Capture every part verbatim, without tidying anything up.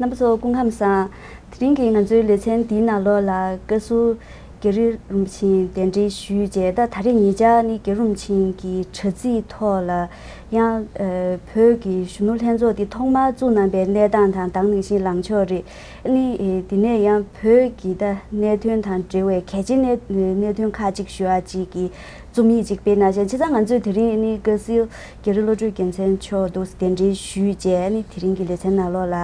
རྣམ་པ་ཚོ་སྐུ་ཁམས་བཟང་། དེ་རིང་གི་ང་ཚོའི་ལེ་ཚན་འདིའི་ནང་ལོགས་ལ་བཀའ་ཟུར་རྒྱ་རི་རིན་པོ་ཆེ་གདན་འདྲེན་ཞུས་རྗེས། ད་ད་རེས་ཉེ་ཆར་ནི་རྒྱ་རི་རིན་པོ་ཆེ་གི་དྲ་ཚིགས་ཐོག་ལ་ཡང་ཨ་བོད་ཀྱི་གཞོན་ནུ་ལྷན་ཚོགས་འདི་ཐོག་མར་བཙུགས་གནང་པའི་གནས་སྟངས་དང་། དེ་ནང་བཞིན་ལངས་ཕྱོགས་རེད། ཨ་ནི་ཨེ་དེ་ནས་ཡང་བོད་ཀྱི་ད་གནད་དོན་དང་འབྲེལ་བའི་གལ་ཆེའི་གནད་གནད་དོན་ཁག་ཅིག་ཞུ་ཡག་ཅིག་གི་རྩོམ་ཡིག་ཅིག་སྤེལ་གནང་ཤག་བྱས་ཙང་ང་ཚོས་དེ་རིང་ཨ་ནི་བཀའ་ཟུར་རྒྱ་རི་བློ་གྲོས་རྒྱལ་མཚན་མཆོག་འདུག་གདན་འདྲེན་ཞུས་རྗེས། ཨ་ནི་དེ་རིང་གི་ལེ་ཚན་ནང་ལོགས་ལ་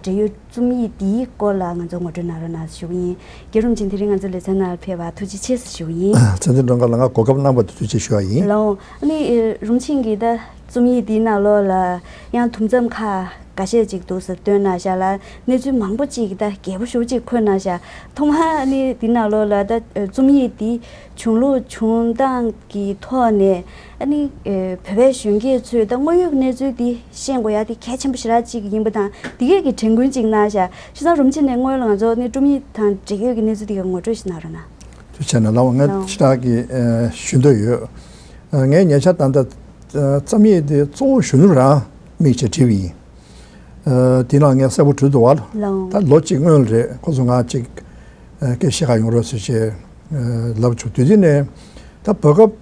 འབྲེལ་ཡོད་རྩོམ་ཡིག་འདིའི་སྐོར་ལ་ང་ཚོ་ངོ་སྤྲོད་གནང་རོགས་གནང་ཞུ་གི་ཡིན། རྒྱ་རི་རིན་པོ་ཆེ་དེ་རིང་ང་ཚོའི་ལེ་ཚན་ནང་ཕེབས་པར་ཐུགས་རྗེ་ཆེ་ཞུ་གི་ཡིན། ཚེ་བརྟན་སྒྲོལ་དཀར་ལགས་ང་གོ་སྐབས་གནང་བར་ཐུགས་རྗེ་ཆེ་ཞུ་བ་ཡིན། ལགས་འོང་། ཨ་ནི་ཨེ་རིན་པོ་ཆེ་གི་ད་རྩོམ་ཡིག་འདིའི་ནང་ལོགས་ལ་ཡང་དུམ་མཚམས་ཁག་འགའ་ཤས་ཅིག་འདུག་སེ་བཏོན་གནང་ཤག་ལ། གནས་ཚུལ་མང་པོ་ཅིག་ད་རྒྱས་པོ་ཞེ་པོ་ཅིག་འཁོད་གནང་ཤག་ཐོག་མར་ཨ་ནི་འདི་ནང་ལོགས་ལ་ད་རྩོམ་ཡིག་འདི་བྱུང་ལུགས་བྱུང་སྟངས་ཀྱི་ཐོག་ནས་ཨ་ནི་ཨེ་བོད་པའི་གཞོན་སྐྱེས་ཚོས་ད་དངོས་ཡོད་གནས་ཚུལ་འདི་ཤེས་དགོས་ཡག་འདི་གལ་ཆེན་པོ་ཞེ་དྲག་ཅིག་ཡིན་པ་དང་། འདི་གས་ཀྱི་དྲན་སྐུལ་ཅིག་གནང་ཤག་བྱས་ཙང་རིན་པོ་ཆེ་ནས་སྔོན་ལ་ང་ཚོ་ཨ་ནི་རྩོམ་ཡིག་དང་འབྲེལ་ཡོད་ཀྱི་གནས་ཚུལ་འདི་གས་ངོ་སྤྲོད་ཞིག་གནང་རོགས་གནང་། ཐུགས་རྗེ་ཆེ་གནང་། ལགས་འོང་། ང་ལགས་འོང་། ཞེ་དྲག་གི་ཨེ་ཞུ་འདོད་ཡོད། ཨ་ངས་ཉེ་ཆར་ད་ལྟ་ཨ་རྩོམ་ཡིག་དེ་གཙོ་བོ་གཞོན་ནུ་རང་དམིགས་བྱས་བྲིས་པ་ཡིན། ཨ་དེ་ནང་ངས་གསལ་པོ་བྲིས་འདུག་བ། ལགས་འོང་། ད་ལོ་གཅིག་སྔོན་རེད། ཁོ་ཚོ་ང་གཅིག་ཨ་སྐད་བཤད་ག་ཡོང་རོགས་ཟེར་བྱས་ཨ་ལབ་བྱུང་། དུས་དེ་ནས་ད་བར་སྐབས་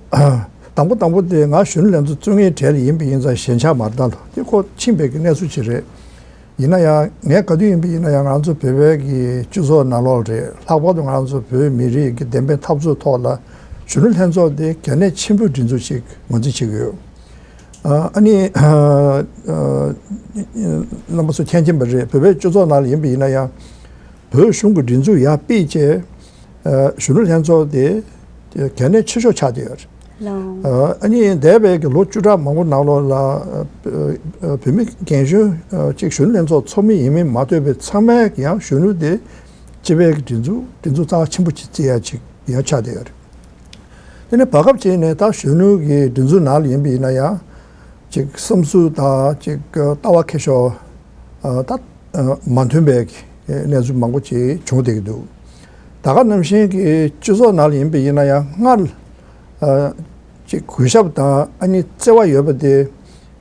དང་པོ་དང་པོ་དེ་ང་གཞོན་ནུ་ལྷན་ཚོགས་བཙུགས་མཁན་གྲས་ལ་ཡིན་པ་ཡིན་ཙང་ཞེན་ཆགས་མ་རེད། ད་ལོ་དེ་ཁོ་ཕྱིན་པའི་གི་གནས་ཚུལ་ཅིག་རེད། ཡིན་ན་ཡང་ངས་ག་དུས་ཡིན་པ་ཡིན་ན་ཡང་ང་ཚོ་བོད་པའི་གི་སྤྱི་ཚོགས་ནང་ལོགས་རེད། ལྷག་པར་དུ་ང་ཚོ་བོད་མི་རིགས་ཀྱི་བདེན་པའི་འཐབ་རྩོད་ཐོག་ལ་གཞོན་ནུ་ལྷན་ཚོགས་དེ་གལ་གནད་ཆེན་པོའི་སྒྲིག་འཛུགས་ཤིག་ངོས་འཛིན་བྱེད་ཀྱི་ཡོད། ཨ་ཨ་ནི་ཨ་ཨ་རྣམ་པ་ཚོ་མཁྱེན་མཁྱེན་པ་རེད། བོད་པའི་སྤྱི་ཚོགས་ནང་ལ་ཡིན་པ་ཡིན་ན་ཡང་བོད་གཞུང་གི་སྒྲིག་འཛུགས་ཡར་སྤེལ་བྱས་ཨ་གཞོན་ནུ་ལྷན་ཚོགས་དེ་གལ་གནད་ཆེ་ཤོས་ཆགས་བསྡད་ཡོད་རེད། ལགས་འོང་། ཨ་ནི་འདས་པའི་གི་ལོ་བཅུ་ཕྲག་མང་པོ་ནང་ལོགས་ལ་ཨ་བོད་མི་རྒན་གཞོན་ཨ་གཅིག་གཞོན་ནུ་ལྷན་ཚོགས་ཚོགས་མི་ཡིན་མིན་མ་ལྟོས་པའི་ཚང་མས་ཡང་གཞོན་ནུ་དེ་སྤྱི་པའི་གི་སྒྲིག་འཛུགས་སྒྲིག་འཛུགས་རྩ་བ་ཆེན་པོ་ཅིག་བརྩི་ཡ་ཅིག་ཡང་ཆགས་བསྡད་ཡོད་རེད། དེ་ནས་བར་སྐབས་ཅིག་ནས་ད་གཞོན་ནུ་གི་སྒྲིག་འཛུགས་ནང་ལ་ཡིན་པ་ཡིན་ན་ཡང་ཅིག་བསམ་ཚུལ་དང་ཅིག་ལྟ་བ་ཁེ་ཕྱོགས་ཨ་ད་ཨ་མ་མཐུན་པའི་གནས་ཚུལ་མང་པོ་ཅིག་བྱུང་བསྡད་ཀྱི་འདུག་ད་ག་ནང་བཞིན་གྱི་སྤྱི་ཚོགས་ནང་ལ་ཡིན་པ་ཡིན་ན་ཡང་སྔར་ཨ་ཅིག་གུས་ཞབས་དང་ཨ་ནི་བརྩེ་བ་ཡོད་པ་དེ་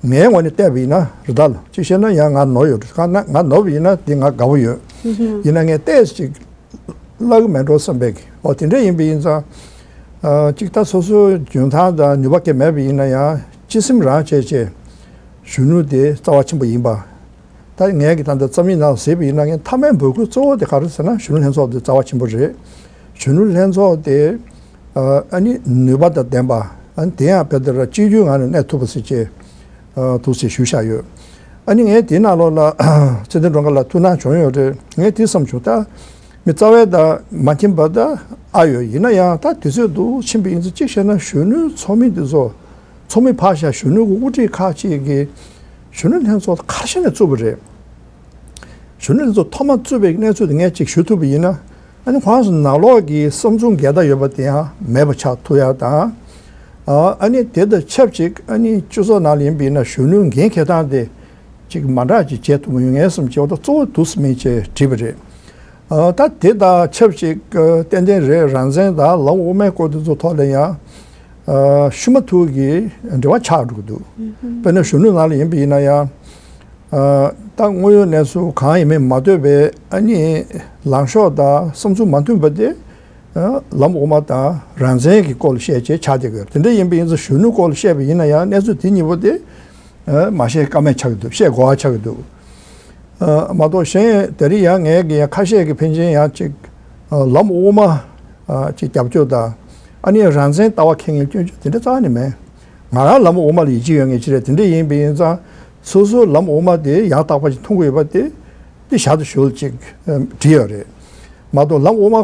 ངའི་ངོས་ནས་བལྟས་པ་ཡིན་ན་རེད། ད་ལ་ཅིག་བཤད་ན་ཡང་ང་ནོར་ཡོད་རེད། ང་ན་ང་ནོར་བ་ཡིན་ན་དེ་ང་དགའ་པོ་ཡོད། ཡིན་ན་ངས་ཏོག་ཙམ་ཅིག་བརླག་གི་མེད་འགྲོ་བསམ་པའི་གི། འོ་དེ་འདྲ་ཡིན་པ་ཡིན་ཙང་ཨ་ཅིག་ད་སོ་སོའི་འཇོན་ཐང་དང་ནུས་པ་གས་མེད་པ་ཡིན་ན་ཡང་སྤྱི་སེམས་རང་བྱས་བྱས་གཞོན་ནུ་དེ་རྩ་བ་ཆེན་པོ་ཡིན་པ། ད་ངས་གི་ད་ལྟ་རྩོམ་ཡིག་ནང་གཟིགས་པ་ཡིན་ན་ངས་མཐའ་མའི་འབོད་སྐུལ་གཙོ་བོ་དེ་ག་རེ་ཟེར་ན་གཞོན་ནུ་ལྷན་ཚོགས་དེ་རྩ་བ་ཆེན་པོ་རེད། གཞོན་ནུ་ལྷན་ཚོགས་དེ་ཨ་ནི་ནུས་པ་དང་ལྡན་པ། ཨ་ནི་དེ་ཡང་དཔེ་དེར་གཅིག་གྱུར་ངང་ནས་གནས་ཐུབ་པ་ཟེར་བྱས་ཨ་འདུག་ཟེར་ཞུས་བཞག་ཡོད། ཨ་ནི་ངས་དེའི་ནང་ལོགས་ལ་ཚེ་བརྟན་སྒྲོལ་དཀར་ལགས་ཐུགས་སྣང་བྱུང་ཡོད་རེད། ངས་དེ་བསམ་བྱུང་། ད་མི་རྩ་བའི་ད་མ་མཁྱེན་པ་ད་ཨ་ཡོད། ཡིན་ན་ཡང་ད་དུས་ཚོད་འདུག་ཕྱིན་པ་ཡིན་ཙང་གཅིག་བཤད་ན་གཞོན་ནུ་ཚོགས་མི་འདི་ཚོ་ཚོགས་མི་ཕར་བཞག་གཞོན་ནུ་གི་དབུ་ཁྲིད་ཁག་ཅིག་གིས་གཞོན་ནུ་ལྷན་ཚོགས་ག་རེ་བྱས་ནས་བཙུགས་པ་རེད། གཞོན་ནུ་ལྷན་ཚོགས་ཐོག་མ་བཙུགས་པའི་གནས་ཚུལ་དེ་ངས་ཅིག་ཞུ་ཐུབ་པ་ཡིན་ན། ཨ་ནི་ཁོང་ཚོ་ནང་ལོགས་ཀྱི་བསམ་ཚུལ་འགལ་ཟླ་ཡོད་པ་དེ་ཡང་མེད་པ་ཆགས་ཐུབ་ཡག་དང་། ཨ་ཨ་ནི་དེ་དང་ཆབས་ཅིག་ཨ་ནི་སྤྱི་ཚོགས་ནང་ལ་ཡིན་པ་ཡིན་ན་གཞོན་ནུ་འགན་འཁྱེར་སྟངས་དེ་ཅིག་མ་འདྲ་ཅིག་བྱེད་ཐུབ་མ་ཡོང་ངས་བསམ་བྱས་པ་ད་གཙོ་བོ་འདུག་སེ་མིན་བྱས་བྲིས་པ་རེད། ཨ་ད་དེ་དང་ཆབས་ཅིག་ཨ་ཏན་ཏན་རེད། རང་བཙན་དང་ལམ་དབུ་མའི་སྐོར་དེ་ཚོ་ཐོག་ལ་ཡང་ཨ་ཤུ་མ་ཐུག་གི་འབྲེལ་བ་ཆགས་འགྲོ་གི་འདུག་དཔེར་ན་གཞོན་ནུ་ནང་ལ་ཡིན་པ་ཡིན་ན་ཡང་ཨ་ད་དངོས་ཡོད་གནས་ཚུལ་གང་ཡིན་མིན་མ་ལྟོས་པའི་ཨ་ནི་ལངས་ཕྱོགས་དང་བསམ་ཚུལ་མ་མཐུན་པ་དེ་ཨ་ལམ་དབུ་མ་དང་རང་བཙན་གྱི་སྐོར་ལ་བཤད་བྱས་ཆགས་བསྡད་ཀྱི་ཡོད། དེ་འདྲ་ཡིན་པ་ཡིན་ཙང་གཞོན་ནུ་སྐོར་ལ་བཤད་པ་ཡིན་ན་ཡང་གནས་ཚུལ་དེ་གཉིས་པོ་དེ་ཨ་མ་བཤད་ཀ་མེད་ཆགས་ཀྱི་འདུག་བཤད་དགོས་པ་ཆགས་ཀྱི་འདུག་ཨ་མ་གཏོགས་གཞན་དེ་རིང་ཡང་ངས་ཀྱི་ཡང་ཁ་ཤས་ཀྱི་ཕན་ཆད་ཡང་ཅིག་ཨ་ལམ་དབུ་མ་ཨ་ཅིག་རྒྱབ་སྐྱོར་དང་ཨ་ནི་རང་བཙན་ལྟ་བ་འཁྱེར་མཁན་སྐྱོན་བརྗོད་དེ་འདྲ་རྩ་བ་ནས་མེད། ང་རང་ལམ་དབུ་མ་ལ་ཡིད་ཆེས་ཡོད་མཁན་ཅིག་རེད། དེ་འདྲ་ཡིན་པ་ཡིན་ཙང་སོ་སོའི་ལམ་དབུ་མ་དེ་ཡང་དག་པ་ཞིག་མཐོང་གི་ཡོད་པ་དེ་དེ་ཞར་དུ་ཞུ་ཅིག་བྲིས་ཡོད་རེད། མ་གཏོགས་ལམ་དབུ་མ་ཨ་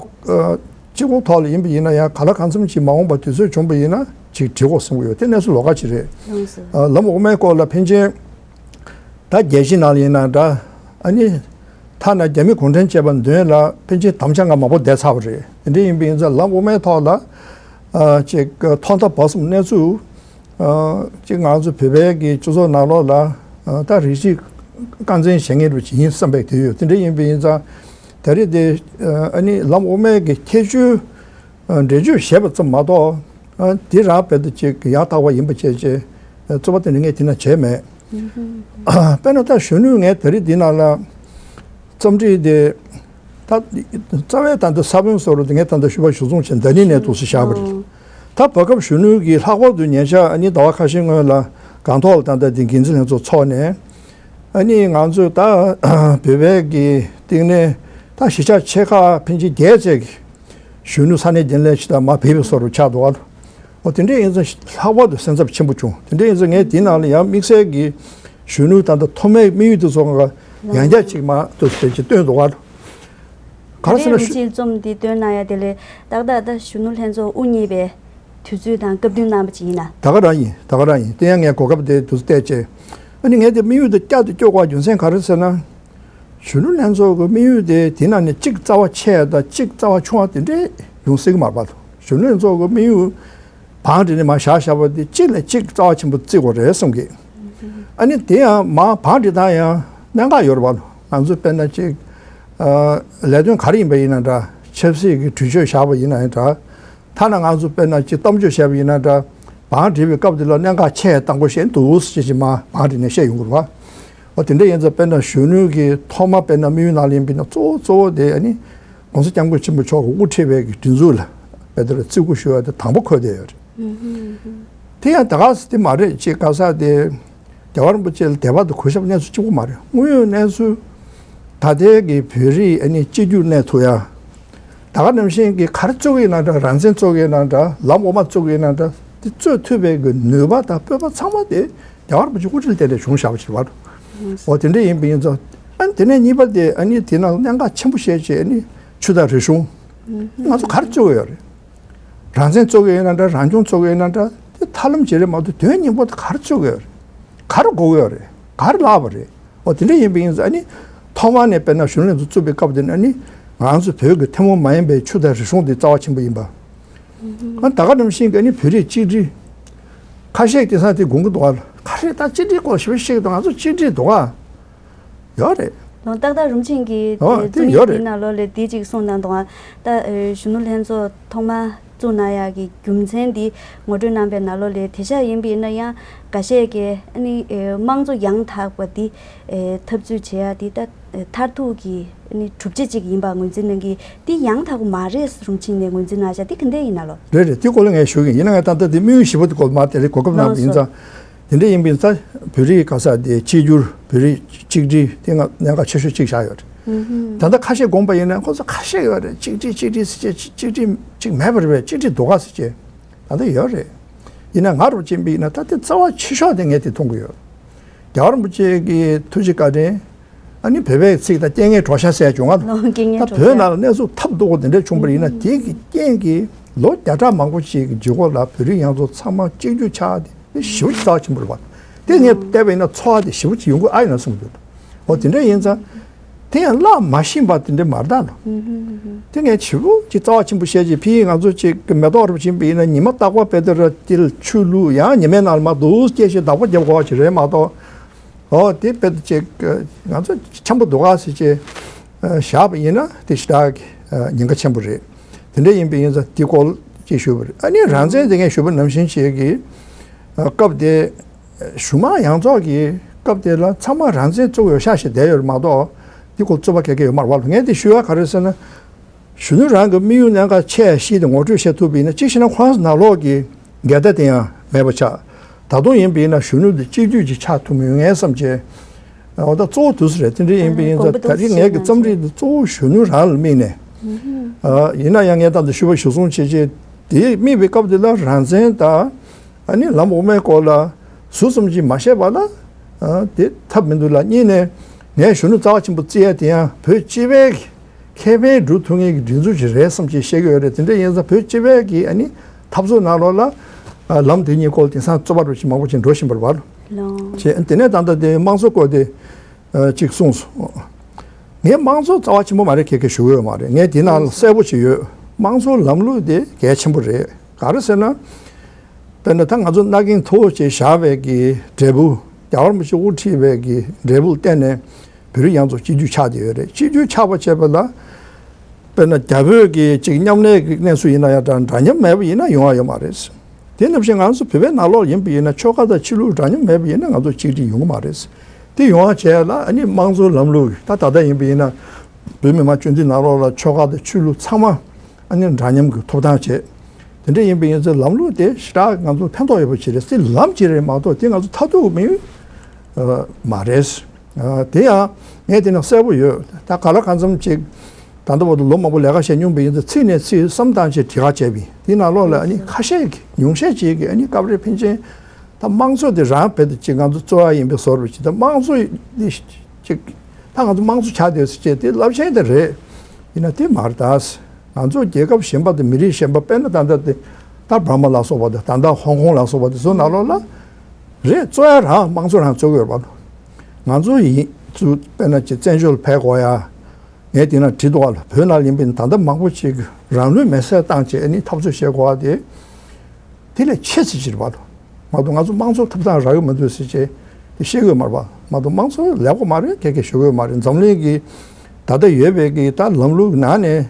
གཅིག་པོ་ཐོག་ལ་ཡིན་པ་ཡིན་ན་ཡང་ག་ལ་གང་འཚམ་ཞིག་མ་འོངས་པ་དུས་ཚོད་བྱུང་པ་ཡིན་ན་ཅིག་བྲིས་དགོས་བསམ་གྱི་ཡོད། དེ་གནས་ཚུལ་ལོགས་ཀ་ཅིག་རེད། ལགས་སོ། ཨ་ལམ་དབུ་མའི་སྐོར་ལ་ཕན་ཆད་ད་རྒྱལ་སྤྱི་ནང་ལ་ཡིན་ན་འདྲ། ཨ་ནི་ཐ་ན་རྒྱ་མི་གུང་ཁྲན་བཅས་པ་མདུན་ལ་ཕན་ཆད་དམ་བཅའ་ང་མང་པོ་བསྡད་ཚར་བ་རེད། དེ་འདྲ་ཡིན་པ་ཡིན་ཙང་ལམ་དབུ་མའི་ཐོག་ལ་ཨ་ཅིག་ཐོག་མཐའ་བར་གསུམ་གནས་ཚུལ་ཨ་ཅིག་ང་ཚོ་བོད་པའི་གི་སྤྱི་ཚོགས་ནང་ལོགས་ལ་ཨ་ད་རིགས་གཅིག་རྐང་འཛིན་བྱེད་མཁན་རུ་ཅིག་ཡིན་བསམ་པའི་དེ་ཡོད། དེ་འདྲ་ཡིན་པ་ཡིན་ཙང་ད་རེས་དེ་ཨ་ནི་ལམ་དབུ་མའི་གི་ཁྱད་ཆོས་ཨ་འགྲེལ་བརྗོད་བྱས་པ་ཙམ་མ་གཏོགས་ཨ་དེ་རང་རྦད་དེ་ཅིག་ཡང་དག་པ་ཡིན་པ་བྱས་བྱས་རྩོད་པ་དེ་འདྲ་ངས་དེ་ན་བྱས་མེད། དཔེར་ན་ད་གཞོན་ནུ་ངས་ད་རེས་འདི་ནང་ལ་ རྩོམ་སྒྲིག་དེ་ད་རྩ་བའི་ད་ལྟ་ས་བོན་སོགས་རུ་དེ་ངས་ད་ལྟ་ཞུ་བ་ཞུ་སོང་ཆེན་ཟླ་ཉིན་ནས་འདུག་སེ་བཞག་པ་རེད། ད་བར་སྐབས་གཞོན་ནུ་གིས་ལྷག་པར་དུ་ཉེ་ཆར་ཨ་ནི་ཟླ་བ་ཁ་ཤས་སྔོན་ལ་སྒང་ཐོག་ལ་ད་ལྟ་དེ་འགན་འཛིན་ལྷན་ཚོགས་འཚོགས་ནས། ཨ་ནི་ང་ཚོས་ད་བོད་པའི་གི་སྟེང་ནས་ད་གཞིས་ཆགས་ཆེ་ཁག་ཕལ་ཆེར་བརྒྱད་ཙམ་གྱི་གཞོན་ནུ་ས་གནས་རྒྱུན་ལས་ཅིག་དང་མར་ཕེབས་པའི་བཟོ་འདྲ་ཆགས་འདུག་ཨ། འོ་དེ་འདྲ་ཡིན་ཙང་ལྷག་པར་དུ་སེམས་འཚབ་ཆེན་པོ་བྱུང་། དེ་འདྲ་ཡིན་ཙང་ངས་དེའི་ནང་ལ་ཡང་དམིགས་བསལ་གྱི་གཞོན་ནུ་ད་ལྟ་ཐོག་མའི་དམིགས་ཡུལ་དེ་ཚོ་ཡང་ཡང་བསྐྱར་ཅིག་མར་ཏོག་ཙམ་ཅིག་བཏོན་འདུག་ཨ། ག་རེ་ཟེར་ན། རིམ་བཞིན་རྩོམ་འདི་བཏོན་གནང་ཡ་དེ་ལས་ཏག་ཏག་ད་གཞོན་ནུ་ལྷན་ཚོགས་དབུ་བརྙེས་པའི་དུས་ཚོད་དང་སྐབས་བསྟུན་གནང་བ་ཅིག་ཡིན་ན། ད་ག་རང་ཡིན། ད་ག་རང་ཡིན། དེ་ཡང་ངས་གོ་སྐབས་དེ་དུས་བལྟས་བྱས། ཨ་ནི་ངས་དེ་དམིགས་ཡུལ་དེ་བསྐྱར་དུ་སྐྱོར་དགོས་པ་རྒྱུ་མཚན་ག་རེ་ཟེར་ན། གཞོན་ནུ་ལྷན་ཚོགས་ཀྱི་དམིགས་ཡུལ་དེ་དེ་ནང་ནས་གཅིག་རྩ་བ་ཆེ་དང་གཅིག་རྩ་བ་ཆུང་བ་དེ་འདྲས་ཡོང་སྲིད་ཀྱི་མ་རེད་པ། གཞོན་ནུ་ལྷན་ཚོགས་ཀྱི་དམིགས་ཡུལ་བང་སྒྲིག་ནས་མར་བཞག་བཞག་པ་དེ་གཅིག་ལས་གཅིག་རྩ་བ་ཆེན་པོ་བརྩི་དགོས་རེད་བསམ་གི། ཨ་ནི་དེ་ཡང་མར་བང་སྒྲིག་སྟངས་ཡང་གནད་འགག་ཡོད་རེད་པ། ང་ཚོ་དཔེར་ན་གཅིག་ཨ་ལས་དོན་ག་རེ་ཡིན་པ་ཡིན་ན་འདྲ། ཆབ་སྲིད་ཀྱི་གྲོས་ཆོད་བཞག་པ་ཡིན་ན་ཡང་འདྲ། ཐ་ན་ང་ཚོ་དཔེར་ན་ཅིག་གཏམ་བརྗོད་བྱས་པ་ཡིན་ན་འདྲ། བང་སྒྲིག་པའི་སྐབས་དེ་ལ་གནད་འགག་ཆེས་དང་པོ་བཤད་འདུག་ཟེར་བྱས་མར་བང་སྒྲིག་ནས་བཤད་ཡོང་གི་རེད་པ། འོ་དེ་འདྲ་ཡིན་ཙང་དཔེར་ན་གཞོན་ནུ་གི་ཐོག་མ་དཔེར་ན་དམིགས་ཡུལ་ནང་ལ་ཡིན་པ་ཡིན་ན་གཙོ་བོ་གཙོ་བོ་དེ་ཨ་ནི་༸གོང་ས་༸སྐྱབས་མགོན་ཆེན་པོ་མཆོག་གིས་དབུ་ཁྲིད་པའི་གི་སྒྲིག་འཛུགས་ལ་དཔེ་དེ་ལ་བརྩི་བཀུར་ཞུ་བ་དེ་དང་པོ་འཁོད་བསྡད་ཡོད་རེད། དེ་ཡང་ད་ག་ཟེ་དེ་མ་རེད། ཅེས་ག་ས་དེ་རྒྱལ་བ་རིན་པོ་ཆེ་ལ་དད་པ་དང་གུས་ཞབས་གནས་ཚུལ་གཅིག་པོ་མ་རེད། དངོས་ཡོད་གནས་ཚུལ་ད་ལྟའི་གི་བོད་རིགས་ཨ་ནི་གཅིག་གྱུར་གནས་ཐུབ་ཡ། ད་ག་ནང་བཞིན་གྱི་ག་རེ་བཙུགས་ཡིན་ན་འདྲ། རང་བཙན་བཙུགས་ཡིན་ན་འདྲ། ལམ་འོག་མ་བཙུགས་ཡིན་ན་འདྲ། དེ་བཙུགས་ཐུབ་པའི་གི་ནུས་པ་དང་སྤོབས་པ་ཚང་མ་དེ་རྒྱལ་བ་རིན་པོ་ཆེ་དབུ་ཁྲིད་ལ་བརྟེན་ནས་བྱུང་བཞག་པ་ཞིག་རེད་པ། འོ་དེ་འདྲ་ཡིན་པ་ཡིན་ཙང་ཨ་ནི་དེ་ནས་གཉིས་པ་དེ་ཨ་ནི་དེ་ནང་གནད་འགག་ཆེན་པོ་བཤད་བྱས་ཨ་ནི་ཆོས་དང་རིག་གཞུང་། ང་ཚོ་ག་རེ་བཙུགས་ཡོད་རེད། རང་བཙན་བཙུགས་ཡོད་ན་འདྲ། རང་སྐྱོང་བཙུགས་ཡོད་ན་འདྲ། དེ་ཐབས་ལམ་ཅིག་རེད་མ་གཏོགས་དོན་སྙིང་པོ་དེ་ག་རེ་བཙུགས་ཡོད་རེད། ག་རེ་དགོས་ཡོད་རེད། ག་རེ་བརླག་པ་རེད། འོ་དེ་འདྲ་ཡིན་པ་ཡིན་ཙང་ཨ་ནི་ཐོག་མ་ནས་དཔེར་ན་གཞོན་ནུ་ལྷན་ཚོགས་བཙུགས་པའི་སྐབས་དེ་ནས་ཨ་ནི་ང་ཚོ་བོད་ཀྱི་ཐུན་མོང་མ་ཡིན་པའི་ཆོས་དང་རིག་གཞུང་དེ་རྩ་བ་ཆེན་པོ་ཡིན་པ། ཨ་ད་ག་ནང་བཞིན་གྱི་ཨ་ནི་བོད་རིགས་གཅིག་སྒྲིལ། ཁ་ཤས་དེང་སང་དེ་དགོངས་ཀྱི་འདུག་ཨ། ག་རེ་ད་གཅིག་སྒྲིལ་སྐོར་ཞིབ་ཞིག་དང་ང་ཚོ་གཅིག་སྒྲིལ་འདུག་ཨ། ཡོད་རེད། ལོ་ཏག་ཏག་རིམ་ཆེན་གྱིས་ཨོ་དེ་རྩོམ་ཡིག་ཡོད་དེའི་རེད། ནང་ལོགས་ལ་དེ་གཅིག་གསུངས་གནང་འདུག་ཨ། ད་ཨེ་གཞོན་ནུ་ལྷན་ཚོགས་ཐོག་མ་བཙུགས་གནང་ཡག་གི་རྒྱུ་མཚན་འདི་ངོ་སྤྲོད་གནང་པའི་ནང་ལོགས་ལ་དེ་ཤ་ཡིན་པ་ཡིན་ན་ཡང་འགའ་ཤས་ཀྱིས་ཨ་ནི་ཨེ་དམངས་གཙོ་ཡང་དག་པ་འདི་ཨེ་འཐབ་རྩོད་བྱེད་ཡག་འདི་ད་ཨེ་མཐར་ཐུག་གི་ཨ་ནི་གྲུབ་ཆ་གཅིག་ཡིན་པ་ངོས་འཛིན་གནང་གི། འདི་ཡང་དག་པ་མ་རེད་རིམ་ཆེན་ནས་ངོས་འཛིན་གནང་བྱ་འདི་ག་འདྲ་ཡིན་ན་ལོ། རེད་རེད། དེ་སྐོར་ལ་ངས་ཞུ་གི་ཡིན། ཡིན་ན་ང་ད་ལྟ་དེ་དམིགས་ཡུལ་ཞིབ་པོ་དེ་སྐོར་མ་དེ་རེད། གོ་སྐབས་གནང་བ་ཡིན་ཙང་། དེ་འདྲ་ཡིན་པ་ཡིན་ཙང་བོད་རིགས་ག་ས་དེ་གཅིག་གྱུར་བོད་རིགས་གཅིག་སྒྲིལ་དེ་ང་གནད་འགག་ཆེ་ཤོས་གཅིག་ཆགས་ཡོད་རེད། ད་ལྟ་ཁ་ཤས་དགོངས་པ་ཡིན་ན་ཁོ་ཚོ་ཁ་ཤས་ཡོད་རེད། གཅིག་སྒྲིལ་གཅིག་སྒྲིལ་ཟེར་བྱས་གཅིག་སྒྲིལ་གཅིག་མེད་པ་རེད་པས། གཅིག་སྒྲིལ་འདུག་ག་ཟེར་བྱས་ད་ལྟ་ཡོད་རེད། ཡིན་ན་ང་རུ་ཕྱིན་པ་ཡིན་ན་ད་དེ་རྩ་བ་ཆེ་ཤོས་དེ་ངས་དེ་མཐོང་གི་ཡོད། རྒྱལ་བ་རིན་པོ་ཆེ་གི་ཐུགས་རྗེ་བཀའ་དྲིན། ཨ་ནི་བོད་པའི་ཚིག་དང་རྐྱེན་ངན་གྲོགས་ཤ་ཟེར་བྱུང་ང་། ལོ་རྐྱེན་ངན་ད་གྲོགས་བོད་ཤ། ནང་ལ་གནས་ཚུལ་ཐབས་སྡུག་པོ་དེ་འདྲ་བྱུང་བ་ཡིན་ན་དེ་གི་རྐྱེན་གྱིས་ལོ་བརྒྱ་ཕྲག་མང་པོ་ཞིག་གི་རྗེས་འགོ་ལ་བོད་རིགས་ཡོངས་རྫོགས་ཚང་མ་གཅིག་གྱུར་ཆགས་ཏེ་དེ་ཞེ་པོ་ཅིག་རྩ་བ་ཆེན་པོ་རེད་པ། དེ་ངས་བལྟས་པ་ཡིན་ན་ཚོར་བ་དེ་ཞེ་པོ་ཅིག་ཡོང་གི་ཨ་ཡིན་ན་གསུངས་འདུག་འོ་དེ་འདྲ་ཡིན་ཙང་དེ་ཡང་བརླག་མ་ཤེས་པ་དེ་འདྲ་མ་རེད་ད་ལོ། དེ་ངས་ཞེ་པོ་ཅིག་རྩ་བ་ཆེན་པོ་བཤད་ཅིག་ཕ་གི་ང་ཚོ་ཅིག་གི་མེ་ཏོག་རུ་ཕྱིན་པ་ཡིན་ན་ཉི་མ་རྟག་པར་དཔེ་དེ་ར་དེ་ལ་ཆུ་བླུགས། ཡང་ཉི་མའི་ནང་ལ་མར་རྡོ་སྐྱེས་ཤིང་བདག་པོ་རྒྱབ་དགོས་པ་ཞིག་རེད་མ་གཏོགས། ཨོ་དེ་དཔེ་ཅིག་ང་ཚོ་འཆམ་པོ་འདུག་ག་ཟེར་ཅིག་བཞག་པ་ཡིན་ན་དེ་ཞེ་དྲག་གི་ཉེན་ཁ་ཆེན་པོ་རེད། དེ་འདྲ་ཡིན་པ་ཡིན་ཙང་དེ་སྐོར་ཅིག་ཞུས་པ་རེད། ཨ་ནི་རང་བཙན་དེ་ངས་ཞུས་པ་ནང་བཞིན་བྱས་ཀྱི་སྐབས་དེ་གཞུང་མང་ཡོངས་རྫོགས་ཀྱི་སྐབས་དེ་ལ་ཚང་མ་རང་བཙན་བཙུགས་ཡོད་ཤག་ཞིག་བསྡད་ཡོད་རེད་མ་གཏོགས་དེ་སྐོར་རྩོད་པ་ག་གེ་ཡོད་མ་རེད་བ། ངས་དེ་ཞུ་ཡ་ག་རེ་ཟེར་ན། གཞོན་ནུ་རང་གི་དམིགས་ཡུལ་གནད་འགག་ཆེ་ཤོས་དེ་ངོ་སྤྲོད་བྱེད་ཐུབ་པ་ཡིན་ན་གཅིག་བྱས་ན་ཁོ་རང་ཚོ་ནང་ལོགས་ཀྱི་འགལ་ཟླ་དེ་ཡང་མེད་པ་ཆགས། ད་དུང་ཡིན་པ་ཡིན་ན་གཞོན་ནུ་དེ་གཅིག་སྡུད་ཅིག་ཆགས་ཐུབ་མྱོང་ངེས་བསམ་བྱས། འོ་ད་གཙོ་བོ་དུས་སུ་རེད། དེ་འདྲ་ཡིན་པ་ཡིན་ཙང་ད་རེས་ངས་ཀྱི་རྩོམ་རིག་འདི་གཙོ་བོ་གཞོན་ནུ་རང་ལ་དམིགས་ནས། ཡིན་ན་ཡང་ངས་ད་ལྟ་ཞུ་བ་ཞུ་སོང་བྱས་བྱས་དེ་དམིགས་པའི་སྐབས་དེ་ལ་རང་བཙན་དང་། ཨ་ནི་ལམ་འོག་མའི་སྐོར་ལ་ཟུར་ཙམ་ཅིག་མ་བཤད་པ་ལ། ཨ་དེ་ཐབས་མི་འདུག་ལ། གཉིས་ནས་ངས་གཞོན་ནུ་རྩ་བ་ཆེན་པོ་བརྩི་ཡ་དེ་ཡང་བོད་སྤྱི་པའི་ཁེ་ཕན་སྒྲུབ་ཐུབ་མཁན་གྱི་སྒྲིག་འཛུགས་ཅིག་རེད་བསམ་ཅིག་བཤད་ཀྱི་ཡོད་རེད། དེ་འདྲ་ཡིན་ཙང་བོད་སྤྱི་པའི་གི་ཨ་ནི་འཐབ་རྩོད་ནང་ལོགས་ལ་ལམ་དེ་གཉིས་སྐོར་དེང་སང་རྩོད་པ་རུ་ཅིག་མང་པོ་ཅིག་འགྲོ་བཞིན་པ་རེད་བ། ལོ། བྱས་དེ་ནས་ད་ལྟ་དེ་དམངས་གཙོ་སྐོར་དེ། ཨ་གཅིག་གསུངས་སོང་། ངས་དམངས་གཙོ་རྩ་བ་ཆེན་པོ་མ་རེད་ཁེ་ཁེ་ཞུ་གི་ཡོད་མ་རེད། ངས་དེ་ནང་ལ་གསལ་པོ་ཅིག་ཡོད། དམངས་གཙོ་ལམ་ལུགས་དེ་གལ་ཆེན་པོ་རེད། ག་རེ་ཟེར་ན། དཔེར་ན་ད་ང་ཚོ་མནའ་གན་མཐོ་བོ་ཅིག་བཞག་པའི་གི་འབྲས་བུ། རྒྱལ་བ་རིན་པོ་ཆེ་དབུ་ཁྲིད་པའི་གི་འབྲས་བུ་བརྟེན་ནས་བོད་རིགས་ཡོངས་རྫོགས་གཅིག་གྱུར་ཆགས་བསྡད་ཡོད་རེད། གཅིག་གྱུར་ཆགས་པ་བྱས་པ་ལ། དཔེར་ན་རྒྱ་བོད་ཀྱི་ཅིག་མཉམ་ལས་ཀྱི་གནས་ཚུལ་ཡིན་ན་ཡང་འདྲ་འདྲ་མཉམ་མེད་པ་ཡིན་ན་ཡོང་བ་ཡོད་མ་རེད། དེ་ནང་བཞིན་ང་ཚོ་བོད་པའི་ནང་ལོགས་ཡིན་པ་ཡིན་ན་ཆོལ་ཁ་དང་ཆོས་ལུགས་འདྲ་མཉམ་མེད་པ་ཡིན་ན་ང་ཚོ་གཅིག་སྒྲིལ་ཡོང་གི་མ་རེད། དེ་ཡོང་བ་བྱས་ལ་ཨ་ནི་དམངས་གཙོའི་ལམ་ལུགས་ད་ད་ལྟ་ཡིན་པ་ཡིན་ན་བོད་མི་མང་སྤྱི་འཐུས་ནང་ལོགས་ལ་ཆོལ་ཁ་དང་ཆོས་ལུགས་ཚང་མ་ཨ་ནི་འདྲ་མཉམ་གྱི་ཐོབ་ཐང་བྱས། དེ་འདྲ་ཡིན་པ་ཡིན་ཚེ་ལམ་ལུགས་དེ་ཞེ་དྲག་ང་ཚོ་ཕན་ཐོགས་ཡོད་པ་ཅིག་རེད། དེ་ལམ་ཅིག་རེད་མ་གཏོགས་དེ་ང་ཚོ་མཐར་ཐུག་མིན་མ་རེད། དེ་ཡང་ངས་དེ་ནང་གསལ་པོ་ཡོད། ད་ག་ལ་གང་འཚམ་ཅིག་ད་ལྟ་བར་དུ་ལོ་མང་པོ་ལས་ཀ་བྱས་མྱོང་པ་ཡིན་ཚེ་ཚིག་ནས་ཚིག་བསམ་སྟངས་ཅིག་དྲི་ག་བྱས་པ་ཡིན། དེ་ནང་ལོགས་ལ་ཨ་ནི་ཁ་ཤས་ཀྱི་ཉུང་ཤས་ཅིག་གིས་ཨ་ནི་སྐབས་རེ་ཕན་ཆད་ད་དམངས་གཙོ་དེ་རང་བེད་དུ་ཅིག་ང་ཚོ་གཙོ་བོ་ཡིན་པའི་བཟོ་འདྲ་ཅིག་ད་དམངས་གཙོ་དེ་ཅིག་ད་ང་ཚོ་དམངས་གཙོ་ཆགས་བསྡད་ཟེར་བྱས་དེ་རླབས་ཆེན་དེ་རེད། ཡིན་ན་དེ་མ་རེད་ད། ང་ཚོ་རྒྱལ་ཁབ་གཞན་པ་དང་མི་རིགས་གཞན་པ་དཔེར་ན་ད་ལྟ་དེ་ད་འབར་མ་ལ་སོགས་པ་དང་ད་ལྟ་ཧོང་ཀོང་ལ་སོགས་པ་དེ་ཚོ་ནང་ལོགས་ལ་རེད། གཙོ་ཡ་རང་དམངས་གཙོ་རང་རྩོད་ཀྱི་ཡོད་རེད་པ། ང་ཚོ་ཡིན་ཚུལ་དཔེར་ན་ཅིག་བཙན་བྱོལ་ཕེབས་དགོས་ཡ། ངས་དེ་ན་བྲིས་འདུག་བ་ལ། བོད་ནང་ལ་ཡིན་པའི་ད་ལྟ་མང་པོ་ཅིག་རང་ལུས་མེར་སྲེག་བཏང་བྱས་ཨ་ནི་འཐབ་རྩོད་བྱེད་དགོས་བ་དེ་དེ་ལས་ཆེ་ཙམ་ཅིག་རེད་པ། མ་གཏོགས་ང་ཚོ་དམངས་གཙོ་ཐོབ་ཐང་རག་གི་མི་འདུག་ཟེར་བྱས་དེ་བཤད་གི་ཡོད་མ་རེད་པ། མ་གཏོགས་དམངས་གཙོ་ལེགས་པོ་མ་རེད། ག་གེ་ཞུ་གི་ཡོད་མ་རེད། འཛམ་གླིང་གི་ད་ལྟ་ཡོད་པའི་གི་ད་ལམ་ལུགས་ནང་ནས་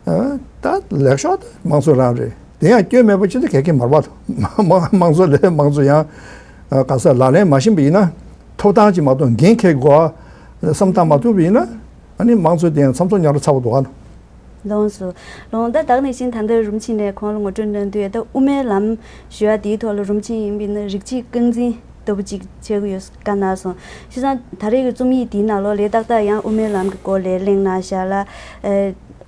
ཨ་ད་ལེགས་ཤོས་དེ་དམངས་གཙོ་རང་རེད། དེ་ཡང་སྐྱོན་མེད་པ་ཅི་འདྲ་ག་གེ་མ་རེད་པ། དམངས་གཙོ་ལས་དམངས་གཙོ་ཡང་ག་ས་ལག་ལེན་མ་ཤེས་པ་ཡིན་ན་ཐོབ་ཐང་ཅིག་མ་གཏོགས་འགན་འཁྱེར་དགོས་བསམ་བཏང་མ་ཐུབ་པ་ཡིན་ན། ཨ་ནི་དམངས་གཙོའི་དེ་ཡང་མཚམས་མཚམས་ཉར་ཚ་བོ་འདུག་ཨ་ནི། ལོངས་སུ། ལོངས་ད་བདག་ནི་བཞིན་ད་ལྟ་རུམ་ཆེན་ནས་ཁོང་ལ་ངོ་སྤྲོད་གནང་དུས་ད་དབུ་མའི་ལམ་ཞུ་ཡ་དེའི་ཐོག་ལ་རུམ་ཆེན་ཡིན་པས་ན་རིགས་གཅིག་རྐང་འཛིན་ལྟ་བུ་ཅིག་བྱེད་ཀྱི་ཡོད་བཀའ་གནང་སོང་། བྱས་ཙང་ད་རེས་ཀྱི་རྩོམ་ཡིག་དེའི་ནང་ལོགས་ལ་ཏག་ཏག་ཡང་དབུ་མའི་ལམ་གྱི་སྐོར་ལ་གླེང་གནང་བཞག་ལ། ཨ་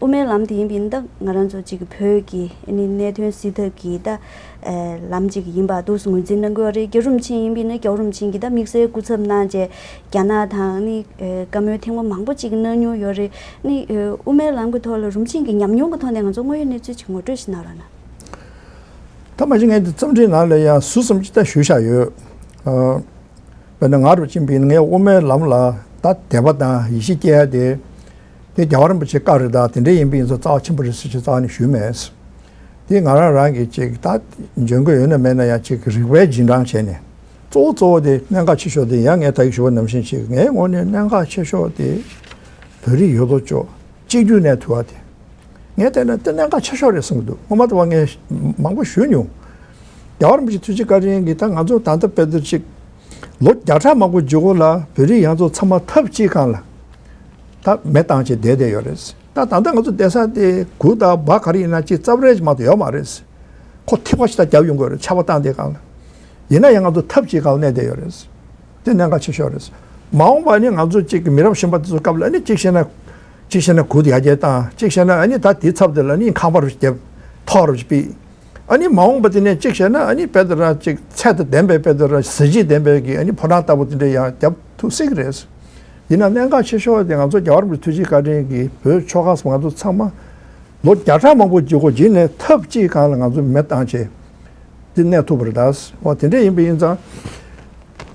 དབུ་མའི་ལམ་དེ་ཡིན་པས་ན་ད་ང་རང་ཚོ་གཅིག་གི་བོད་ཀྱི་ཨ་ནི་གནད་དོན་སེལ་ཐབས་ཀྱི་ད། ཨེ་ལམ་གཅིག་ཡིན་པ་འདུག་སེ་ངོས་འཛིན་གནང་གི་ཡོད་རེད། རྒྱལ་བ་རིན་པོ་ཆེ་ཡིན་པས་ན་རྒྱལ་བ་རིན་པོ་ཆེ་གིས་ད་དམིགས་བསལ་སྐུ་ཚབ་གནང་བྱས་རྒྱ་ནག་དང་ནི་ཨེ་བཀའ་མོལ་ཐེངས་མ་མང་པོ་ཅིག་གནང་མྱོང་ཡོད་རེད། ནི་ཨེ་དབུ་མའི་ལམ་གྱི་ཐོག་ལ་རིན་པོ་ཆེ་གི་ཉམས་མྱོང་གི་ཐོག་ནས་ང་ཚོ་དངོས་ཡོད་གནས་ཚུལ་ཅིག་ངོ་སྤྲོད་ཞིག་གནང་རོགས་གནང་། ད་མ་གཞི་ངས་འདི་རྩོམ་བྲིས་ནང་ལ་ཡང་ཟུར་ཙམ་ཅིག་ད་ཞུས་བཞག་ཡོད། ཨ་དཔེར་ན་ང་རུ་ཕྱིན་པའི་ངས་དབུ་མའི་ལམ་ལ་ད་དད་པ་དང་ཡིད་ཆེས་སྐྱེ་ཡ་དེ། དེ་རྒྱལ་བ་རིན་པོ་ཆེ་བཀའ་རེད་ད། དེ་འདྲ་ཡིན་པ་ཡིན་ཙང་རྩ་བ་ཆེན་པོ་རེད་ཟེར་ཅིག་རྩ་བ་ནས་ཞུས་མེད། དེ་ང་རང་རང་གིས་ཅིག་ད་འཇོན་གི་ཡོད་ན་མེད་ན་ཡང་ཅིག་རིག་པའི་རྗེས་འབྲང་བྱས་ནས། གཙོ་བོ་གཙོ་བོ་དེ་གནད་འགག་ཆེ་ཤོས་དེ་ཡང་ངས་ད་གིན་ཞུ་བ་ནང་བཞིན་ཅིག་ངའི་ངོས་ནས་གནད་འགག་ཆེ་ཤོས་དེ་བོད་རིགས་ཡོད་དོ་ཅོག་གཅིག་གྱུར་གནས་ཐུབ་པ་དེ། ངས་བལྟས་ན་དེ་གནད་འགག་ཆེ་ཤོས་རེད་བསམ་གྱི་འདུག་སྔོན་མ་དེ་བ་ངས་མང་པོ་ཞུས་མྱོང་། རྒྱལ་བ་རིན་པོ་ཆེ་ཐུགས་རྗེ་བཀའ་དྲིན་གྱིས་ད་ང་ཚོ་ད་ལྟ་དཔེ་དེར་ཅིག་ལོ་བརྒྱ་ཕྲག་མང་པོ་མཇུག་གོ་ལ་བོད་རིགས་ཡང་ཚོ་ཚང་མ་ཐབས་གཅིག་སྒང་ལ་ད་མེ་བཏང་བྱས་བསྡད་བསྡད་ཡོད་རེད། ད་ད་ལྟ་ང་ཚོ་བསྡད་ས་དེ་གུར་དང་སྦ་ག་རེ་ཡིན་ན་ཅིག་རྩབ་རལ་ཅིག་མ་གཏོགས་ཡོད་མ་རེད། ཁོ་ཐིགས་པ་ཞིག་ད་རྒྱབ་ཡོང་གི་ཡོད་རེད། ཆར་པ་བཏང་བསྡད་སྒང་ལ། ཡིན་ན་ཡང་ང་ཚོ་ཐབས་གཅིག་སྒང་ལ་གནས་བསྡད་ཡོད་རེད། དེ་གནད་འགག་ཆེ་ཤོས་རེད། མ་འོངས་པ་ནི་ང་ཚོ་གཅིག་གི་མི་རབས་གཞོན་པ་དེ་ཚོ་སྐབས་ལ་ནི་གཅིག་བྱས་ན། གཅིག་བྱས་ན་གུར་དེ་ཡར་རྒྱས་བཏང་། གཅིག་བྱས་ན་ཨ་ནི་ད་དེའི་ཚབ་དེ་ལ་ནི་ཁང་པ་རུ་བརྒྱབ། ཐོག་རུ་སྤེལ། ཨ་ནི་མ་འོངས་པ་དེ་ནས་གཅིག་བྱས་ན་ཨ་ནི་དཔེ་དེ་ར་གཅིག་ཚད་དང་ལྡན་པའི་དཔེ་དེ་ར་གཟི་བརྗིད་ལྡན་པའི་གི་ཨ་ནི་ཕོ་བྲང་ལྟ་བུ་དེ་འདྲ་ཡང་བརྒྱབ་ཐུབ་སྲིད་ཀྱི་རེད། ཡིན་ན་གནད་འགག་ཆེ་ཤོས་དེ་ང་ཚོ་རྒྱལ་བ་རིན་པོ་ཆེ་ཐུགས་རྗེ་བཀའ་དྲིན་གྱིས་བོད་ཆོལ་ཁ་གསུམ་ང་ཚོ་ཚང་མ་ལོ་བརྒྱ་ཕྲག་མང་པོ་མཇུག་གོ་རྗེས་ནས་ཐབས་གཅིག་སྒང་ལ་ང་ཚོ་མེ་བཏང་བྱས་དེ་གནས་ཐུབ་པ་རེད་ད། འོ་དེ་འདྲ་ཡིན་པ་ཡིན་ཙང་།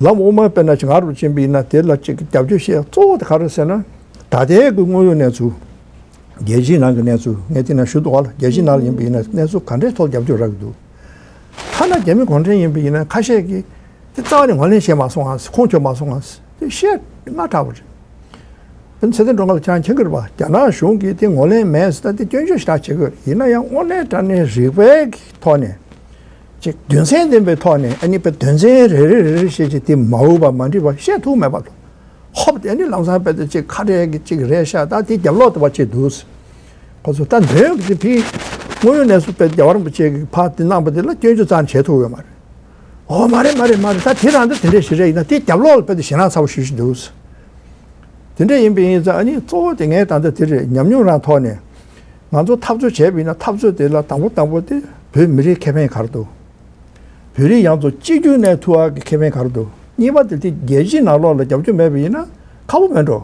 ལམ་དབུ་མ་དཔེར་ན་ཅིག་ང་རུ་ཕྱིན་པ་ཡིན་ན་དེ་ལ་ཅིག་རྒྱབ་སྐྱོར་བྱེད་གཙོ་བོ་དེ་ག་རེ་ཟེར་ན། ད་ལྟའི་གི་དངོས་ཡོད་གནས་ཚུལ། རྒྱལ་སྤྱིའི་ནང་གི་གནས་ཚུལ་ངས་དེ་ན་ཞུ་འདུག་བ་ལ། རྒྱལ་སྤྱིའི་ནང་ལ་ཡིན་པ་ཡིན་ན་གནས་ཚུལ་ག་འདྲའི་ཐོག་རྒྱབ་སྐྱོར་རག་གི་འདུག་ཐ་ན་རྒྱ་མི་གུང་ཁྲན་ཡིན་པ་ཡིན་ན་ཁ་ཤས་ཀྱིས་དེ་རྩ་བ་ནས་ངོས་ལེན་བྱས་མ་སོང་ང་། ཁུངས་འཁྱོལ་མ་སོང་ང་། དེ་བཤད་སྔ་དྲགས་པ་རེད། དཔེར་ན་ཚེ་བརྟན་སྒྲོལ་དཀར་ལགས་ཁྱེད་རང་མཁྱེན་གྱི་རེད་པ། རྒྱ་ནག་གཞུང་གིས་དེ་ངོས་ལེན་མེད་ཟེར། ད་དེ་སྐྱོན་བརྗོད་ཞེ་དྲག་བྱེད་ཀྱི་ཡོད་རེད། ཡིན་ན་ཡང་དངོས་གནས་དྲང་གནས་རིག་པའི་ཐོག་ནས་ཅིག་དོན་ཚན་ལྡན་པའི་ཐོག་ནས་ཨ་ནི་དཔེ་དོན་ཚན་རེ་རེ་རེ་རེ་བཤད་ཅིག་དེ་མ་འོས་པ་མ་འགྲིག་པ་བཤད་ཐུབ་མེད་པ་ལ། ཧོབ་དེ་ཨ་ནི་ལམ་སང་དཔེ་དེ་ཅིག་ཁ་བྲལ་གྱི་ཅིག་རེད་ཤག་ད་དེ་རྒྱབ་ལོག་དེ་བ་ཅིག་འདུག་ཁོ་ཚོ་ད་འདོན་གྱི་དེ་ཕི་དངོས་ཡོད་གནས་ཚུལ་དཔེ་རྒྱལ་བ་རིན་པོ་ཆེ་གི་ཕར་དེ་གནང་པ་དེ་ལ་སྐྱོན་བརྗོད་རྩ་ནས་བྱེད་ཐུབ་ཡོད་མ་རེད། ཨོ་མ་རེད་མ་རེད་མ་རེད། ད་དེ་རང་ད་དེ་འདྲས་ཞིག་རེད། ཡིན་ན་དེ་རྒྱབ་ལོག་ལ་དཔེ་དེ་ཞེད་སྣང་ཚ་བོ་ཞེ་པོ་ཞིག་འདུག་དེ་འདྲས་ཡིན་པ་ཡིན་ཙང་ཨ་ནི་གཙོ་བོ་དེ་ངས་ད་ལྟ་དེ་རེད། ཉམས་མྱོང་རང་ཐོག་ནས་ང་ཚོ་འཐབ་རྩོད་བྱས་པ་ཡིན་ན་འཐབ་རྩོད་དེ་ལ་དང་པོ་དང་པོ་དེ་བོད་མི་རིགས་ཁེ་ཕན་ག་རེ་འདུག་བོད་རིགས་ཡང་ཚོ་གཅིག་གྱུར་གནས་ཐུབ་པ་གི་ཁེ་ཕན་ག་རེ་འདུག་གཉིས་པ་དེ་དེ་རྒྱལ་སྤྱིའི་ནང་ལོགས་ལ་རྒྱབ་སྐྱོར་མེད་པ་ཡིན་ན་ཁག་པོ་མེད་འགྲོ།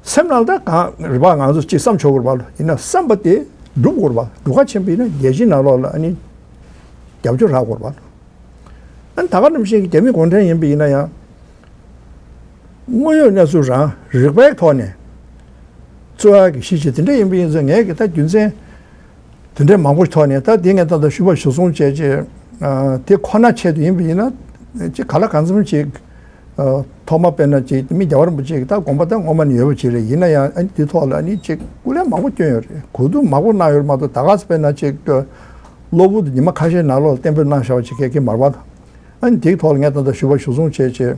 སེམས་ནང་ད་གང་རེད་པ། ང་ཚོ་གཅིག་བསམ་ཆོག་གི་རེད་པ། ཡིན་ན་བསམ་པ་དེ་སྒྲུབ་དགོས་རེད་པ། སྒྲུབ་ཁ་ཕྱིན་པ་ཡིན་ན་རྒྱལ་སྤྱིའི་ནང་ལོགས་ལ་ཨ་ནི་རྒྱབ་སྐྱོར་རག་དགོས་རེད་པ། ཨ་ནི་ད་ག་ནང་བཞིན་གྱི་རྒྱ་མི་གུང་ཁྲན་ཡིན་པ་ཡིན་ན་ཡང་དངོས་ཡོད་གནས་ཚུལ་རང་རིག་པའི་ཐོག་ནས་རྩོད་ཡག་གི་གཞི་བྱས་དེ་འདྲ་ཡིན་པ་ཡིན་ཙང་ངས་ཀྱི་ད་རྒྱུ་མཚན་དེ་འདྲའི་མང་པོ་ཐོག་ནས་ད་དེ་ངས་ད་ལྟ་ཞུ་བ་ཞུ་སོང་བྱས་རྗེས་དེ་ཁོ་ན་ཆེད་དུ་ཡིན་པ་ཡིན་ན་ཅིག་ག་ལ་གང་འཚམ་ཅིག་ཐོག་མ་དཔེར་ན་ཅིག་མི་རྒྱལ་བ་རིན་པོ་ཆེ་གི་ད་དགོངས་པ་ད་ངོ་མ་ནས་ཡོད་པ་ཅིག་རེད། ཡིན་ན་ཡང་ཨ་ནི་དེ་ཐོག་ལ་ཨ་ནི་ཅིག་སྐུ་ལས་མང་པོ་བསྐྱོན་ཡོད་རེད། གོ་བསྡུར་མང་པོ་གནང་ཡོད་རེད་མ་གཏོགས་ད་ག་ཚོད་དཔེར་ན་ཅིག་གློ་བུར་དུ་ཉི་མ་ཁ་ཤས་ནང་ལོགས་ལ་གཏན་འབེབས་གནང་བཞག་པ་ཅིག་ག་གེ་མ་རེད་པ། ཨ་ནི་དེའི་ཐོག་ལ་ངས་ད་ལྟ་ཞུ་བ་ཞུ་སོང་བྱས་རྗེས་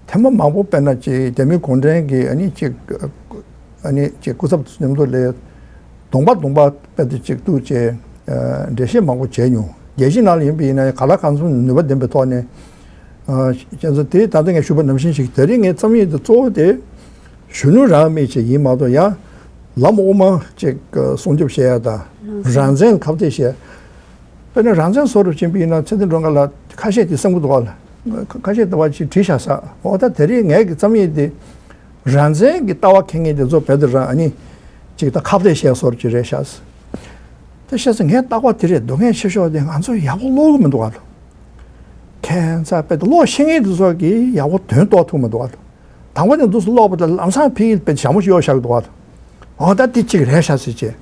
ཐེངས་མ་མང་པོ་དཔེར་ན་ཅིག་རྒྱ་མིའི་གུང་ཁྲན་གྱི་ཨ་ནི་ཅིག་ཨ་ནི་ཅིག་སྐུ་ཚབ་མཉམ་དུ་ལས་གདོང་པ་གདོང་པ་དཔེ་དེ་ཅིག་གཏུགས་བྱས། ཨ་འགྲེལ་བཤད་མང་པོ་བྱས་མྱོང་། རྒྱལ་སྤྱིའི་ནང་ལ་ཡིན་པ་ཡིན་ན་ག་ལ་གང་འཚམ་ནུས་པ་ལྡན་པའི་ཐོག་ནས། ཨ་བྱས་ཙང་དེ་ད་ལྟ་ངས་ཞུས་པ་ནང་བཞིན་ཞིག་དེ་རིང་ངའི་རྩོམ་ཡིག་དེ་གཙོ་བོ་དེ་གཞོན་ནུ་རང་མི་ཅིག་ཡིན་མ་གཏོགས། ཡང་ལམ་དབུ་མ་ཅིག་སྲུང་སྐྱོབ་བྱེད་ཡ་དང་རང་བཙན་ཁ་གཏད་བྱེད་ཡ། དཔེར་ན་རང་བཙན་བཟོ་རུ་ཕྱིན་པ་ཡིན་ན་ཚེ་བརྟན་སྒྲོལ་དཀར་ལགས་ཁ་ཤས་དེ་བསམ་གྱི་འདུག་ག་ལ། ཁ་ཤས་ལྟ་བ་ཅིག་བྲིས་བཞག་ས། འོ་ད་དེ་རིང་ངའི་གི་རྩོམ་ཡིག་དེ་རང་བཙན་གྱི་ལྟ་བ་འཁྱེར་མཁན་དེ་ཚོ་བེད་དུ་རང་ཨ་ནི་ཅིག་ད་ཁ་གཏད་བྱས་བཟོ་རུ་ཅིག་རེད་བཞག་ས། དེ་བྱས་ཙང་ངའི་ལྟ་བ་དེ་རེད། སྡུག་བསྔལ་ཆེ་ཤོས་དེ་ང་ཚོ་ཡག་པོ་ཀློག་གི་མི་འདུག་ག་ལ། ཁྱད་མཚར་དཔེ་དེ་ཀློག་ཤེས་མཁན་དེ་ཚོ་གིས་ཡག་པོ་དོན་རྟོགས་ཐུབ་མི་འདུག་ག་ལ། དང་པོ་ནས་འདུག་སེ་ཀློག་པ་དང་ལམ་སང་ཕ་གིར་དཔེ་ཞྭ་མོ་ཞིག་གཡོག་བཞག་འདུག་ག། འོ་ད་འདི་གཅིག་རེད་ཤག་ཟེར་བྱས།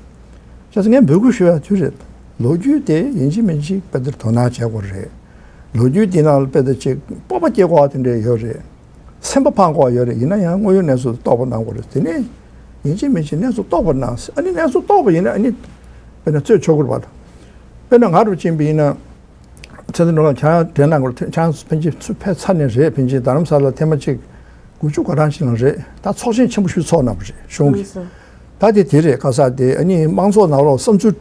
བྱས་ཙང་ངས་འབོད་སྐུལ་ཞུ་ཡ་དེ་རེད། ལོ་རྒྱུས་དེ་ཡིན་གཅིག་མིན་གཅིག་དཔེ་དེར་དོ་སྣང་བྱེད་དགོས་རེད། ལོ་རྒྱུས་དེ་ནང་ལ་དཔེ་དེ་ཅིག་སྤོབས་པ་སྐྱེ་དགོས་པ་དེ་འདྲ་ཡོད་རེད། སེམས་པ་ཕངས་དགོས་པ་ཡོད་རེད། ཡིན་ན་ཡང་དངོས་ཡོད་གནས་ཚུལ་དེ་རྟོགས་པ་གནང་དགོས་རེད། དེ་ནས་ཡིན་གཅིག་མིན་གཅིག་གནས་ཚུལ་རྟོགས་པ་གནང་། ཨ་ནི་གནས་ཚུལ་རྟོགས་པ་ཡིན་ན་ཨ་ནི་དཔེར་ན་རྩོད་ཆོག་གི་རེད་པ། དཔེར་ན་ང་རུ་ཕྱིན་པ་ཡིན་ན། ཚེ་བརྟན་སྒྲོལ་ལགས་ཁྱེད་རང་དྲན་གནང་དགོས་རེད། ཁྱེད་རང་ཕན་ཆད་ཚུར་ཕེབས་ཚར་ནས་རེད། ཕན་ཆད་རྡ་རམ་ས་ལ་ཐེངས་མ་གཅིག་དགུ་བཅུ་གོ་གྲངས་ཤིག་ལ་རེད། ད་ཚོགས་ཆེན་ཆེན་པོ་ཞིག་ཚོགས་གནང་བ་རེད་གཞུང་གིས། ལགས་སོ། ད་དེ་དེ་རེད། ཁ་ས་དེ་ཨ་ནི་དམངས་ཚོགས་ནང་ལོགས་བསམ་ཚུལ་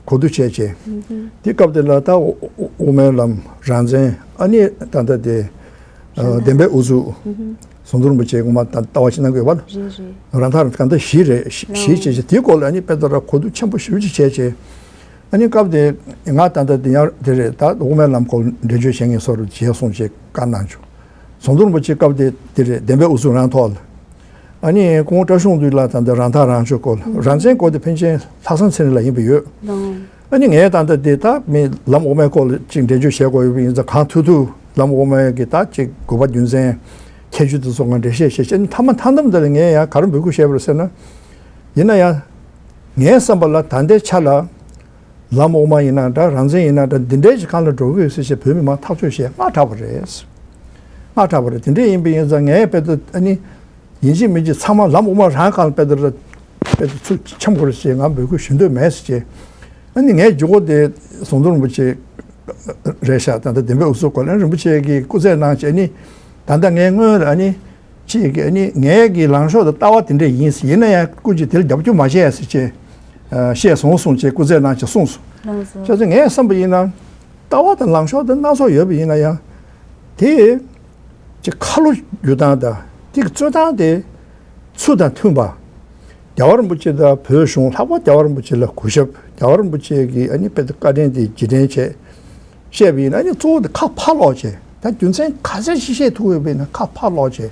གོ་བསྡུར་བྱས་བྱས། ཨུ་ཧུ། དེ་སྐབས་དེ་ལ་ད་དབུ་དབུ་མའི་ལམ། རང་བཙན། ཨ་ནི་ད་ལྟ་དེ་ཨ་བདེན་པའི་ཨུ་ཚུགས། ཨུ་ཧུ། ཟམ་གདོང་རིན་པོ་ཆེ་སྔོན་མ་ད་ལྟ་བ་ཞིག་གནང་གི་ཡོད་པ། རེད་རེད། རང་ཐག་རང་གང་ལྟར་བཞི་རེད། བཞི་བཞི་བྱས་བྱས་དེའི་སྐོར་ལ་ཨ་ནི་དཔེ་ལྟར་གོ་བསྡུར་ཆེན་པོ་ཞེ་པོ་ཅིག་བྱས་བྱས། ཨ་ནི་སྐབས་དེ་ང་ད་ལྟ་དེ་ཡང་དེ་རེད། ད་དབུ་མའི་ལམ་སྐོར་འགྲེལ་བརྗོད་བྱེད་མཁན་ཚོར་བྱས་སོང་ཅེས་བཀའ་གནང་བྱུང་། ཟམ་གདོང་རིན་པོ་ཆེ་སྐབས་དེ་དེ་རེད། བདེན་པའི་ཨུ་ཚུགས་རང་ཐོག་ལ། ཨ་ནི་སྐུ་ངོ་བཀྲ་ཤིས་དབང་འདུས་ལགས་ད་ལྟ་རང་ཐག་རང་གཅོད་སྐོར། རང་བཙན་སྐོར་དེ་ཕན་ཆད་ལྷག་བསམ་ཚེ་རིང་ལགས་ཡིན་པ་ཡོད། ལགས། ཨ་ནི་ངས་ད་ལྟ་དེ་ད་མི་ལམ་དབུ་མའི་སྐོར་ལ་ཅིག་འགྲེལ་བརྗོད་བྱེད་དགོས་ཡོད་པ་ཡིན་ཙང་། གང་ཐུབ་ཐུབ་ལམ་དབུ་མའི་གི་ད་ཅིག་དགོས་པ་རྒྱུ་མཚན། ཁྱད་ཆོས་དེ་ཚོ་ང་འགྲེལ་བཤད་བྱེད་བྱས། མཐའ་མ་མཐའ་མཚམས་དེ་ལ་ངས་ཡང་ག་རེ་འབོད་སྐུལ་བྱས་པ་རེད་ཟེར་ན། ཡིན་ན་ཡང་ངའི་བསམ་པ་ལ་ད་ལྟའི་ཆ་ལ་ལམ་དབུ་མ་ཡིན་ན་འདྲ། རང་བཙན་ཡིན་ན་འདྲ། འདི་འདྲའི་ཞིག་སྒང་ལ་འགྲོ་གི་ཡོད་ཟེར་བྱས་བོད་མི་མང་ཐག་གཅོད་བྱས་སྔ་དྲགས་པ་རེད། སྔ་དྲགས་པ་རེད། དེ་འདྲ་ཡིན་པ་ཡིན་ཙང་ངས་དཔེ་ད་ཨ་ནི་ཡིན་གཅིག་མིན་གཅིག་ཚང་མ་ལམ་དབུ་མ་རང་སྒང་ལ་དཔེ་ད་དཔེ་ད་ཚུར་འཆམ་དགོས་རེད་ཅེས་ང་འབོད་སྐུལ་ཞུ་འདོད་མེད་ཟེར་བྱས། ཨ་ནི་ངའི་མཇུག་གུ་དེ་ཟམ་གདོང་རིན་པོ་ཆེ་རེད་ཤག་ད་ལྟ་བདེན་པའི་ཨུ་ཚུགས་སྐོར་ལ་རིན་པོ་ཆེ་གིས་སྐུ་རྩེད་གནང་བྱས། ཨ་ནི་ད་ལྟ་ངའི་སྔོན་ལ་ཨ་ནི་ཅིག་གིས་ཨ་ནི་ངའི་གི་ལངས་ཕྱོགས་དང་ལྟ་བ་དེ་འདྲ་ཡིན། ཡིན་ན་ཡང་སྐུ་མཁྱེན་དེ་ལ་རྒྱབ་སྐྱོར་མ་བྱེད་ཟེར་བྱས་བཤད་སོང་གསུངས་བྱས་སྐུ་རྩེད་གནང་བྱས་གསུངས་སོང་། ལགས་སོ། བྱས་ཙང་ངས་བསམ་པ་ཡིན་ན་ལྟ་བ་དང་ལངས་ཕྱོགས་དེ་སྣ་ཚོགས་ཡོད་པ་ཡིན་ན་ཡང་། དེ་ཅིག་ཁ་ལོ་བསྒྱུར་སྟངས་དང་དེ་གི་རྩོད་སྟངས་དེ་ཚུལ་དང་མཐུན་པ། རྒྱལ་བ་རིན་པོ་ཆེ་དང་བོད་གཞུང་། ལྷག་པར་རྒྱལ་བ་རིན་པོ་ཆེ་ལ་གུས་ཞབས། རྒྱལ་བ་རིན་པོ་ཆེ་གི་ཨ་ནི་དཔེ་ད་བཀའ་དྲིན་དེ་རྗེས་དྲན་བྱས་བཤད་པ་ཡིན་ན། ཨ་ནི་གཙོ་བོ་དེ་ཁ་ཕར་སློག་བྱས། ད་རྒྱུ་མཚན་ག་ཚད་ཅིག་བཤད་ཐུབ་ཡོད་པ་ཡིན་ན་ཁ་ཕར་སློག་བྱས།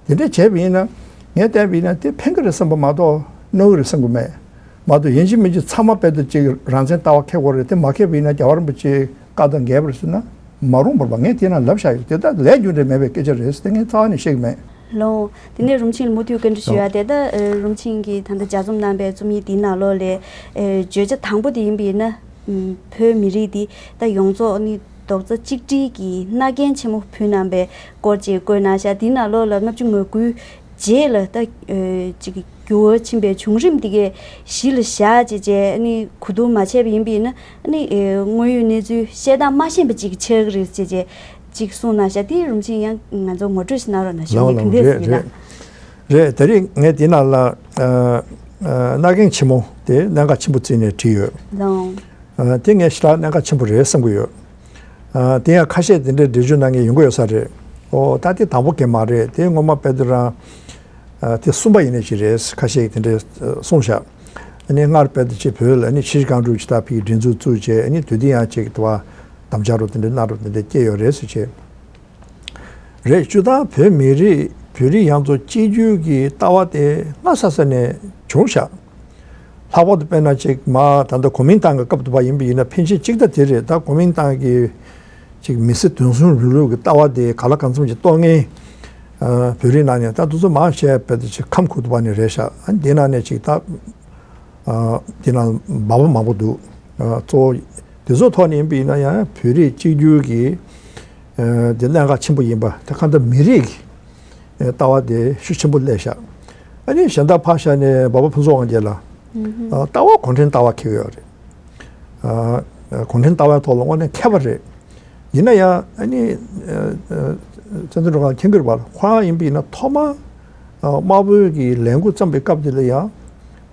དེ་འདྲ་བྱས་པ་ཡིན་ན་ངས་བལྟས་པ་ཡིན་ན་དེ་ཕན་གི་རེད་བསམ་པ་མ་གཏོགས་གནོད་གི་རེད་བསམ་གི་མེད། མ་གཏོགས་ཡིན་གཅིག་མིན་གཅིག་ཚང་མ་དཔེ་ད་ཅིག་རང་བཙན་ལྟ་བ་འཁྱེར་དགོས་རེད། དེ་མ་འཁྱེར་བ་ཡིན་ན་རྒྱལ་བ་རིན་པོ་ཆེའི་བཀའ་དང་འགལ་བ་རེད་ཟེར་ན་མ་རུང་བར་པ། ངས་དེ་ནང་ལབ་བཞག་ཡོད། དེ་ད་ལས་རྒྱུ་འབྲས་མེད་པའི་སྐད་ཆ་རེད་ཟེར་དེ་ངས་རྩ་བ་ནས་བཤད་གི་མེད། ལགས། དེ་ནས་རུམ་ཆེན་ལ་མུ་མཐུད་བཀའ་འདྲི་ཞུ་ཡ། ལགས། དེ་ལྟར་རུམ་ཆེན་གྱིས་ད་ལྟ་ལྗགས་རྩོམ་གནང་པའི་རྩོམ་ཡིག་འདིའི་ནང་ལོགས་ལས་ཨེ་བརྗོད་བྱ་དང་པོ་དེ་ཡིན་པ་ཡིན་ན། ཨམ། བོད་མི་རིགས་འདི་ད་ཡོངས་རྫོགས་ནི་རྡོག་རྩ་གཅིག་སྒྲིལ་གྱི་མནའ་གན་ཆེན་མོ་ཕུལ་གནང་པའི་སྐོར་ཅིག་བཀོད་གནང་ཤག་འདིའི་ནང་ལོགས་ལ་ལྔ་བཅུ་ང་དགུའི་རྗེས་ལ་ད་ཨེ་ཅིག་འགྱུར་བ་ཕྱིན་པའི་བྱུང་རིམ་འདི་གའི་གཞི་ལ་བཞག་བྱས་བྱས་ནི་གོ་བསྡུར་མ་བྱས་པ་ཡིན་པ་ཡིན་ན་ནི་ཨེ་དངོས་ཡོད་གནས་ཚུལ་བཤད་སྟངས་མ་ཤེས་པ་ཅིག་ཆགས་ཀྱི་རེད་བྱས་བྱས་ཅིག་གསུངས་གནང་ཤག་དེ་རུམ་ཆེན་ཡང་ང་ཚོ་ངོ་སྤྲོད་ཞིག་གནང་རོགས་གནང་། ཞུ་ལགས་ངེས་ལགས། ཕན་ཐོགས་རེད་ཟིན་ལ། རེད། རེད། དེ་རིང་ངས་འདི་ནང་ལ་ཨ་ཨ་མནའ་གན་ཆེན་མོ་དེ་གནད་འགག་ཆེན་པོ་བརྩིས་ནས་བྲིས་ཡོད། ལགས། ཨ་དེ་ངས་ཞེ་དྲག་གནད་འགག་ཆེན་པོ་རེད་བསམ་གྱི་ཡོད། ཨ་དེ་ཡང་ཁ་ཤས་དེ་འདྲའི་འགྲེལ་བརྗོད་གནང་མཁན་ཡོང་གི་ཡོད་ས་རེད། ཨོ་ད་དེ་དང་པོ་གན་མ་རེད། དེ་སྔོན་མ་དཔེ་དེ་རང་ཨ་དེ་གསུམ་པ་ཡིན་ནའི་ཅིག་རེད། ཁ་ཤས་དེ་འདྲའི་ཨ་གསུངས་ཤག་ཨ་ནི་སྔར་དཔེ་དེ་ཅིག་བོད་ལ་ཨ་ནི་ཆུ་བཞི་སྒང་དྲུག་ཅིག་ད་ཕ་གིར་སྒྲིག་འཛུགས་བཙུགས་བྱས། ཨ་ནི་དེ་དུས་ཡང་ཅིག་དུ་བ་དམ་བཅའ་རོགས་དེ་འདྲ་གནང་རོགས་དེ་འདྲ་སྐྱེས་ཡོད་རེད་ཟེར་བྱས། རེད། སྤྱིར་བཏང་བོད་མི་རིགས་བོད་རིགས་ཡོངས་རྫོགས་གཅིག་གྱུར་གྱི་ལྟ་བ་དེ་སྔ་ས་ས་ནས་བྱུང་ཤག་ལྷག་པར་དུ་དཔེར་ན་ཅིག་མ་ད་ལྟ་གོ་མིན་ཏང་གི་སྐབས་དུ་བ་ཡིན་པ་ཡིན་ན་ཕན་ཆད་གཅིག་ད་དེ་རེད། ད་གོ་མིན་ཏང་གི་ཅིག་མི་སེར་དོན་གསུམ་རིང་ལུགས་ཀྱི་ལྟ་བ་དེ་ག་ལ་གང་འཚམ་ཅིག་གཏོར་མཁན་ཨ་བོད་རིགས་ནང་ནས་ད་དེ་ཚོ་མང་ཆེ་བ་དཔེ་ད་ཅིག་ཁམས་ཁུལ་དུ་བ་ནས་རེད་ཤག་ཨ་དེ་ནང་ནས་ཅིག་ད། ཨ་དེ་ནང་འབའ་པ་མང་པོ་འདུག་ཨ་གཙོ་བོ་དེ་ཚོ་ཐོག་ནས་ཡིན་པ་ཡིན་ན་ཡང་བོད་རིགས་གཅིག་གྱུར་གྱི་ཨ་དེ་གནད་འགག་ཆེན་པོ་ཡིན་པ་དེ་གང་ལྟར་མི་རིགས་ཀྱི་ལྟ་བ་དེ་ཤུགས་ཆེན་པོ་སླེབས་ཤག་ཨ་ནི་གཞན་དག་ཕར་བཞག་ནས་འབའ་པ་ཕུན་ཚོགས་དབང་རྒྱལ་ལགས་ཨ་ལྟ་བ་གུང་ཁྲན་ལྟ་བ་འཁྱེར་ཡོད་རེད། ཨ་གུང་ཁྲན་ལྟ་བའི་ཐོག་ལ་དངོས་གནས་མཁས་པ་རེད། ཡིན་ན་ཡང་ཨ་ནི་ཨ་ བཙན་བྱོལ་སྒྲོལ་དཀར་མཁྱེན་གྱི་རེད་པ། ཁོ་རང་ཡིན་པ་ཡིན་ན་ཐོག་མར་ཨ་དམར་པོའི་གི་ལས་འགུལ་བརྩམས་པའི་སྐབས་དེ་ལ་ཡང་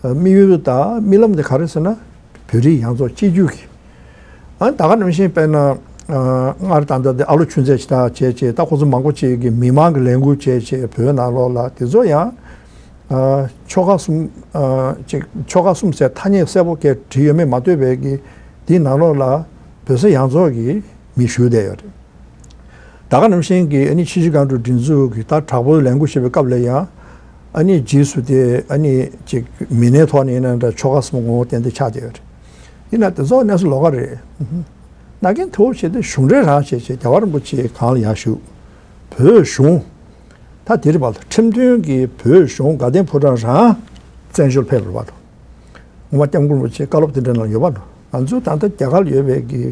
ཨ་དམིགས་ཡུལ་དང་རྨི་ལམ་དེ་ག་རེ་ཟེར་ན། བོད་རིགས་ཡོངས་རྫོགས་གཅིག་གྱུར་གྱི། ཨ་ད་ག་ནང་བཞིན་དཔེར་ན་ཨ་སྔར་ད་ལྟ་དེ་ཨ་ལོ་ཆུང་ཚེ་ཇི་ལྟར་བྱས་བྱས། ད་ཁོ་ཚོ་མང་པོ་ཅིག་གིས་མི་མང་གི་ལས་འགུལ་བྱས་བྱས། བོད་ནང་ལོགས་ལ་དེ་ཚོ་ཡང་ཨ་ཆོལ་ཁ་གསུམ་ཨ་ཅིག་ཆོལ་ཁ་གསུམ་ཟེར་ཐ་སྙད་གསལ་པོ་གས་བྲིས་ཡོད་མེད་མ་ལྟོས་པའི་གི་དེའི་ནང་ལོགས་ལ་བོད་ས་ཡོངས་རྫོགས་ཀྱི་མི་བཞུགས་བསྡད་ཡོད་རེད། ད་ག་ནང་བཞིན་གྱི་ཨ་ནི་ཆུ་བཞི་སྒང་དྲུག་སྒྲིག་འཛུགས་ཀྱི་ད་དྲག་པོའི་ལས་འགུལ་བྱེད་པའི་སྐབས་ལ་ཡང་ཨ་ནི་རྗེས་སུ་དེ་ཨ་ནི་ཅིག་མི་སྣའི་ཐོག་ནས་ཡིན་ན་འདྲ། ཆོལ་ཁ་གསུམ་ངོ་བོ་ཏན་ཏན་ཆགས་བསྡད་ཡོད་རེད། ཡིན་ན་དེ་ཚོ་གནས་ཚུལ་ལོགས་ཀ་རེད། ན་རྒན་དེ་བོ་བྱས་ཏེ་གཞུང་འབྲེལ་རང་བྱས་བྱས་རྒྱལ་བ་རིན་པོ་ཆེ་གང་ལ་ཡར་བཞུགས། བོད་གཞུང་། ད་དེ་རེད་པ། ཁྲིམས་མཐུན་གྱི་བོད་གཞུང་དགའ་ལྡན་ཕོ་བྲང་རང་བཙན་བྱོལ་ཕེབས་པ་རེད་པ། ངོ་མ་སྐྱབས་མགོན་རིན་པོ་ཆེ་བཀའ་སློབ་དེ་འདྲ་ནང་ཡོད་པ་ལ། ང་ཚོ་ད་ལྟ་རྒྱ་གར་ལ་ཡོད་པའི་གི་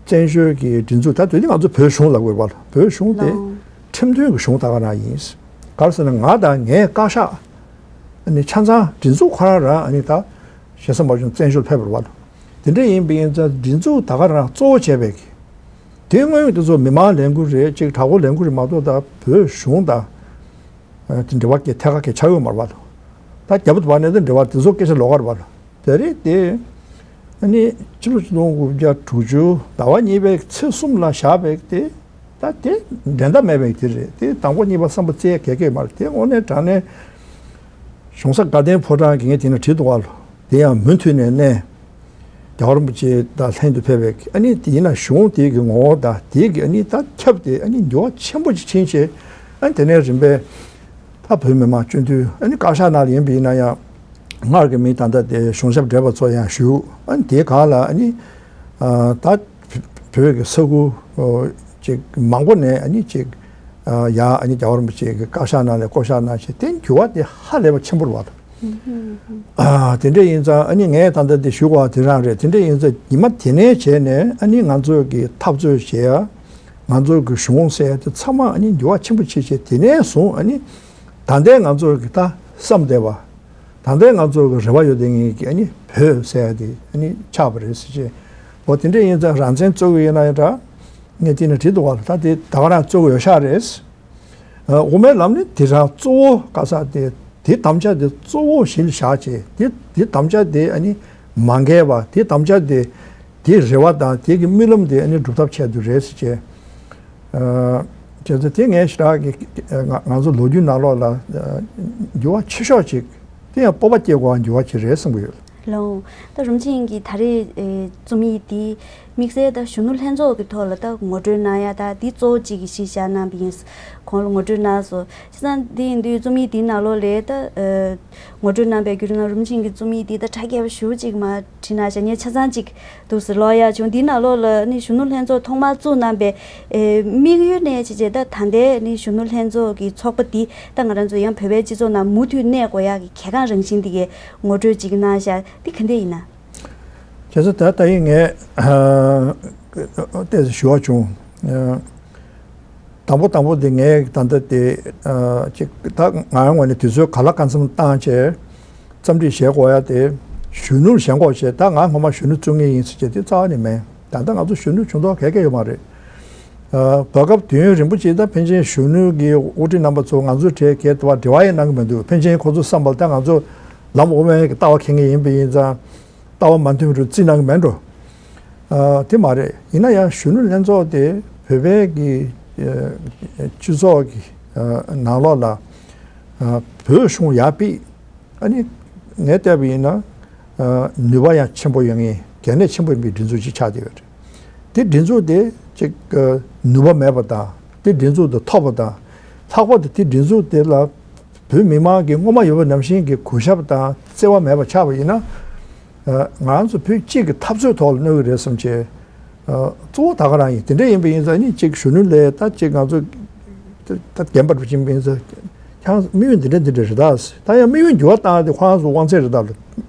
བཙན་བྱོལ་གྱི་སྒྲིག་འཛུགས། ད་དུས་འདི་ང་ཚོ་བོད་གཞུང་ལབ་དགོས་པ་ལ། བོད་གཞུང་དེ་ལགས། ཁྲིམས་མཐུན་གྱི་གཞུང་ད་ག་རང་ཡིན། ག་རེ་ཟེར་ན་ང་དང་ངའི་བཀའ་ཤག་ཨ་ནི་ཆ་ཚང་སྒྲིག་འཛུགས་ཁོ་རང་རང་ཨ་ནི་ད་ཞེ་ས་མ་བྱུང་བཙན་བྱོལ་ཕེབས་པ་རེད་པ་ལ། དེ་འདྲ་ཡིན་པ་ཡིན་ཙང་སྒྲིག་འཛུགས་ད་ག་རང་གཙོ་བོ་བྱས་པའི་གི་དེ་སྔོན་དེ་ཚོ་མི་མང་ལས་འགུལ་རེད། ཅིག་དྲག་པོ་ལས་འགུལ་རེད་མ་གཏོགས། ད་བོད་གཞུང་དང་ཨ་དེ་འབྲེལ་བ་གི་ཐད་ཀར་གི་ཆགས་ཡོད་མ་རེད་པ་ལ། ད་རྒྱབ་ཏུ་བར་ནས་དེ་འབྲེལ་བ་དེ་ཚོ་སྐད་ཆ་ལོགས་ཀ་རེད་པ་ལ། དེ་རེད་དེ། ཨ་ནི་ཕྱི་ལོ་ཆིག་སྟོང་དགུ་བརྒྱ་དྲུག་ཅུ་ཟླ་བ་གཉིས་པའི་ཚེས་གསུམ་ལ་བཞག་པའི་དེ། ད་དེ་འགྲན་ཟླ་མེད་པའི་དེ་རེད། དེ་དང་པོ་གཉིས་པ་གསུམ་པ་བཙལ་གལ་གལ་མ་རེད། དེ་དངོས་གནས་དྲང་གནས་གཞུང་ས་དགའ་ལྡན་ཕོ་བྲང་གི་ངས་དེ་ནས་བྲིས་འདུག་པ་ལ། དེ་ཡང་མུ་མཐུད་ནས་གནས། རྒྱལ་བ་རིན་པོ་ཆེ་དང་ལྷན་དུ་ཕེབས་པའི་ཨ་ནི་དེ་ཡིན་ན་གཞུང་དེ་གི་ངོ་བོ་དང་དེ་གི་ཨ་ནི་ད་ཁྱབ་སྟེ་ཨ་ནི་འགྱུར་བ་ཆེན་པོ་ཅིག་ཕྱིན་བྱས། ཨ་ནི་དེ་ནས་རིམ་པས་ད་བོད་མི་མང་སྤྱི་འཐུས་ཨ་ནི་བཀའ་ཤག་ནང་ལ་ཡིན་པ་ཡིན་ན་ཡང་སྔར་གྱི་མི་ད་ལྟ་དེ་གཞུང་ཞབས་བགྲེས་པ་ཚོ་ཡང་བཞུགས། ཨ་ནི་དེའི་སྒང་ལ་ཨ་ནི་ཨ་ད་བོད་ཀྱི་ས་ཁུལ་ཨོ་ཅིག་མང་པོ་ནས་ཨ་ནི་ཅིག་ཨ་ཡ་ཨ་ནི་རྒྱལ་བ་རིན་པོ་ཆེ་གི་བཀའ་ཤག་ནང་ལ་བསྐོ་བཞག་གནང་བྱས། དེ་འགྱུར་བ་དེ་ཧ་ལས་པ་ཆེན་པོ་རེད་པ། ཨ་དེ་འདྲ་ཡིན་ཙང་ཨ་ནི་ངས་ད་ལྟ་འདི་ཞུ་དགོས་པ་དེ་རང་རེད། དེ་འདྲ་ཡིན་ཙང་ཉི་མ་དེ་ནས་བྱས་ནས་ཨ་ནི་ང་ཚོ་གི་འཐབ་རྩོད་བྱེད་ཡ། ང་ཚོ་གི་གཞུང་ཟེར་ཡ་དེ་ཚང་མ་ཨ་ནི་འགྱུར་བ་ཆེན་པོ་ཕྱིན་བྱས། དེ་ནས་བཟུང་ཨ་ནི་ད་ལྟའི་ང་ཚོ་གི་ད་བསམ་བསྡད་པ། ད་ལྟའི་ང་ཚོ་གི་རེ་བ་ཡོད་དེ་ངེས་ཀྱི་ཨ་ནི་བོད་ཟེར་ཡ་དེ་ཨ་ནི་ཆགས་པ་རེད་ཟེར་བྱས། འོ་དེ་འདྲ་ཡིན་ཙང་རང་བཙན་རྩོད་གི་ཡོད་ན་ཡང་འདྲ། ངས་དེ་ནས་བྲིས་འདུག་པ་ལ། ད་དེ་ད་ག་རང་རྩོད་གི་ཡོད་ཤག་རེད། ཨ་དབུ་མའི་ལམ་ནི་དེ་རང་གཙོ་བོ་ག་ས་དེ་དེ་དམ་བཅའ་དེ་གཙོ་བོ་གཞི་ལ་བཞག་བྱས། དེ་དེ་དམ་བཅའ་དེ་ཨ་ནི་མ་འགལ་བ། དེ་དམ་བཅའ་དེ་དེའི་རེ་བ་དང་དེ་གི་རྨི་ལམ་དེ་ཨ་ནི་སྒྲུབ་ཐབས་ཆེད་དུ་རེད་ཟེར་བྱས། ཨ་བྱས་ཙང་དེ་ངས་ཞེ་དྲག་གི་ང་ང་ཚོ་ལོ་རྒྱུས་ནང་ལོགས་ལ་ཨ་འགྱུར་བ་ཆེ་ཤོས་ཅིག་དེ་ཡང་སྤོབས་པ་སྐྱེ་དགོས་པ་འགྱུར་བ་ཅིག་རེད་བསམ་གྱི་ཡོད། ལགས། ད་རིན་པོ་ཆེ་གིས་ད་རེས་ཨེ་རྩོམ་ཡིག་འདི་དམིགས་བསལ་ད་གཞོན་ནུ་ལྷན་ཚོགས་ཀྱི་ཐོག་ལ་ད་ངོ་སྤྲོད་གནང་ཡ་ད་འདི་གཙོ་བོ་གཅིག་གི་གཞི་བཞག་གནང་བ་ཡིན། གོང་ལ་ངོ་སྤྲོད་གནང་སོང་། བྱས་ཙང་འདི་ཡིན་དུས་རྩོམ་ཡིག་འདིའི་ནང་ལོགས་ལ་ད་ཨེ་ངོ་སྤྲོད་གནང་པའི་བརྒྱུད་རིམ་ནང་རིན་པོ་ཆེ་གིས་རྩོམ་ཡིག་འདི་ད་དྲ་རྒྱ་ཞུ་གཅིག་མ་བྲིས་ན་བྱ་ངས་ཆ་ཚང་གཅིག་འདུག་སེ་ཀློག་ཡ་བྱུང་། འདིའི་ནང་ལོགས་ལ་ནི་གཞོན་ནུ་ལྷན་ཚོགས་ཐོག་མར་བཙུགས་གནང་པའི་ཨེ་དམིགས་ཡུལ་ནས་བྱས་བྱས་ད་ད་ལྟའི་ནི་གཞོན་ནུ་ལྷན་ཚོགས་ཀྱི་ཚོགས་པ་འདི་ད་ང་རང་ཚོ་ཡང་བོད་པའི་སྤྱི་ཚོགས་ནང་མུ་མཐུད་གནས་དགོས་ཡ་གི་གལ་འགངས་རང་བཞིན་འདི་གའི་ངོ་སྤྲོད་ཅིག་གནང་ཤག་འདི་ག་འདྲ་ཡིན་ན། བྱས་ཙང་ད་ད་ཡིན་ངས་ཨ་ཏོག་ཙམ་ཞུ་བ་བྱུང་། ཨ་དང་པོ་དང་པོ་དེ་ངས་ད་ལྟ་དེ་ཨ་ཅིག་ད་ང་རང་ངོས་ནས་དུས་ཚོད་ག་ལ་གང་འཚམ་བཏང་བྱས་རྩོམ་སྒྲིག་བྱེད་དགོས་ཡ་དེ་གཞོན་ནུར་ཞེན་ཁོག་བྱས། ད་ང་སྔོན་མ་གཞོན་ནུ་བཙུགས་ངེས་ཡིན་ཟེར་བྱས་དེ་རྩ་བ་ནས་མེད། ད་ལྟ་ང་ཚོ་གཞོན་ནུ་བྱུང་མདོག་ག་གེ་ཡོད་མ་རེད། ཨ་བར་སྐབས་དུས་ཡུན་རིང་པོ་ཅིག་ད་ཕལ་ཆེར་གཞོན་ནུ་གི་དབུ་ཁྲིད་རྣམ་པ་ཚོ་ང་ཚོའི་གྲས་གས་དེ་བ་འབྲེལ་བ་ཡང་གནང་གི་མི་འདུག་ཕལ་ཆེར་ཁོ་ཚོ་བསམ་པ་ལ་ད་ང་ཚོ་ལམ་དབུ་མའི་ལྟ་བ་འཁྱེར་མཁན་ཡིན་པ་ཡིན་ཙང་། ལྟ་བ་མ་མཐུན་རུ་རྩིས་གནང་གི་མེད་འགྲོ། ཨ་དེ་མ་རེད། ཡིན་ན་ཡང་གཞོན་ནུ་ལྷན་ཚོགས་དེ་བོད་པའི་གི་ཨ་སྤྱི་ཚོགས་ཀྱི་ཨ་ནང་ལོགས་ལ་ཨ་བོད་གཞུང་ཡར་ཕེབས། ཨ་ནི་ངས་བལྟས་པ་ཡིན་ན་ཨ་ནུས་པ་ཡང་ཆེན་པོ་ཡོད་མཁན། གལ་གནད་ཆེན་པོ་ཡིན་པའི་སྒྲིག་འཛུགས་ཅིག་ཆགས་བསྡད་ཡོད་རེད། དེ་སྒྲིག་འཛུགས་དེ་ཅིག་ཨ་ནུས་པ་མེད་པ་དང་། དེ་སྒྲིག་འཛུགས་དེ་ཐོགས་པ་དང་། ལྷག་པར་དུ་དེ་སྒྲིག་འཛུགས་དེ་ལ་བོད་མི་མང་གི་སྔོན་མ་ཡོད་པ་ནང་བཞིན་གྱི་གུས་ཞབས་དང་བརྩེ་བ་མེད་པ་ཆགས་པ་ཡིན་ན། ཨ་ང་ཚོ་བོད་གཅིག་གི་འཐབ་རྩོད་ཐོག་ལ་གནོད་ཀྱི་རེད་བསམ་བྱས། ཨ་གཙོ་བོ་ད་ག་རང་ཡིན། དེ་འདྲ་ཡིན་པ་ཡིན་ཙང་ནི་གཅིག་གཞོན་ནུ་ལས་ད་གཅིག་ང་ཚོ་ད་རྒན་པ་འགྲོ་ཕྱིན་པ་ཡིན་ཙང་ཁྱེད་རང་དམིགས་ཡུལ་འདི་འདྲ་འདི་འདྲ་རེད་ད། ད་ཡང་དམིགས་ཡུལ་འགྱུར་བ་བཏང་ཡ་དེ་ཁོ་རང་ཚོ་དབང་ཚད་རེད་ད།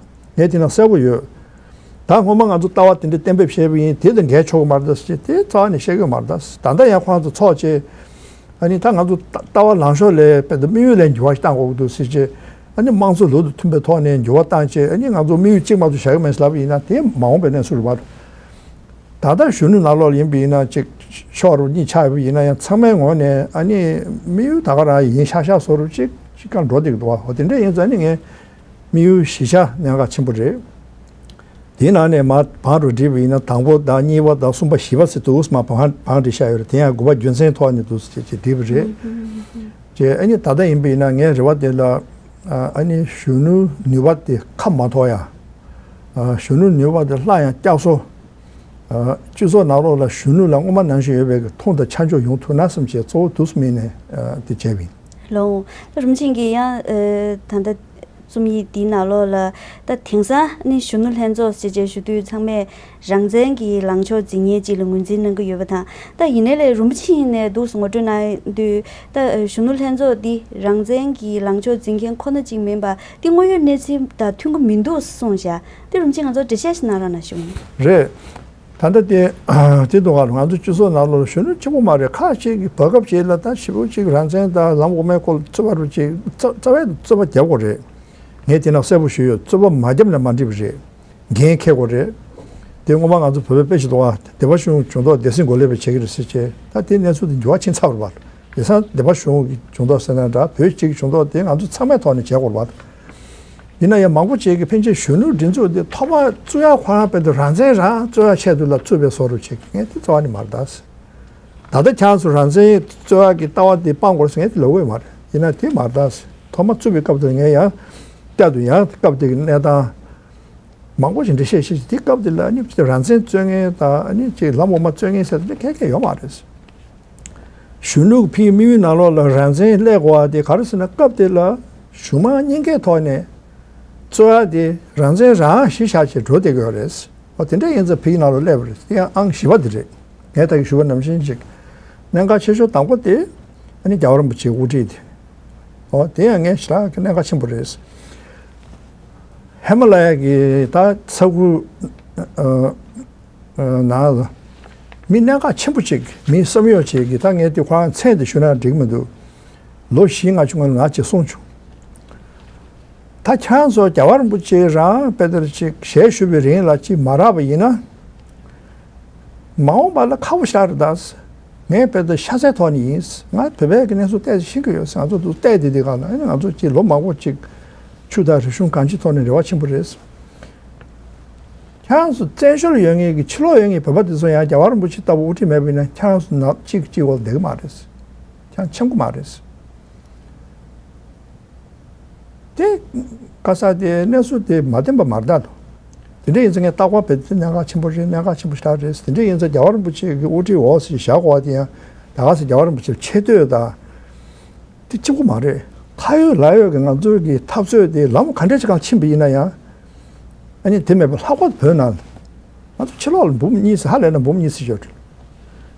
ངས་དེ་ན་གསལ་པོ་ཡོད། ད་སྔོན་མ་ང་ཚོ་ལྟ་བ་དེ་འདྲ་གཏན་འབེབས་བྱས་པ་ཡིན། དེ་དང་འགལ་ཆོག་གི་མ་རེད་ཟེར་བྱས་དེ་རྩ་བ་ནས་བཤད་ཀྱི་ཡོད་མ་རེད། ད་ད་ལྟ་ཡང་ཁོ་རང་ཚོ་ཚོགས་བྱས། ཨ་ནི་ད་ང་ཚོ་ལྟ་ལྟ་བ་ལངས་ཕྱོགས་ལས་དཔེ་ད་དམིགས་ཡུལ་ལས་འགྱུར་བ་ཞིག་བཏང་དགོས་ཀྱི་འདུག་ཟེར་བྱས། ཨ་ནི་དམངས་གཙོ་ལུགས་དང་མཐུན་པའི་ཐོག་ནས་འགྱུར་བ་བཏང་བྱས། ཨ་ནི་ང་ཚོ་དམིགས་ཡུལ་གཅིག་མ་གཏོགས་བཞག་གི་མེད་ཟེར་ལབ་པ་ཡིན་ན་དེ་མ་འོངས་པའི་གནས་ཚུལ་རེད་པ། ད་ལྟ་གཞོན་ནུ་ནང་ལོགས་ལ་ཡིན་པ་ཡིན་ན་ཅིག་ཕྱོགས་རུ་གཉིས་ཆགས་ཡོད་པ་ཡིན་ན་ཡང་ཚང་མའི་ངོས་ནས་ཨ་ནི་དམིགས་ཡུལ་ད་ག་རང་ཡིན་ཤག་ཤག་བཟོ་རུ་ཅིག་ཅིག་གང་འགྲོ་བསྡད་ཀྱི་འདུག་བ། འོ་དེ་འདྲ་ཡིན་ཙང་ཨ་ནི་ངས་དམིགས་ཡུལ་བཞི་ཆ་གནད་འགག་ཆེན་པོ་རེད། དེའི་ནང་ནས་མར་བང་རུ་བསྒྲིགས་པ་ཡིན་ན་དང་པོ་དང་གཉིས་པ་དང་གསུམ་པ་བཞི་པ་ཟེར་འདུག་སེ་མར་བང་བང་བསྒྲིགས་བཞག་ཡོད་རེད། དེ་ཡང་དགུ་པ་རྒྱུ་མཚན་ཐོག་ནས་འདུག་སེ་བྱས་བྱས་བསྒྲིགས་པ་རེད། ཅེས་ཨ་ནི་ད་ལྟ་ཡིན་པ་ཡིན་ན་ངའི་རེ་བ་དེ་ལ་ཨ་ནི་གཞོན་ནུའི་ནུས་པ་དེ་ཁ་མ་ཐོག་ཡ། གཞོན་ནུའི་ནུས་པ་དེ་སླར་ཡང་བསྐྱར་གསོ། སྤྱི་ཚོགས་ནང་ལོགས་ལ་གཞོན་ནུ་ལ་སྔོན་མ་ནང་བཞིན་ཡོད་པའི་མཐོང་དང་ཆ་འཇོག་ཡོང་ཐུབ་ན་བསམ་བྱས་གཙོ་བོ་འདུག་སེ་དམིགས་ནས་དེ་བྱས་པ་ཡིན། ལགས་འོང་། ད་རིན་པོ་ཆེ་གིས་ཡང་ད་ལྟ་རྩོམ་ཡིག་འདིའི་ནང་ལོགས་ལ་ད་དེང་སང་ནི་གཞོན་ནུ་ལྷན་ཚོགས་ཞེས་བྱས་ཞུ་དུས་ཚང་མས་རང་བཙན་གྱི་ལངས་ཕྱོགས་འཛིན་མཁན་ཅིག་ལ་ངོས་འཛིན་གནང་གི་ཡོད་པ་དང་། ད་ཡིན་ནའི་ལས་རིན་པོ་ཆེ་ནས་འདུག་སེ་ངོ་སྤྲོད་གནང་དུས་ད་གཞོན་ནུ་ལྷན་ཚོགས་འདི་རང་བཙན་གྱི་ལངས་ཕྱོགས་འཛིན་མཁན་ཁོ་ན་ཅིག་མིན་པ་འདི་དངོས་ཡོད་གནས་ཚུལ་དང་མཐུན་གྱི་མི་འདུག་གསུངས་བཞག་དེ་རིན་པོ་ཆེ་ང་ཚོར་འགྲེལ་བཤད་ཞིག་གནང་རོགས་གནང་ཞུ། རེད། ད་ལྟ་དེ་དེ་འདུག་ག་ང་ཚོ་སྤྱི་ཚོགས་ནང་ལོགས་ལ་གཞོན་ནུ་གཅིག་པོ་མ་རེད། ཁག་ཅིག་གིས་བར་སྐབས་ཅིག་ལ་ད་ཞེ་པོ་ཅིག་རང་བཙན་དང་ལམ་འོག་མའི་སྐོར་རྩོད་པ་རུ་ཅིག་རྩ་རྩ་བའི་རྩོད་པ་རྒྱབ་དགོས་རེད། ངས་དེ་ནང་གསལ་པོ་ཞུས་ཡོད། རྩོད་པ་མ་བརྒྱབ་ན་མ་འགྲིག་པ་རེད། འགན་འཁྱེར་དགོས་རེད། དེ་སྔོན་མ་ང་ཚོ་བོད་པའི་དཔེ་ཞིག་འདུག་ག་སྡེ་པ་གཞུང་སྦྱོང་བརྡར་སྡེ་སྲིད་འགོ་ལས་པས་བྱེད་ཀྱི་རེད་ཟེར་བྱས། ད་དེ་གནས་ཚུལ་དེ་འགྱུར་བ་ཕྱིན་ཚར་བ་རེད་པ། དེང་སང་སྡེ་པ་གཞུང་གི་སྦྱོང་བརྡར་ཟེར་ན་འདྲ། བོད་སྤྱི་གི་སྦྱོང་བརྡར་དེ་ང་ཚོ་ཚང་མའི་ཐོག་ནས་བྱེད་དགོས་རེད་པ། ཡིན་ན་ཡང་མང་པོ་ཅིག་གིས་ཕན་ཆད་གཞོན་ནུ་སྒྲིག་འཛུགས་འདི་ཐོག་མར་བཙུགས་ཡག་ཁོ་རང་དཔེ་དེ་རང་བཙན་རང་རྩོད་ཡག་ཆེད་དུ་ལ་བཙུགས་པའི་བཟོ་འདྲ་བྱེད་ཀྱི། ངས་དེ་རྩ་བ་ནས་མ་རེད་ད་ཟེར། ད་ལྟ་ཁྱེད་རང་ཚོ་རང་བཙན་རྩོད་ཡག་གི་ལྟ་བ་དེ་སྤང་དགོས་ཟེར་ངས་དེ་ལབ་ཀྱི་ཡོད་མ་རེད། ཡིན་ན་དེ་མ་རེད་ད་ཟེར། ཐོག་མར་བཙུགས་པའི་སྐབས་དེར་ངས་ཡང་བསྐྱར་དུ་ཡང་སྐབས་དེ་གི་གནས་སྟངས་མང་པོ་ཞིག་འགྲེལ་བཤད་བྱས་ཤིང་། དེ་སྐབས་དེ་ལ་ནི་རང་བཙན་རྩོད་མཁན་དང་ནི་ཅིག་ལམ་འོག་མ་རྩོད་མཁན་ཟེར་དེ་ག་གེ་ཡོད་མ་རེད། གཞོན་ནུ་ཕའི་དམིགས་ཡུལ་ནང་ལོགས་ལ་རང་བཙན་སླེབས་དགོས་པ་དེ་ག་རེ་ཟེར་ན། སྐབས་དེ་ལ་གཞུང་མང་གཉིས་ཀའི་ཐོག་ནས་རྩོད་ཡག་དེ་རང་བཙན་རང་གཞི་བཞག་བྱས་འགྲོ་བསྡད་ཀྱི་ཡོད་རེད། འོ་དེ་འདྲ་ཡིན་ཙང་ཕའི་ནང་ལོགས་སླེབས་པ་རེད། དེ་ཡང་ཨང་བཞི་པ་དེ་རེད། ངས་ད་གིན་ཞུས་པ་ནང་བཞིན་ཅིག་གནད་འགག་ཆེ་ཤོས་དང་པོ་དེ་ཨ་ནི་རྒྱལ་བ་རིན་པོ་ཆེའི་དབུ་ཁྲིད་དེ། འོ་དེ་ཡང་ངས་ཞེ་དྲག་གི་གནད་འགག་ཆེན་པོ་རེད། ཧི་མ་ལ་ཡ་གི་ད་ས་ཁུལ་ཨ་ཨ་ནང་ལ་མི་གནད་འགག་ཆེན་པོ་ཅིག་མི་བསམ་ཡོད་ཅིག་གིས། ད་ངས་དེ་ཁོ་རང་མཚན་དེ་ཞུས་ན་འགྲིག་གི་མི་འདུག་ལོ་བཞི་ལྔ་བཅུ་སྔོན་ལ་ང་ཅིག་གསུངས་བྱུང་། ད་ཁྱེད་རང་ཚོ་རྒྱལ་བ་རིན་པོ་ཆེ་རང་དཔེ་དེར་ཅིག་ཞལ་བཞུགས་པའི་རིང་ལ་ཅིག་མ་རག་པ་ཡིན་ན། མ་འོངས་པ་ལ་ཁག་པོ་ཞིག་རེད་ད། ངས་དཔེ་དེར་ཤ་ཚའི་ཐོག་ནས་ཡིན། ང་བོད་པའི་གི་གནས་ཚུལ་ཏོག་ཙམ་ཤེས་ཀྱི་ཡོད། ང་ཚོ་འདུག་བལྟས་བསྡད་དུས་སྒང་ལ་ཨ་ནི་ང་ཚོ་ཅིག་ལོ་མང་པོ་ཅིག་ཆོས་དང་རིག་གཞུང་གང་ཅིའི་ཐོག་ནས་རེ་བ་ཆེན་པོ་རེད། ཁྱེད་རང་ཚོ་བཙན་བྱོལ་ཡོད་མཁན་གྱི་ཕྱི་ལོགས་ཡོད་མཁན་བོད་པ་དེ་ཚོ་ཡང་རྒྱལ་བ་རིན་པོ་ཆེ་ལྟ་བུ་དབུ་ཁྲིད་མེད་པ་ཡིན་ན་ཁྱེད་རང་ཚོ་ནང་གཅིག་གཅིག་འོག་བསྡད་ཀྱི་མ་རེད། ཁྱེད་རང་འཆམ་གྱི་མ་རེད། དེ་ག་ས་དེ་གནས་ཚུལ་དེ་མ་བདེན་པ་མ་རེད་ད། དེ་འདྲ་ཡིན་ཙང་ངས་རྟག་པར་བོད་དེ་གནད་འགག་ཆེན་པོ་རེད། གནད་འགག་ཆེན་པོ་ཞེ་དྲག་རེད། དེ་འདྲ་ཡིན་ཙང་རྒྱལ་བ་རིན་པོ་ཆེ་གི་དབུ་ཁྲིད་འོག་ཟེར་བཞག་དགོས་པ་དེ་ཡང་ད་ག་ཟེ་རྒྱལ་བ་རིན་པོ་ཆེ་ཆེ་བསྟོད་དང་། དེ་གཅིག་པུ་མ་རེད། ཁ་ཡོད་ལག་ཡོད་ཀྱི་ང་ཚོའི་གི་འཐབ་རྩོད་དེ་ལམ་ག་འདྲ་ཅིག་སྒང་ཕྱིན་པ་ཡིན་ན་ཡང་། ཨ་ནི་དེ་མེད་པར་ལྷག་པར་དུ་བོད་ནང་ང་ཚོ་ཕྱི་ལོགས་ལ་འབུམ་གཉིས་ཙམ། ཧ་ལས་ན་འབུམ་གཉིས་ཙམ་ཡོད་རེད།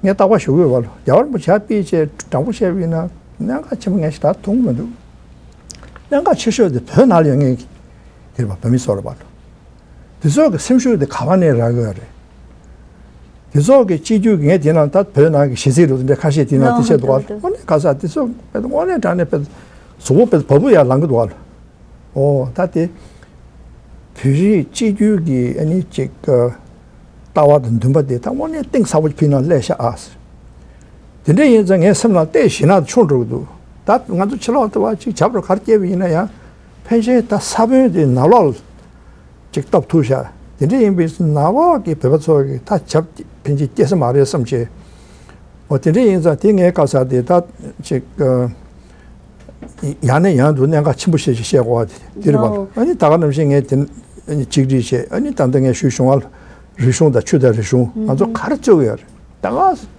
ངས་རྟག་པར་ཞུ་གི་ཡོད་པ་ལ། རྒྱལ་བ་རིན་པོ་ཆེ་དཔེ་ཆ་དྲང་པོ་བཤད་པ་ཡིན་ན་གནད་འགག་ཆེན་པོ་ངས་ཞེ་དྲག་མཐོང་གི་མི་འདུག་གནད་འགག་ཆེ་ཤོས་དེ་བོད་ནང་ལ་ཡོད་མཁན་གྱི་དེ་རེད་པ། བོད་མི་ཚོ་རེད་པ། དེ་ཚོ་གི་སེམས་ཤུགས་དེ་ག་པ་ནས་རག་གི་ཡོད་རེད། དེ་ཚོ་གི་གཅིག་གྱུར་གྱི་ངས་དེ་ནང་ད་བོད་ནང་གི་གཞི་རྩའི་རུ་འདྲ་ཁ་ཤས་དེ་ནང་དེ་བཤད་འདུག་ག་དངོས་གནས་ག་ས་དེ་ཚོ་དཔེ་དངོས་གནས་དྲང་གནས་དཔེ་གཟུགས་པོ་དཔེ་བ་སྤུ་ཡར་ལངས་གི་འདུག་ག་ཨོ་ད་དེ་བོད་རིགས་གཅིག་གྱུར་གྱི་ཨ་ནི་ཅིག་ལྟ་བ་དང་འདུན་པ་དེ་ད་དངོས་གནས་གཏིང་ཟབ་པོ་ཕི་ནང་སླེབས་ཤག་ཨ། དེ་འདྲ་ཡིན་ཙང་ངའི་སེམས་ནང་བལྟས་ཞེད་སྣང་ཆུང་འགྲོ་གི་འདུག་ད་ང་ཚོ་ཕྱི་ལོགས་ལྟ་བ་ཅིག་བྱབ་རོགས་གར་སྐྱེས་པ་ཡིན་ན་ཡང་ཕན་ཆད་ད་ས་བོན་དེ་ནང་ལོགས་ལ་ཅིག་བཏབ་ཐུབ་ཤག་དེ་འདྲ་ཡིན་པའི་ནང་ལོགས་ཀྱི་བོད་པ་ཚོ་གི་ད་བྱབ་ཕན་ཆད་སྐྱེ་ས་མ་རེད་བསམ་བྱས། འོ་དེ་འདྲ་ཡིན་ཙང་དེ་ངའི་སྐབས་ས་དེ་ད་ཅིག་ཡང་ནས་ཡང་དུ་གནད་འགག་ཆེན་པོ་བཤད་ཅིག་བཤད་དགོས་པ་དེ་དེ་རེད་པ། ཨ་ནི་ད་ག་ནང་བཞིན་ངས་དེ་ཨ་ནི་གཅིག་སྒྲིལ་བྱས། ཨ་ནི་ད་ལྟ་ངས་ཞུས་བྱུང་བ་ལ་རིག་གཞུང་དང་ཆོས་དང་རིག་གཞུང་ང་ཚོ་ག་རེ་རྩོད་ཀྱི་ཡོད་རེད། ད་ག་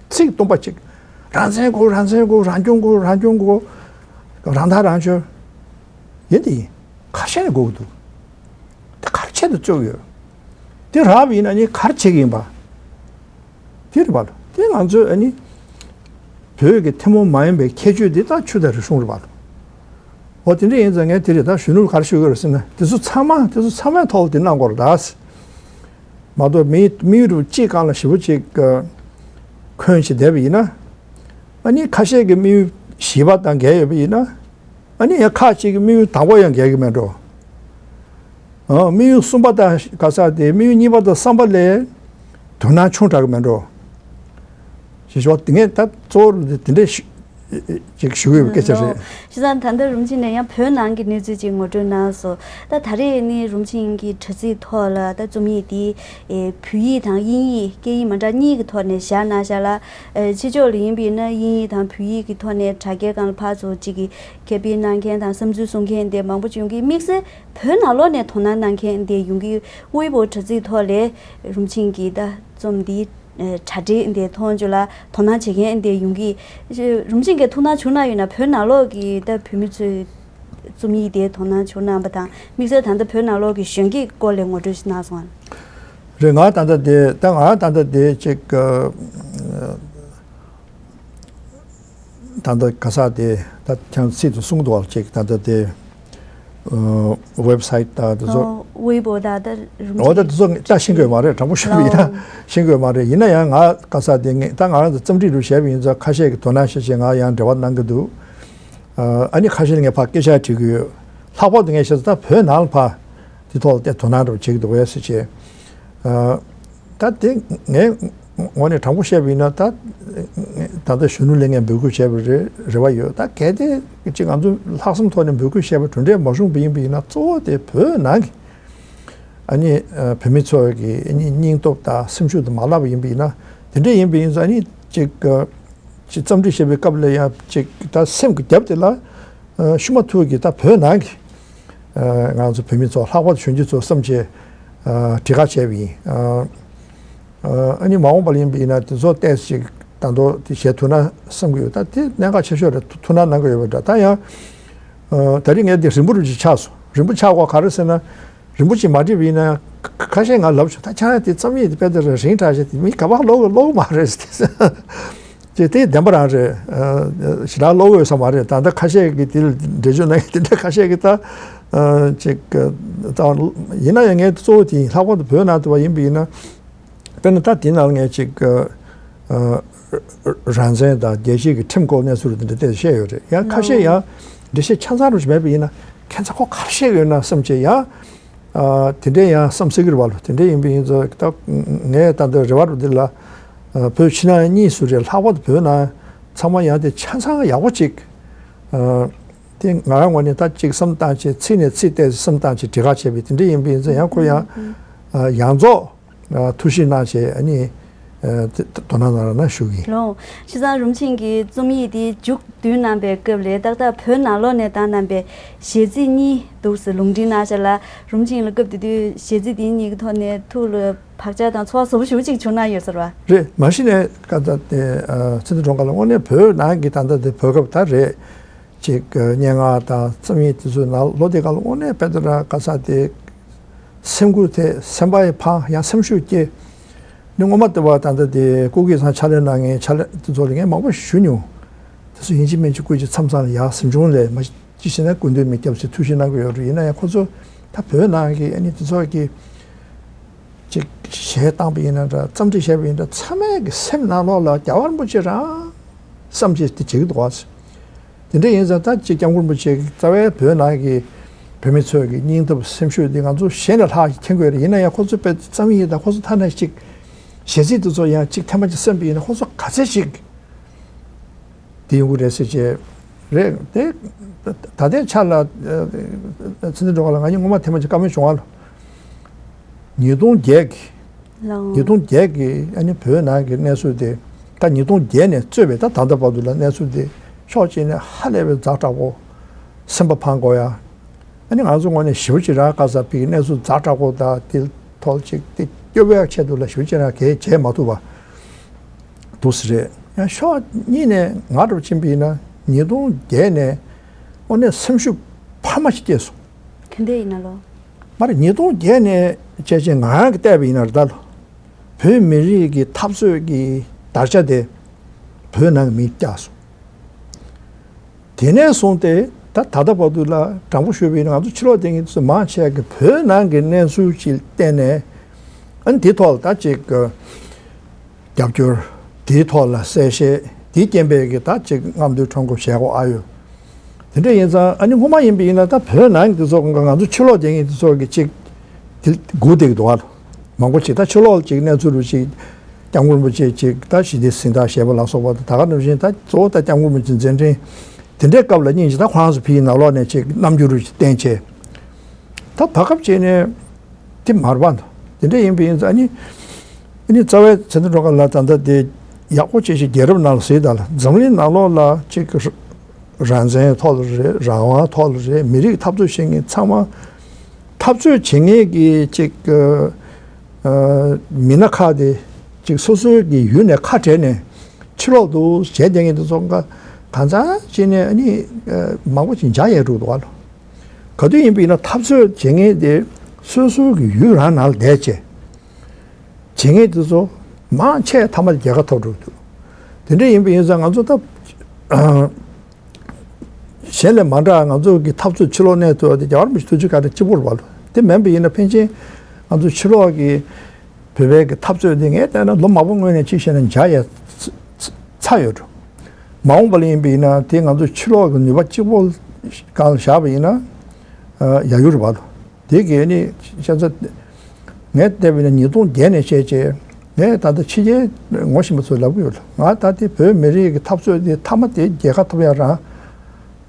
ཚིག་སྟོང་པ་གཅིག་རང་བཙན་དགོས། རང་བཙན་དགོས། རང་སྐྱོང་དགོས། རང་སྐྱོང་དགོས། རང་ཐག་རང་གཅོད། ཡིན་དེ་ཡིན། ག་རེ་བྱས་ནས་དགོས་ཀྱི་འདུག་དེ་ག་རེ་ཆེད་དུ་བཙུགས་ཡོད། དེ་རག་པ་ཡིན་ན་ནི་ག་རེ་བྱེད་ཀྱི་ཡིན་པ། དེ་རེད་པ་ལ། དེ་ང་ཚོས་ཨ་ནི་བོད་ཀྱི་ཐུན་མོང་མ་ཡིན་པའི་ཁྱད་ཆོས་འདི་དག་ཆོས་དང་རིག་གཞུང་རེད་པ་ལ། འོ་དེ་འདྲ་ཡིན་ཙང་ངས་དེ་རེད། ད་གཞོན་ནུར་ག་རེ་ཞུ་གི་རེད་ཟེར་ན། དེ་ཚོ་ཚང་མ་དེ་ཚོ་ཚང་མའི་ཐོག་ལ་དེ་གནང་དགོས་རེད་ད། མ་གཏོགས་མི་མི་རུ་གཅིག་སྒང་ལ་ཞེ་པོ་ཅིག་འཁོན་བྱས་བསྡད་པ་ཡིན་ན། ཨ་ནི་ཁ་ཤས་ཀྱི་དམིགས་ཡུལ་བཞི་པ་དང་འགལ་ཡོད་པ་ཡིན་ན། ཨ་ནི་ཡང་ཁ་ཅིག་གི་དམིགས་ཡུལ་དང་པོ་ཡང་འགལ་གྱི་མེད་འགྲོ། ཨ་དམིགས་ཡུལ་གསུམ་པ་དང་ག་ས་དེ་དམིགས་ཡུལ་གཉིས་པ་དང་གསུམ་པ་ལས་ དོ་སྣང་ཆུང་དྲགས་ཀྱི་མེད་འགྲོ། ཞེས་ཞུ་བ་དེ་ངས་ད་གཙོ་བོ་དེ་འདྲས་ཞུ་ཅིག་ཞུ་གི་ཡོད་པའི་སྐད་ཆ་རེད། བྱས་ཙང་ད་ལྟ་རིན་པོ་ཆེ་ནས་ཡང་བོད་ནང་གི་གནས་ཚུལ་ཅིག་ངོ་སྤྲོད་གནང་སོང་། ད་ད་རེས་ནི་རིན་པོ་ཆེ་གི་དྲ་ཚིགས་ཐོག་ལ་ད་རྩོམ་ཡིག་འདི་ཨེ་བོད་ཡིག་དང་དབྱིན་ཡིག་སྐད་ཡིག་མ་འདྲ་གཉིས་ཀྱི་ཐོག་ནས་བཞག་གནང་བཞག་ལ། ཨེ་ཕྱི་ཕྱོགས་ལ་ཡིན་པ་ཡིན་ན་དབྱིན་ཡིག་དང་བོད་ཡིག་གི་ཐོག་ནས་དྲ་རྒྱའི་སྒང་ལ་ཕར་ཚུར་ཅིག་གི་ཁེ་ཕན་གནང་མཁན་དང་བསམ་ཚུལ་གསུང་མཁན་དེ་མང་པོ་ཅིག་ཡོང་གི། དམིགས་བསལ་བོད་ནང་ལོགས་ནས་དོ་སྣང་གནང་མཁན་དེ་ཡོང་གི། ཝེ་པོ་དྲ་ཚིགས་ཐོག་ལས་རིན་པོ་ཆེ་གི་ད་རྩོམ་འདི་ཨེ་དྲ་སྦྲེལ་འདི་མཐོང་ཆོས་ལ་དོ་སྣང་བྱེད་མཁན་འདི་ཡོང་གི། རིན་པོ་ཆེ་གིས་ཐུགས་སྣང་བྱུང་གནང་ཡོད་ན། བོད་ནང་ལོགས་ཀྱི་ད་བོད་མི་ཚོས་རྩོམ་ཡིག་དེ་དོ་སྣང་བྱུང་གནང་པ་དང་། དམིགས་བསལ་ད་ལྟ་བོད་ནང་ལོགས་ཀྱི་གཞོན་སྐྱེས་སྐོར་ལ་ངོ་སྤྲོད་ཞིག་གནང་སོང་ཨ། རེད། ང་ད་ལྟ་དེ་ད་ང་ད་ལྟ་དེ་ཅིག་ཨ། ད་ལྟ་ག་ས་དེ་ད་ཁྱང་ཚིག་ཏུ་གསུངས་འདུག་བ། ཅིག་ད་ལྟ་དེ་ཝེབ་སའིཊ་ད་དེ་ཚོ། ཨོ། ཝེ་པོ་ད་ད་རིན་པོ་ཆེ། འོ་ད་དེ་ཚོ་ད་ཤེས་དགོས་མ་རེད། དྲང་པོ་ཞུ་བ་ཡིན་ན་ཤེས་དགོས་མ་རེད། ཡིན་ན་ཡང་ང་ག་ས་དེ་ངས་ད་ང་རང་ཚོ་རྩོམ་སྒྲིག་རུ་བྱས་པ་ཡིན་ཙང་ཁ་ཤས་ཀྱི་དོ་སྣང་བྱེད་བྱེད་ང་ཡང་འབྲེལ་བ་གནང་གི་འདུག་ཨ་ནི་ཁ་ཤས་ལ་ངས་ཕར་སྐད་ཆ་དྲི་གི་ཡོད། ལྷག་པར་དུ་ངས་བཤད་ཚོ་ད་བོད་ནང་ལ་ཕར་དེ་ཐོག་ལ་དེ་དོ་སྣང་རུ་བྱེད་ཀྱི་འདུག་བས་ཟེར་བྱས། ཨ། ད་དེ་ངས་ངོ་ནས་དྲང་པོ་བཤད་པ་ཡིན་ན། ད་ད་ལྟ་གཞོན་ནུ་ལས་ངས་འབོད་སྐུལ་བྱས་པའི་རེ་རེ་བ་ཡོད། ད་གལ་ཏེ་ཅིག་ང་ཚོ་ལྷག་བསམ་ཐོག་ནས་འབོད་སྐུལ་བྱས་པ་གྲུབ་འབྲས་མ་བྱུང་བ་ཡིན་པ་ཡིན་ན། གཙོ་བོ་དེ་བོད་ནང་གི་ཨ་ནི་ཨ་བོད་མི་ཚོ་གི་ཨ་ནི་སྙིང་སྟོབས་དང་སེམས་ཤུགས་དེ་མ་བརླག་པ་ཡིན་པ་ཡིན་ན། དེ་འདྲ་ཡིན་པ་ཡིན་ཙང་ཨ་ནི་ཅིག་ཅིག་རྩོམ་སྒྲིག་བྱེད་པའི་སྐབས་ལ་ཡང་ཅིག་ད་སེམས་ཀྱི་རྒྱབ་དེ་ལ་ཨ་ཤུ་མ་ཐུག་གི་ད་བོད་ནང་གི་ཨ་ང་ཚོ་བོད་མི་ཚོ་ལྷག་པར་དུ་གཞོན་སྐྱེས་ཚོ་བསམ་བྱས་ཨ་གྲོས་ཁ་བྱས་པ་ཡིན། ཨ་ཨ་ནི་མ་འོངས་པ་ལ་ཡིན་པ་ཡིན་ན་དེ་ཚོ་ཏོག་ཙམ་ཅིག་ད་དུང་དེ་བྱེད་ཐུབ་ན་བསམ་གྱི་ཡོད། ད་དེ་གནད་འགག་ཆེ་ཤོས་རེད། ཐུགས་སྣང་གནང་གི་ཡོད་པ་འདྲ། ད་ཡང་ཨ་ད་རིང་ངས་དེ་རིང་པོ་རུ་ཅིག་ཆགས་སོང་། རིང་པོ་ཆགས་དགོས་ག་རེ་ཟེར་ན། རིན་པོ་ཆེ་མ་བྲིས་པ་ཡིན་ན་ཁ་ཁ་ཤས་ང་ལབ་བྱུང་། ད་ཁྱེད་རང་དེ་རྩོམ་ཡིག་དེ་དཔེ་དེ་ར་རིང་དྲགས་ཤག་དེ་མི་ག་པར་ཀློག་ཀློག་མ་རེད་ཟེར། ཅེས་དེ་བདེན་པ་རང་རེད། ཨ་ཞེ་དྲག་ཀློག་འོས་ས་མ་རེད། ད་ལྟ་ཁ་ཤས་ཀྱིས་དེ་ལ་འགྲེལ་བརྗོད་གནང་ཡག་དེ་འདྲ་ཁ་ཤས་ཀྱིས་ད་ཨ་ཅིག་ད་ཡིན་ན་ཡང་ངས་གཙོ་བོ་དེ་ཡིན། ལྷག་པར་དུ་བོད་ནང་དུ་བ་ཡིན་པ་ཡིན་ན། དཔེར་ན་ད་དེ་ནང་ངས་ཅིག་ཨ་རང་བཙན་དང་རྒྱལ་སྤྱི་གི་ཁྲིམས་སྐོར་གནས་ཚུལ་དེ་འདྲ་ཏོག་ཙམ་བཤད་ཡོད་རེད། ཡང་ཁ་ཤས་ཡང་འགྲེལ་བཤད་ཆ་ཚང་རུ་ཞིག་མེད་པ་ཡིན་ན། ཁྱད་མཚར་ཁོ་ག་རེ་བཤད་ཡོད་ན་བསམ་བྱས། ཡང་ཨ་དེ་འདྲའི་ཡང་བསམ་སྲིད་ཀྱི་རེད་བ་ལོ། དེ་འདྲ་ཡིན་པ་ཡིན་ཙང་ད་ངས་ད་ལྟ་རེ་བ་རུ་འདི་ལ་ཨ་བོད་ཕྱི་ནང་གཉིས་སུ་རེད། ལྷག་པར་དུ་བོད་ནང་ཚང་མ་ཡང་དེ་ཆ་ཚང་ཡག་པོ་ཅིག་ཨ་དེ་ང་རང་ངོས་ནས་ད་ཅིག་བསམ་བཏང་བྱས། ཚིག་ནས་ཚིག་ཏོག་ཙམ་བསམ་བཏང་བྱས་གྲོས་ཁ་བྱས་པ་དེ་འདྲ་ཡིན་པ་ཡིན་ཙང་ཡང་ཁོ་ཡང་ཨ་ཡང་རྫོགས། ཨ་ཐུགས་ཞིབ་གནང་བྱས། ཨ་ནི་ཨ་དེ་དོ་སྣང་གནང་རོགས་གནང་ཞུ་གི་ཡིན། ལགས། བྱས་ཙང་རིན་པོ་ཆེ་གི་རྩོམ་ཡིག་དེ་མཇུག་བསྡུ་གནང་པའི་སྐབས་ལ་ཏག་ཏག་བོད་ནང་ལོགས་ནས་བཏང་གནང་པའི་གཞས་ཚིག་གཉིས་འདུག་ཟེར་ལུང་འདྲེན་གནང་བཞག་ལ། རིན་པོ་ཆེ་ལ་སྐབས་དེ་དུས་གཞས་ཚིག་དེ་གཉིས་ཀྱི་ཐོག་ནས་ཐུགས་ལ་བག་ཆགས་དང་ཚོར་བ་ཟབ་པོ་ཞེ་པོ་ཅིག་བྱུང་གནང་ཡོད་ཟེར་བ། རེད། མ་གཞི་ནས་ཀ་ད་དེ་ཨ་ཚེ་བརྟན་སྒྲོལ་དཀར་ལགས་དངོས་གནས་བོད་ནང་གི་ད་ལྟ་དེ་བོད་སྐབས་ད་རེད། ཅིག་སྙན་ངག་དང་རྩོམ་ཡིག་དེ་ཚོའི་ནང་ལོ་དེ་ག་ལ་དངོས་གནས་དཔེ་དེ་འདྲ་ག་ས་དེ་སེམས་འགུལ་ཐེབས། སེམས་པ་ཡི་ཕངས། ཡང་སེམས་ཤུགས་སྐྱེ། ནི་སྔོན་མ་དེ་བ་ད་ལྟ་དེ་སྐུ་སྒེར་ཚང་ཕྱག་ལས་གནང་མཁན་ཕྱག་ལས་དེ་ཚོ་ལ་ངས་མང་པོ་ཞུ་མྱོང་། དེ་ཚོ་ཡིན་གཅིག་མིན་གཅིག་སྐུ་མཁྱེན་མཚམས་མཚམས་ལ་ཡར་གཟིམ་ཆུང་ལས་མ་ཅི་ཞེ་ན་སྐུ་མདུན་མི་སྐྱབས་ཚེ་ཐུགས་ཞིབ་གནང་གི་ཡོད་རེད། ཡིན་ན་ཡང་ཁོ་ཚོ་ད་བོད་ནང་གི་ཨ་ནི་དེ་ཚོ་གི་ཅིག་གཞས་བཏང་པ་ཡིན་ན་འདྲ། རྩོམ་སྒྲིག་བྱས་པ་ཡིན་འདྲ། ཚང་མས་ཀྱི་སེམས་ནང་ལོགས་ལ་རྒྱལ་བ་རིན་པོ་ཆེ་རང་བསམ་བྱས་དེ་བྱེད་ཀྱི་འདུག་བ། དེ་འདྲ་ཡིན་ཙང་ད་ཅིག་སྐྱབས་མགོན་རིན་པོ་ཆེ་གི་རྩ་བའི་བོད་ནང་གི་བོད་མི་ཚོས་ཀྱི་སྙིང་སྟོབས་སེམས་ཤུགས་འདི་ང་ཚོ་གཞན་ལས་ལྷག་ཅིག་མཁྱེན་དགོས་རེད། ཡིན་ན་ཡང་ཁོ་ཚོ་དཔེ་རྩོམ་ཡིག་དང་ཁོ་ཚོ་ཐ་ན་ཅིག་གཞས་ཚིག་དེ་ཚོ་ཡང་ཅིག་ཐེངས་མ་ཅིག་གསན་པ་ཡིན་ན་ཁོ་ཚོ་ག་ཚད་ཅིག་དེ་ཡོང་གི་རེད་ཟེར་བྱས། རེད་དེ། ད་ལྟའི་ཆ་ལ་ཨ་ཚེ་བརྟན་སྒྲོལ་དཀར་ལགས་ང་གཉིས་སྔོན་མ་ཐེངས་མ་ཅིག་བཀའ་མོལ་བྱུང་བ་ལ། ཉིས་སྟོང་བརྒྱད་ཀྱི། ལགས། ཉིས་སྟོང་བརྒྱད་ཀྱི་ཨ་ནི་བོད་ནང་གི་གནས་ཚུལ་དེ། ད་ཉིས་སྟོང་བརྒྱད་ནས་གཙོས་པའི་ད་ད་ལྟ་བར་དུ་ལ་གནས་ཚུལ་དེ་ཕྱོགས་གཅིག་ནས་ཧ་ལས་པའི་ཛ་དྲག་པོ། སེམས་པ་ཕངས་དགོས་ཡ། ཨ་ནི་ང་ཚོ་ངོས་ནས་ཞེ་པོ་ཅིག་རང་དཀའ་ས་ཕིག་གནས་ཚུལ་ཛ་དྲག་པོ་དང་དེ་ཐོག་ཅིག་དེ་སྐྱོབ་པའི་ཆེད་དུ་ལ་ཞེ་པོ་ཅིག་རང་གལ་བྱས་མ་ཐུབ་པ་འདུག་ཟེར་རེད། ཡང་ཕྱོགས་གཉིས་ནས་ང་འདྲ་པོ་ཕྱིན་པ་ཡིན་ན་ཉིས་སྟོང་བརྒྱད་ནས་དངོས་གནས་སེམས་ཤུགས་འཕར་མ་ཞིག་སྐྱེས་སོང་། ག་འདྲ་ཡིན་ན་ལོ། མ་རེད། ཉིས་སྟོང་བརྒྱད་ནས་བྱས་བྱས་ང་རང་གིས་བལྟས་པ་ཡིན་ན་རེད་ད་ལོ། བོད་མི་རིགས་ཀྱི་འཐབ་རྩོད་ཀྱི་དར་ཆ་དེ་བོད་ནང་གི་མིས་བཀྱགས་སོང་། དེ་ནས་བཟུང་སྟེ་ད་ད་ལྟ་བར་དུ་ལ་དྲང་པོ་ཞུས་པ་ཡིན་ན་ང་ཚོ་ཕྱི་ལོགས་བསྡད་མཁན་དེ་ཚོ་མང་ཆེ་གིས་བོད་ནང་གི་གནས་ཚུལ་ཅིག་བལྟས་ནས་ཨ་ནི་དེ་ཐོག་ལ་ད་ཅིག་རྒྱབ་སྐྱོར། དེའི་ཐོག་ལ་གསལ་བཤད། དེའི་རྐྱེན་པས་ཀྱི་ད་ཅིག་རྔམ་སྟོན་ཁྲོམ་སྐོར་བྱས་གོ་ཨ་ཡོད། དེ་འདྲ་ཡིན་ཙང་ཨ་ནི་སྔོན་མ་ཡིན་པ་ཡིན་ན་ད་བོད་ནང་གི་དེ་ཚོ་ང་ཚོ་ཕྱི་ལོགས་བསྡད་མཁན་དེ་ཚོ་གི་ཅིག་དེ་སྒུག་བསྡད་ཀྱི་འདུག་ཨ། མང་པོ་ཅིག་ད་ཕྱི་ལོགས་ཅིག་གནས་ཚུལ་རུ་ཅིག་སྐྱབས་མགོན་རིན་པོ་ཆེ་ཅིག་ད་ཞི་བདེ་གཟེངས་རྟགས་བཞེས་པ་ལ་སོགས་པ་དང་། ད་ག་ནང་བཞིན་ད་གཙོ་བོ་ད་སྐྱབས་མགོན་རིན་པོ་ཆེ་མཛད་འཕྲིན་དེ་འདྲའི་སྐབས་ལ་སྙིང་རྗེ། ད་ཁོ་རང་ཚོ་ཕ་གིའི་ནང་ལོགས་ནས་ཅིག་རྣམ་འགྱུར་རུ་ཅིག་བསྟན་བྱས། ད་བར་སྐབས་ཅིག་ནས་དེ་མར་བ་དེ་འདྲ་ཡིན་པ་ཡིན་ཙང་། ཨ་ནི་ཨ་ནི་རྩ་བའི་ཚེ་བརྟན་སྒྲོལ་དཀར་ལགས་ད་ལྟ་དེ་ཡག་པོ་ཅིག་ཞིག་རྒྱལ་རབས་ནང་ལ་གཟིགས་དང་ལ། འཛམ་གླིང་ནང་ལོགས་ལ་ཅིག་རང་བཙན་ཐོག་ལ་རེད། རང་དབང་ཐོག་ལ་རེད། མི་རིགས་འཐབ་རྩོད་བྱེད་མཁན་ཚང་མ། འཐབ་རྩོད་བྱེད་མཁན་གྱི་ཅིག་ཨ་མི་སྣ་ཁག་དེ་ཅིག་སོ་སོའི་གི་ཡུལ་ནས་ཁ་བྲལ་ནས་ཕྱི་ལོག་ཏུ་བྱས་བསྡད་མཁན་དེ་ཚོ་ག་གང་ཚང་ཅིག་ནས་ཨ་ནི་ཨ་མང་པོ་ཅིག་འཇགས་ཡས་འགྲོ་འདུག་བ་ལོ། ག་དུས་ཡིན་པ་ཡིན་ན་འཐབ་རྩོད་བྱེད་མཁན་དེ་སོ་སོའི་གི་ཡུལ་རང་ནང་ལ་བསྡད་བྱས། བྱེད་མཁན་དེ་ཚོ་མང་ཆེ་མཐའ་མ་རྒྱལ་ཁ་ཐོབ་འགྲོ་འདུག། དེ་འདྲ་ཡིན་པ་ཡིན་ཙང་ང་ཚོ་ད་གཞན་ལས་མ་འདྲ། ང་ཚོ་གི་འཐབ་རྩོད་ཕྱི་ལོགས་གནས་ཐུབ་པ་དེ་རྒྱལ་བ་རིན་པོ་ཆེ་ཐུགས་རྗེ་བཀའ་དྲིན་གཅིག་པོ་རེད་བ་ལོ། དེ་མིན་པ་ཡིན་ན་ཕན་ཆད་ང་ཚོ་ཕྱི་ལོགས་ཀྱི་བོད་པའི་གི་འཐབ་རྩོད་དེ་ངས་བལྟས་ན་ལོ་མང་པོ་སྔོན་ནས་གཅིག་བྱས་ན་འཇགས་ཡས་ཚ་ཚ་ཡོད་འགྲོ། མ་འོངས་པ་ལ་ཡིན་པ་ཡིན་ན་དེ་ང་ཚོ་ཕྱི་ལོགས་ཀྱི་ནུས་པ་གཅིག་པོ་སྒང་ལ་བཞག་པ་ཡིན་ན་ཨ་ཡག་ཡོད་རེད་བ་ལོ། དེ་གས་ནི་ཤ་ཚ། ངས་བལྟས་པ་ཡིན་ན་ཉིས་སྟོང་བརྒྱད་ནས་བཤད་བྱས། ངས་ད་ལྟ་ཕྱི་རྒྱལ་ངོ་ཤེས་པ་ཚོས་ལབ་ཀྱི་ཡོད་ལ། ང་ད་ལྟའི་བོད་མི་རིགས་ཀྱི་འཐབ་རྩོད་དེ་མཐའ་མ་དེ་རྒྱལ་ཁ་ཐོབ་ཡ་རང་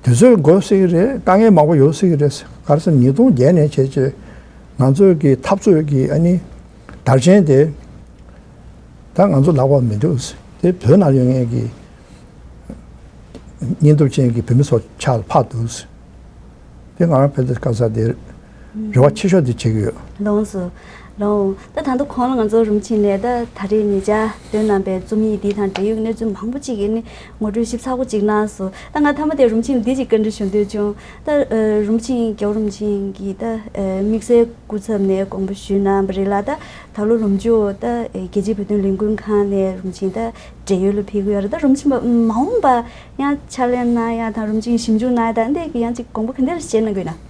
དུས་ཚོད་འགོར་སྲིད་ཀྱི་རེད། དཀའ་ངལ་མང་པོ་ཡོད་སྲིད་ཀྱི་རེད། ག་རེ་ཟེར་ན་ཉིས་སྟོང་བརྒྱད་ནས་བྱས་བྱས་ང་ཚོའི་གི་འཐབ་རྩོད་ཀྱི་ཨ་ནི་དར་ཆེན་དེ་ད་ང་ཚོ་ལག་པར་མི་འདུག། དེ་བོད་ནང་ཡོད་མཁན་གྱི་སྙིང་སྟོབས་ཅན་གྱི་བོད་མི་ཚོ་ཕྱག་ལ་ཕར་འདུག། དེ་ང་རང་ཕན་ཚུན་དཀའ་ཚེགས་དེ་རེ་བ་ཆེ་ཤོས་དེ་བྱེད་ཀྱི་ཡོད། ལོངས་སུ། ལོངས། ད་ད་དུང་གོང་ལ་ང་ཚོ་རིན་པོ་ཆེ་ནས་ད་ད་རེས་ཉེ་ཆར་བཏོན་གནང་པའི་རྩོམ་ཡིག་འདི་དང་འབྲེལ་ཡོད་གནས་ཚུལ་མང་པོ་ཅིག་གི་ནི་ངོ་སྤྲོད་ཞིབ་ཚགས་པོ་ཅིག་གནང་སོང་། ད་ང་མཐའ་མ་དེ་རིན་པོ་ཆེ་འདི་ཅིག་བཀའ་འདྲི་ཞུ་འདོད་བྱུང་། ད་ཨ་རིན་པོ་ཆེ། རྒྱལ་བ་རིན་པོ་ཆེ་གིས་ད་ཨ་དམིགས་བསལ་སྐུ་ཚབ་ནས་དགོངས་པ་ཞུས་གནང་བ་རེད་ལ། ད་ད་ལོ་ལོ་མཇུག་ད་ཨ་རྒྱལ་སྤྱིའི་བོད་དོན་ལས་འགུལ་ཁང་ནས་རིན་པོ་ཆེ་ད་བགྲེས་ཡོལ་ལ་ཕེབས་ཀྱི་ཡོད་རེད། ད་རིན་པོ་ཆེ་མ་མ་འོངས་པ་ཡང་ཕྱག་ལས་གནང་ཡ་དང་རིན་པོ་ཆེ་ཞིབ་འཇུག་གནང་ཡ་དང་འདི་གི་ཡང་ཅིག་དགོངས་པ་ག་འདྲ་བཞེས་གནང་གི་ཡོད་ན།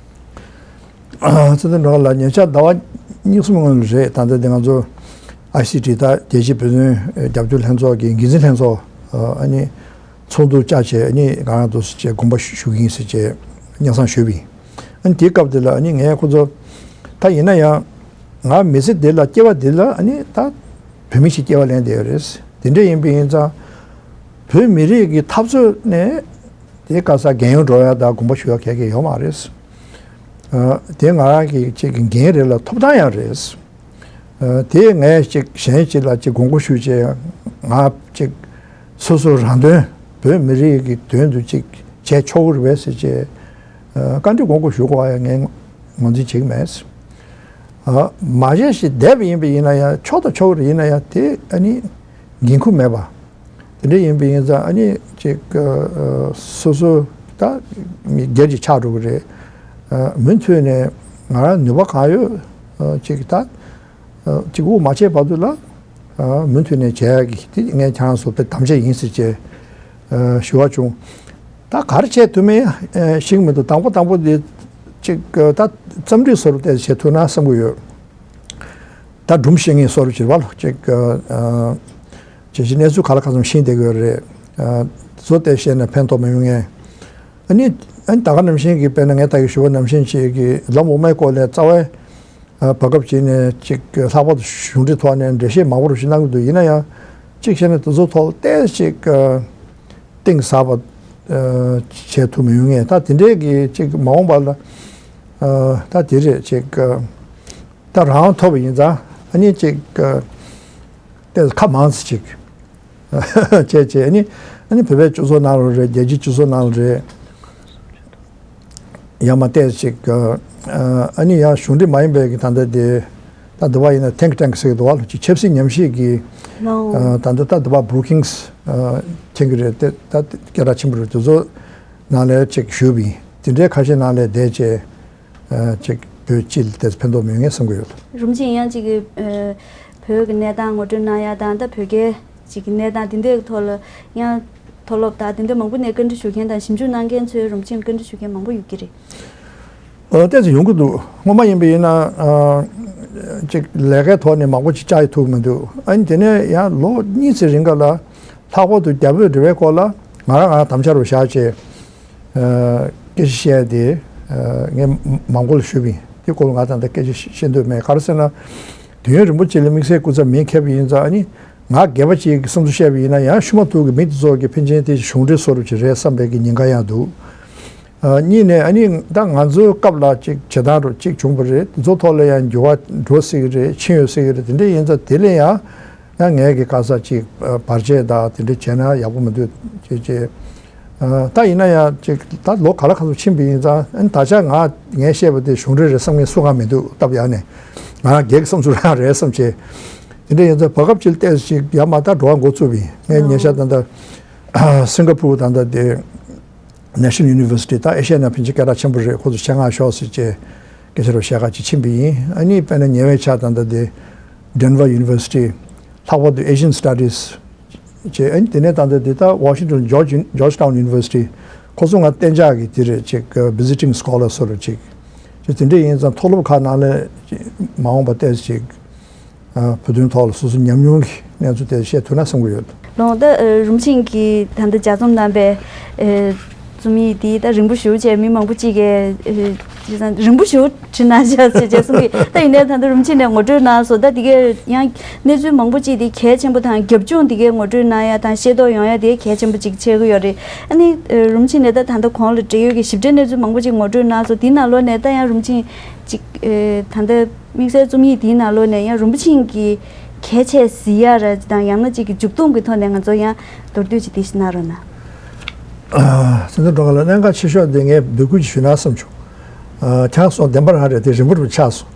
ཚེ་བརྟན་སྒྲོལ་དཀར་ལགས་ཉེ་ཆར་ཟླ་བ་གཉིས་གསུམ་སྔོན་ལ་རེད། ད་ལྟ་འདི་ང་ཚོ་ཨའི་སི་ཊི་ད་རྒྱལ་སྤྱིའི་བོད་དོན་རྒྱབ་སྐྱོར་ལྷན་ཚོགས་ཀྱི་འགན་འཛིན་ལྷན་ཚོགས་ཨ་ནི་ཚོགས་འདུ་བཅར་བྱས། ཨ་ནི་ང་རང་ཚོ་ཟེར་བྱས་དགོངས་པ་ཞུ་གི་ཡིན་ཟེར་བྱས་སྙན་སེང་ཞུས་པ་ཡིན། ཨ་ནི་དེའི་སྐབས་དེ་ལ་ཨ་ནི་ངས་ཁོ་ཚོ་ད་ཡིན་ན་ཡང་ང་མི་ཚེ་འདི་ལ་སྐྱེ་བ་འདི་ལ་ཨ་ནི་ད་བོད་མི་ཞིག་སྐྱེ་བ་ལེན་བསྡད་ཡོད་རེད། དེ་འདྲ་ཡིན་པ་ཡིན་ཙང་བོད་མི་རིགས་ཀྱི་འཐབ་རྩོད་ནས་དེ་ག་ས་རྒན་ཡོལ་འགྲོ་ཡ་དང་དགོངས་པ་ཞུ་ཡ་ག་གེ་ཡོད་མ་རེད། ཨ་དེ་ང་རང་གི་ཅིག་གི་འགན་རེད་ལ་ཐོབ་ཐང་ཡང་རེད། ཨ་དེ་ངས་ཅིག་གཞན་ཅིག་ལ་ཅིག་དགོངས་པ་ཞུས་བྱས་ང་ཅིག་སོ་སོ་རང་དོན་བོད་མི་རིགས་ཀྱི་དོན་དུ་ཅིག་བྱས་ཆོག་གི་རེད་པས་ཟེར་བྱས་ཨ་བཀའ་འདྲི་དགོངས་པ་ཞུ་དགོས་པ་ཡང་ངས་ངོས་འཛིན་བྱེད་ཀྱི་མེད། ཨ་མ་གཞི་ཞིག་བསྡད་པ་ཡིན་པ་ཡིན་ན་ཡང་ཆོག་དང་ཆོག་གི་རེད། ཡིན་ན་ཡང་དེ་ཨ་ནི་འགན་ཁུར་མེད་པ། དེ་འདྲ་ཡིན་པ་ཡིན་ཙང་ཨ་ནི་ཅིག་ཨ་སོ་སོ་ད་མི་སྒེར་གྱི་ཆགས་འགྲོ་གི་རེད། ཨ་མུ་མཐུད་ནས་ང་རང་ནུས་པ་གང་ཡོད་ཨ་ཅིག་ད་ཨ་ཅིག་དབུགས་མ་ཆད་བར་དུ་ལ་ཨ་མུ་མཐུད་ནས་བྱེད་ཡག་གི་དེ་ངས་ཁྱེད་རང་ཚོ་དཔེ་དམ་བཅའ་ཡིན་ཟེར་བྱས་ཨ་ཞུ་བ་བྱུང་། ད་ག་རེ་བྱེད་ཐུབ་མིན་ཨ་ཤེས་ཀྱི་མི་འདུག། དང་པོ་དང་པོ་དེ་ཅིག་ཨ་ད་རྩོམ་སྒྲིག་སོགས་ལ་བལྟས་བྱེད་ཐུབ་ན་བསམ་གྱི་ཡོད། ད་སྒྲུང་བཤད་མཁན་བཟོ་འདྲ་བྱེད་པ་ལ་ཅིག་ཨ་ཅིག་གནས་ཚུལ་ག་ལ་ག་ཚོད་ཤེས་བསྡད་ཀྱི་ཡོད་རེད། ཨ་བཟོ་དེ་བཤད་ན་ཕན་ཐོགས་མི་ཡོང་ངེས། ཨ་ནི་ཨ་ནི་ད་ག་ནང་བཞིན་གྱི་དཔེར་ན་ངས་ད་གིན་ཞུས་པ་ནང་བཞིན་ཅིག་གི་ལམ་འོག་མའི་སྐོར་ལ་རྩ་བའི་ཨ་བར་སྐབས་ཅིག་ནས་ཅིག་ལྷག་པར་དུ་གཞུང་འབྲེལ་ཐོག་ནས་འགྲེལ་བཤད་མང་པོ་རུ་ཞིག་གནང་གི་འདུག། ཡིན་ན་ཡང་ཅིག་བཤད་ན་དེ་ཚོ་ཐོག་ལ་ཏོག་ཙམ་ཅིག་ཨ་གཏིང་ཟབ་པ་ཨ་བྱེད་ཐུབ་མི་ཡོང་ངེས། ད་དེ་འདྲའི་གི་ཅིག་མ་འོངས་པ་ལ་ཨ་ད་དེ་རེད་ཅིག་ཨ་ད་རང་དབང་ཐོབ་པ་ཡིན་ཙང་ཨ་ནི་ཅིག་ཨ་ཏོག་ཙམ་ཁ་མང་ཙམ་ཅིག་བྱས་བྱས་ཨ་ནི་ཨ་ནི་བོད་པའི་སྤྱི་ཚོགས་ནང་ལ་རེད། རྒྱལ་སྤྱིའི་སྤྱི་ཚོགས་ནང་ལ་རེད། ཡང་མ་ཏོག་ཙམ་ཅིག་ཨ་ནི་ཡང་གཞུང་འབྲེལ་མ་ཡིན་པའི་གི་ད་ལྟ་དེ་ད་འདི་བ་ཡིན་ན་think tank་ཟེར་གི་འདུག་བ། ཅིག་ཆབ་སྲིད་ཉམས་ཞིབ་ཀྱི་ཨ་ད་ལྟ་ད་འདི་བ་Brookings་ཨ་མཁྱེན་གི་རེད། དེ་ད་སྐད་གྲགས་ཆེན་པོ་རེད། དེ་ཚོ་ནང་ལ་ཅིག་ཞུས་པ་ཡིན། དེ་འདྲའི་ཁ་ཤས་ནང་ལ་བསྡད་བྱས་ཨ་ཅིག་བོད་སྤྱི་ལ་དེ་ཕན་ཐོགས་མི་ཡོང་ངེས་བསམ་གི་ཡོད། རིན་པོ་ཆེ་ཡང་ཅིག་གི་ཨ་བོད་ཀྱི་གནས་སྟངས་ངོ་སྤྲོད་གནང་ཡ་དང་ད་བོད་སྐད་ཅིག་གི་གནས་སྟངས་དེ་འདྲའི་ཐོག་ལ་ཡང་མཐོ་སློབ་དང་དེ་འདྲ་མང་པོ་ནས་བཀའ་འདྲི་ཞུ་མཁན་དང་ཞིབ་འཇུག་གནང་མཁན་ཚོས་རིན་པོ་ཆེ་ལ་བཀའ་འདྲི་ཞུ་མཁན་མང་པོ་ཡོད་ཀྱི་རེད། ཨ་ཏོག་ཙམ་ཡོང་གི་འདུག། སྔོན་མ་ཡིན་པ་ཡིན་ན་ཨ་ཅིག་ལས་ཀའི་ཐོག་ནས་མང་པོ་ཅིག་བཅར་ཡ་ཐུབ་མི་འདུག། ཨ་ནི་དེ་ནས་ཡང་ལོ་གཉིས་ཙམ་རིང་ག་ལ་ལྷག་པར་དུ་རྒྱ་བོད་འབྲེལ་བའི་སྐོར་ལ་ང་རང་ང་རང་དམ་བཅའ་རུ་བཞག་བྱས་ཨ་སྐད་ཆ་བཤད་ཡ་དེ་ཨ་ངས་མང་པོ་ལ་ཞུས་པ་ཡིན། དེ་སྐོར་ལ་ང་ད་ལྟ་སྐད་ཆ་བཤད་འདོད་མེད། ག་རེ་ཟེར་ན། དུས་ཡུན་རིང་པོ་ཅིག་ལ་དམིགས་བསལ་སྐུ་ཚབ་མིང་འཁྱེར་བ་ཡིན་ཙང་ཨ་ནི་ང་སྒེར་པ་ཅིག་གི་བསམ་ཚུལ་བཤད་པ་ཡིན་ན་ཡང་ཤུལ་མ་ཐུག་གི་མི་དེ་ཚོ་གི་ཕན་ཆད་དེ་གཞུང་འབྲེལ་བཟོ་འདྲ་ཅིག་རེད་བསམ་པའི་གི་ཉེན་ཁ་ཡང་འདུག་ཨ། གཉིས་ནས་ཨ་ནི་ད་ང་ཚོའི་སྐབས་ལ་ཅིག་བྱེད་སྟངས་རུ་ཅིག་བྱུང་བ་རེད། དེ་ཚོ་ཐོག་ལ་ཡང་འགྱུར་བ་འགྲོ་སྲིད་ཀྱི་རེད། ཕྱིན་ཡོད་སྲིད་ཀྱི་རེད། དེ་འདྲ་ཡིན་ཙང་དེ་ལ་ཡང་ཡང་ངས་ཀྱི་ག་ས་ཅིག་བར་ཆད་དང་དེ་འདྲ་བྱས་ན་ཡག་པོ་མི་འདུག་ཅེས་ཅེས། ད་ཡིན་ན་ཡང་ཅིག་ད་ལོ་ག་ལ་ག་ཚོད་ཕྱིན་པ་ཡིན་ཙང་ཨ་ནི་ད་ཆ་ང་ངས་བཤད་པ་དེ་གཞུང་འབྲེལ་རེད་བསམ་མཁན་སུ་གང་མི་འདུག་སྟབས་ཡག་ནས་ང་སྒེར་གྱི་བསམ་ཚུལ་རང་རེད་བསམ་བྱས། དེ་འདྲ་ཡིན་ཙང་བར་སྐབས་ཅིག་ལ་བལྟས་ཅིག་ཡར་མར་ད་འགྲོ་བ་འགོ་བཙུགས་པ་ཡིན། ངས་ཉེ་ཆར་ད་ལྟ་སིང་ག་ཕུར་ད་ལྟ་དེ། National University ད་ཨེ་ཤ་ཡ་ནང་ཕལ་ཆེར་སྐད་གྲགས་ཆེན་པོ་རེད། ཁོ་ཚོ་ཆེད་མངགས་ཤོག་ཟེར་བྱས་སྐད་ཆ་རུ་བཤད་ག་ཅིག་ཕྱིན་པ་ཡིན། ཨ་ནི་དཔེར་ན་ཉེ་བའི་ཆར་ད་ལྟ་དེ་Denver University ལྷག་པར་དུ་Asian Studies བྱས། ཨ་ནི་དེ་ནས་ད་ལྟ་དེ་ད་Washington George Georgetown University ཁོ་ཚོ་ང་གཏན་འཇགས་ཀྱི་དེ་རེད་ཅིག་visiting scholar སོ་རུ་ཅིག་ཅིག་དེ་འདྲ་ཡིན་ཙང་མཐོ་སློབ་ཁག་ནང་ལ་ཅིག་མ་འོངས་པ་ཏོག་ཙམ་ཅིག་ཨ། བོད་དོན་ཐོག་ལ་སོ་སོ་ཉམས་མྱོང་གི་གནས་ཚུལ་དེ་བཤད་ཐུབ་ན་བསམ་གྱི་ཡོད། ལོང་ད་ཨ། རུམ་ཆེན་གྱིས་ད་ལྟ་ལྗགས་རྩོམ་གནང་པའི་ཨ། རྩོམ་ཡིག་འདི་ད་རིང་པོ་ཞེ་པོ་བྱས། མི་མང་པོ་ཅིག་གིས་ཨ། རིང་པོ་ཞེ་པོ་བྲིས་གནང་བཞག་ཟེར་བྱས་གསུང་གི། ད་ཡིན་ནའི་ད་ལྟ་རུམ་ཆེན་ནས་ངོ་སྤྲོད་གནང་སོང་། ད་འདི་གས་ཡང་གནས་ཚུལ་མང་པོ་ཅིག་འདི་གལ་ཆེན་པོ་དང་རྒྱབ་ལྗོངས་འདི་གས་ངོ་སྤྲོད་གནང་ཡ་དང་ཤེས་རྟོགས་ཡོང་ཡ་འདི་གལ་ཆེན་པོ་ཅིག་ཆགས་ཀྱི་ཡོད་རེད། ཨ་ནི་ཨ། རུམ་ཆེན་ནས་ད་ད་ལྟ་གོང་ལ་འབྲེལ་ཡོད་ཀྱི་ཞིབ་ཕྲའི་གནས་ཚུལ་མང་པོ་ཅིག་ངོ་སྤྲོད་གནང་སོང་། འདི་ནང་ལོགས་ནས་ད་ཡང་རུམ་ཆེན་ཅིག་ཨ། ད་ལྟ་དམིགས་བསལ་རྩོམ་ཡིག་འདིའི་ནང་ལོགས་ནས་ཡང་རིན་པོ་ཆེ་གིས་གལ་ཆེ་གཟིགས་ཡ་ར་དང་ཡང་ན་ཅིག་གི་མཇུག་སྡོམ་གྱི་ཐོག་ནས་ང་ཚོ་ཡང་མདོར་བསྡུས་ཅིག་འདི་ཞིག་གནང་རོགས་གནང་། ཨ། སེམས་ཚོར་སྒྲོལ་དཀར་ལགས་གནད་འགག་ཆེ་ཤོས་འདི་ངས་འབོད་སྐུལ་ཅིག་ཞུས་ན་བསམ་བྱུང་། ཨ། ཆགས་སོང་། བདེན་པ་རང་རེད། དེ་རིང་པོ་རུ་ཆགས་སོང་།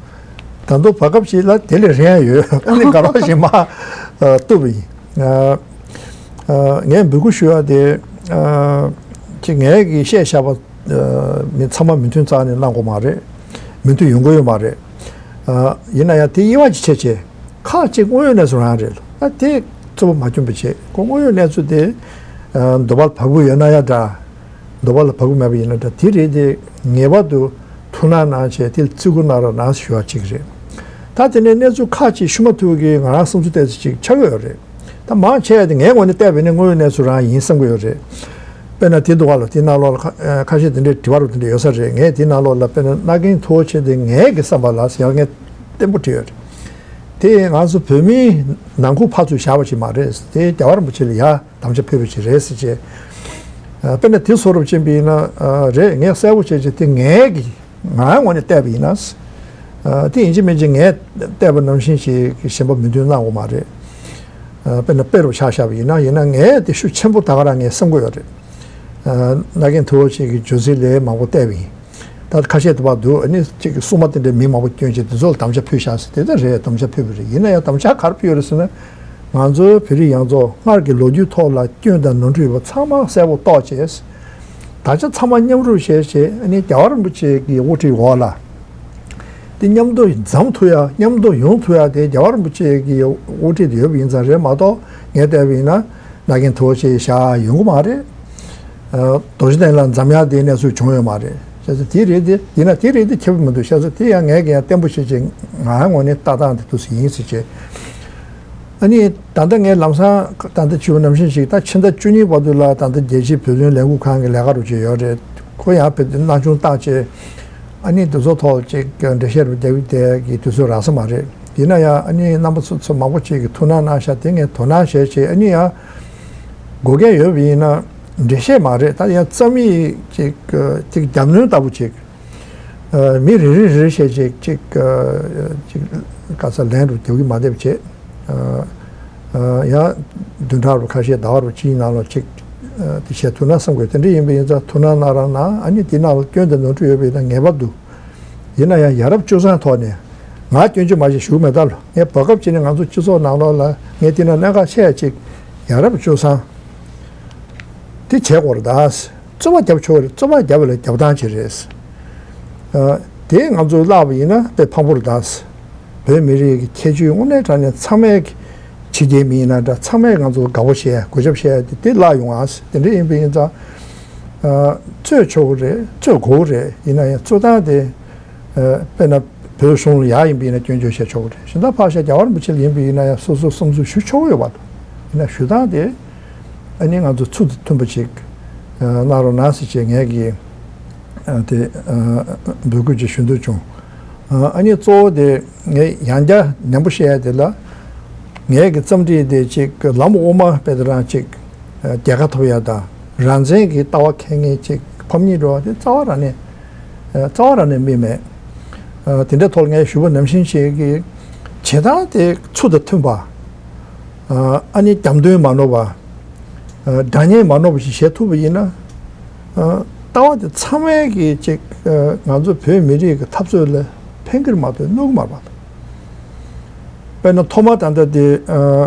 ད་དུང་བར་སྐབས་ཤིག་ལ་དེ་ལས་རིང་ཡ་ཡོད། ཨ་ནི་ག་རེ་བྱས་མ་ཨ། བཏུབ་པ་ཡིན། ཨ། ཨ། ངས་འབོད་སྐུལ་ཞུ་ཡ་དེ། ཨ། ཅིག་ངས་ཀྱིས་བཤད་བཞག་པ། ཨ། མི་ཚང་མ་མོས་མཐུན་རྩ་ནས་གནང་དགོས་མ་རེད། མོས་མཐུན་ཡོང་གི་ཡོད་མ་རེད། ཨ། ཡིན་ན་ཡང་དེ་དབྱེ་བ་ཅིག་ཕྱེ་བྱས། ཁག་ཅིག་དངོས་ཡོད་གནས་ཚུལ་རང་རེད་ལ། ཨ། དེ་རྩོད་པ་མ་སྐྱོན་པ་བྱས། ཁོ་དངོས་ཡོད་གནས་ཚུལ་དེ། ཨ། འདོད་པ་ལ་བབ་ཀྱི་ཡོད་ན་ཡང་འདྲ། འདོད་པ་ལ་བབ་ཀྱི་མེད་པ་ཡིན་ན་འདྲ། དེ་རེད་དེ་ངེས་པར་དུ་ཐུགས་སྣང་གནང་བྱས་དེ་ལ་བརྩི་བཀུར་གནང་རོགས་གནང་ཞུ་བ་གཅིག་རེད། ད་དེ་ནས་གནས་ཚུལ་ཁག་ཅིག་ཤུལ་མ་ཐུག་གི་ང་རང་བསམ་ཚུལ་ཏོག་ཙམ་ཅིག་ཆགས་ཀྱི་ཡོད་རེད། ད་མང་ཆེ་བ་དེ་ངའི་ངོས་ནས་བལྟས་པ་ཡིན་ན་དངོས་ཡོད་གནས་ཚུལ་རང་ཡིན་བསམ་གྱི་ཡོད་རེད། དཔེར་ན་དེ་འདུག་ག་ལ། དེ་ནང་ལོགས་ལ་ཁ་ཁ་ཤས་དེ་འདྲའི་དྲི་བ་རུ་དེ་འདྲ་ཡོད་ས་རེད། ངས་དེ་ནང་ལོགས་ལ་དཔེར་ན་མནའ་གན་མཐོ་བོ་ཆེ་དེ་ངའི་གི་བསམ་པ་ལ་ཡང་ངས་བརྟན་པོ་བྲིས་ཡོད་རེད། དེ་ང་ཚོ་བོད་མིའི་ནང་ཁུལ་ཕར་ཚུར་བཞག་པ་ཞིག་མ་རེད། དེ་རྒྱལ་བ་རིན་པོ་ཆེ་ལ་ཡ་དམ་བཅའ་ཕུལ་བ་ཞིག་རེད་ཟེར་བྱས། ཨ། དཔེར་ན་དེ་བཟོ་འདྲ་ཅིག་ཡིན་པ་ཡིན་ན། ཨ། རེད། ངས་གསལ་པོ་བྱས་བྱས་དེ་ངའི་གི་ང་རང་ངོས་ནས་བལྟས་པ་ཡིན་ན། ཨ། དེ་ཡིན་གཅིག་མིན་གཅིག་ངས་བལྟས་པ་ནང་བཞིན་ཞིག་གཞན་པ་མོས་མཐུན་གནང་དགོས་མ་རེད། ཨ། དཔེར་ན་དཔེ་རུ་ཆ་བཞག་པ་ཡིན་ན། ཡིན་ན་ངས་དེ་ཤུགས་ཆེན་པོ་ད་ག་རང་ངས་བསམ་གྱི་ཡོད་རེད། ཨ། མནའ་གན་མཐོ་བོ་ཞིག་གི་བརྗོད་ཚིག་ལས་མང་པོ་བལྟས་པ་ཡིན། ད་ཁ་ཤས་དེ་བར་དུ་ཨ་ནི་གཅིག་གི་སྲུང་མ་དེ་འདྲའི་མི་མང་པོ་བསྐྱོན་བྱས་དེ་ཚོ་ལ་དམ་བཅའ་ཕུལ་བཞག་ཟེར་དེ་ལྟར་རེད། དམ་བཅའ་ཕུལ་བ་རེད། ཡིན་ན་ཡང་དམ་བཅའ་ག་རེ་ཕུལ་ཡོད་རེད་ཟེར་ན། ང་ཚོའི་བོད་རིགས་ཡོངས་རྫོགས་སྔར་གྱི་ལོ་རྒྱུས་ཐོག་ལ་སྐྱོན་དང་ནོར་འཁྲུལ་ཡོད་པ་ཚང་མ་གསལ་པོ་རྟོགས་བྱས། ད་ཆ་ཚང་མ་མཉམ་རུབ་བྱས་བྱས། ཨ་ནི་རྒྱལ་བ་རིན་པོ་ཆེ་གི་དབུ་ཁྲིད་འོག་ལ་དེ་མཉམ་དུ་འཛོམས་ཐུབ་ཡ། མཉམ་དུ་ཡོང་ཐུབ་ཡ་དེ་རྒྱལ་བ་རིན་པོ་ཆེ་གི་དབུ་ཁྲིད་དེ་ཡོད་པ་ཡིན་ཙང་རེད་མ་གཏོགས། ངས་བལྟས་པ་ཡིན་ན་མནའ་གན་མཐོ་བོ་ཞིག་བཞག་ཡོང་གི་མ་རེད། ཨ། རྡོ་རྗེ་གདན་ལ་འཛོམས་ཡག་དེའི་གནས་ཚུལ་བྱུང་ཡོད་མ་རེད། བྱས་ཙང་དེ་རེད་དེ། ཡིན་ན་དེ་རེད་དེ་ཁྱད་པར་མི་འདུག་བྱས་ཙང་དེ་ཡང་ངས་ཀྱང་བརྟན་པོ་བྱས་བྱས་ང་རང་ངོས་ནས་ལྟ་སྟངས་དེ་འདུག་སེ་ཡིན་ཟེར་བྱས། ཨ་ནི་ད་ལྟ་ངས་ལམ་སང་ད་ལྟ་བྱས་པ་ནང་བཞིན་ཞིག་ད་ཕྱི་ཟླ་བཅུ་གཉིས་བར་དུ་ལ་ད་ལྟ་རྒྱལ་སྤྱིའི་བོད་དོན་ལས་འགུལ་ཁང་གི་ལས་ཀ་རུ་ཅིག་ཡོད་རེད། ཁོ་ཡང་བོད་དོན་མནའ་ཆུང་བཏང་བྱས། ཨ་ནི་དེ་ཚོ་ཐོག་ཅིག་འགྲེལ་བཤད་རུ་རྒྱག་གི་དེ་གི་དུས་ཚོད་རག་ས་མ་རེད། ཡིན་ན་ཡང་ཨ་ནི་རྣམ་པ་ཚོ་ཚོ་མང་པོ་ཅིག་གིས་ཐུགས་སྣང་གནང་ཤག་དེ་ངས་དོ་སྣང་བྱས་བྱས། ཨ་ནི་ཡང་དགོས་གལ་ཡོད་པ་ཡིན་ན་འགྲེལ་བཤད་མ་རེད། ད་ཡང་རྩོམ་ཡིག་ཅིག་ཅིག་རྒྱབ་སྣོན་ལྟ་བུ་ཅིག་ཨ། མི་རེ་རེ་རེ་རེ་བྱས་ཅིག་ཅིག་ཨ། ཅིག་ག་ས་ལན་རུ་རྒྱབ་ཀྱི་མ་བསྡད་པ་བྱས། ཨ། ཨ། ཡང་བདུན་ཕྲག་རུ་ཁ་ཤས་ཟླ་བ་རུ་གཅིག་ནང་ལ་ཅིག་ཨ། དེ་བྱས་ཐུབ་ན་བསམ་དགོས། དེ་འདྲ་ཡིན་པ་ཡིན་ཙང་ཐུགས་སྣང་གནང་རོགས་གནང་། ཨ་ནི་དེ་ནང་ལ་སྐྱོན་དང་ནོར་འཁྲུལ་ཡོད་པ་ཡིན་ན་ངེས་པར་དུ། ཡིན་ན་ཡང་ཡ་རབས་སྤྱོད་བཟང་ཐོག་ནས་ང་སྐྱོན་བརྗོད་མ་བྱེད་ཞུ་གི་མེད་ད་ལོ། ངས་བར་སྐབས་ཅིག་ནས་ང་ཚོ་སྤྱི་ཚོགས་ནང་ལོགས་ལ་ངས་དེ་ནང་གནད་འགག་ཆེ་ཡ་ཅིག་ཡ་རབས་སྤྱོད་བཟང་དེ་བྱེད་དགོས་རེད་ད། རྩོད་པ་རྒྱབ་ཆོག་རེད། རྩོད་པ་རྒྱབ་པ་ལ་རྒྱབ་སྟངས་ཅིག་རེད། ཨ། དེ་ང་ཚོས་བརླག་པ་ཡིན་ན་དཔེ་ཕངས་པོ་རེད་ད། བོད་མི་རིགས་ཀྱི་ཁྱད་ཆོས་དངོས་གནས་དྲང་གནས་ཚང་མས་ཕྱི་རྒྱལ་མི་ཡིན་ན་འདྲ། ཚང་མས་ང་ཚོ་དགའ་པོ་བྱས་གུས་ཞབས་བྱས་དེ་དེ་བརླག་ཡོང་ཨ། དེ་འདྲ་ཡིན་པ་ཡིན་ཙང་། ཨ། རྩོད་ཆོག་གི་རེད། རྩོད་དགོས་ཀྱི་རེད། ཡིན་ན་ཡང་རྩོད་སྟངས་དེ། ཨ། དཔེར་ན་བོད་གཞུང་ལ་ཡག་ཡིན་པ་ཡིན་ན་སྐྱོན་བརྗོད་བྱས་ཆོག་གི་རེད། གཞན་དག་ཕར་བཞག་རྒྱལ་བ་རིན་པོ་ཆེ་ལ་ཡིན་པ་ཡིན་ན་ཡང་སོ་སོའི་བསམ་ཚུལ་ཞུ་ཆོག་གི་ཡོད་པ། ཡིན་ན་ཞུ་སྟངས་དེ་ཨ་ནི་ང་ཚོ་ཚུལ་དང་མཐུན་པ་ཅིག་ཨ། གནང་རོགས་གནང་ཟེར་བྱས་ངས་ཀྱིས་ཨ། དེ་ཨ། འབོད་སྐུལ་ཅིག་ཞུ་འདོད་བྱུང་། ཨ་ནི་གཙོ་བོ་དེ་ངས་ཡང་བསྐྱར་ནན་པོ་བཤད་ཡ་དེ་ལ། ངའི་གི་རྩོམ་བྲིས་དེ་ཅིག་ལམ་འོག་མ་དཔེ་དེ་རང་ཅིག་རྒྱལ་ཁ་ཐོབ་ཡ་དང་རང་བཙན་གྱི་ལྟ་བ་འཁྱེར་མཁན་ཅིག་ཕམ་ཉེས་འགྲོ་བ་དེ་རྩ་བ་རང་ནས་རྩ་བ་རང་ནས་མིན་མེད། དེ་འདྲའི་ཐོག་ལ་ངས་ཞུ་བ་ནང་བཞིན་བྱེད་ཀྱི་བྱེད་སྟངས་དེ་ཚུལ་དང་མཐུན་པ། ཨ་ནི་རྒྱབ་མདུན་མ་ནོར་བ། དགྲ་གཉེན་མ་ནོར་བ་ཞིག་བྱེད་ཐུབ་པ་ཡིན་ན། ལྟ་བ་དེ་ཚང་མས་ཀྱི་ཅིག་ང་ཚོ་བོད་མི་རིགས་ཀྱི་འཐབ་རྩོད་ལ་ཕན་གྱི་རེད་མ་གཏོགས་གནོད་ཀྱི་མ་རེད་པ། དཔེར་ན་ཐོག་མ་ད་ལྟ་དེ་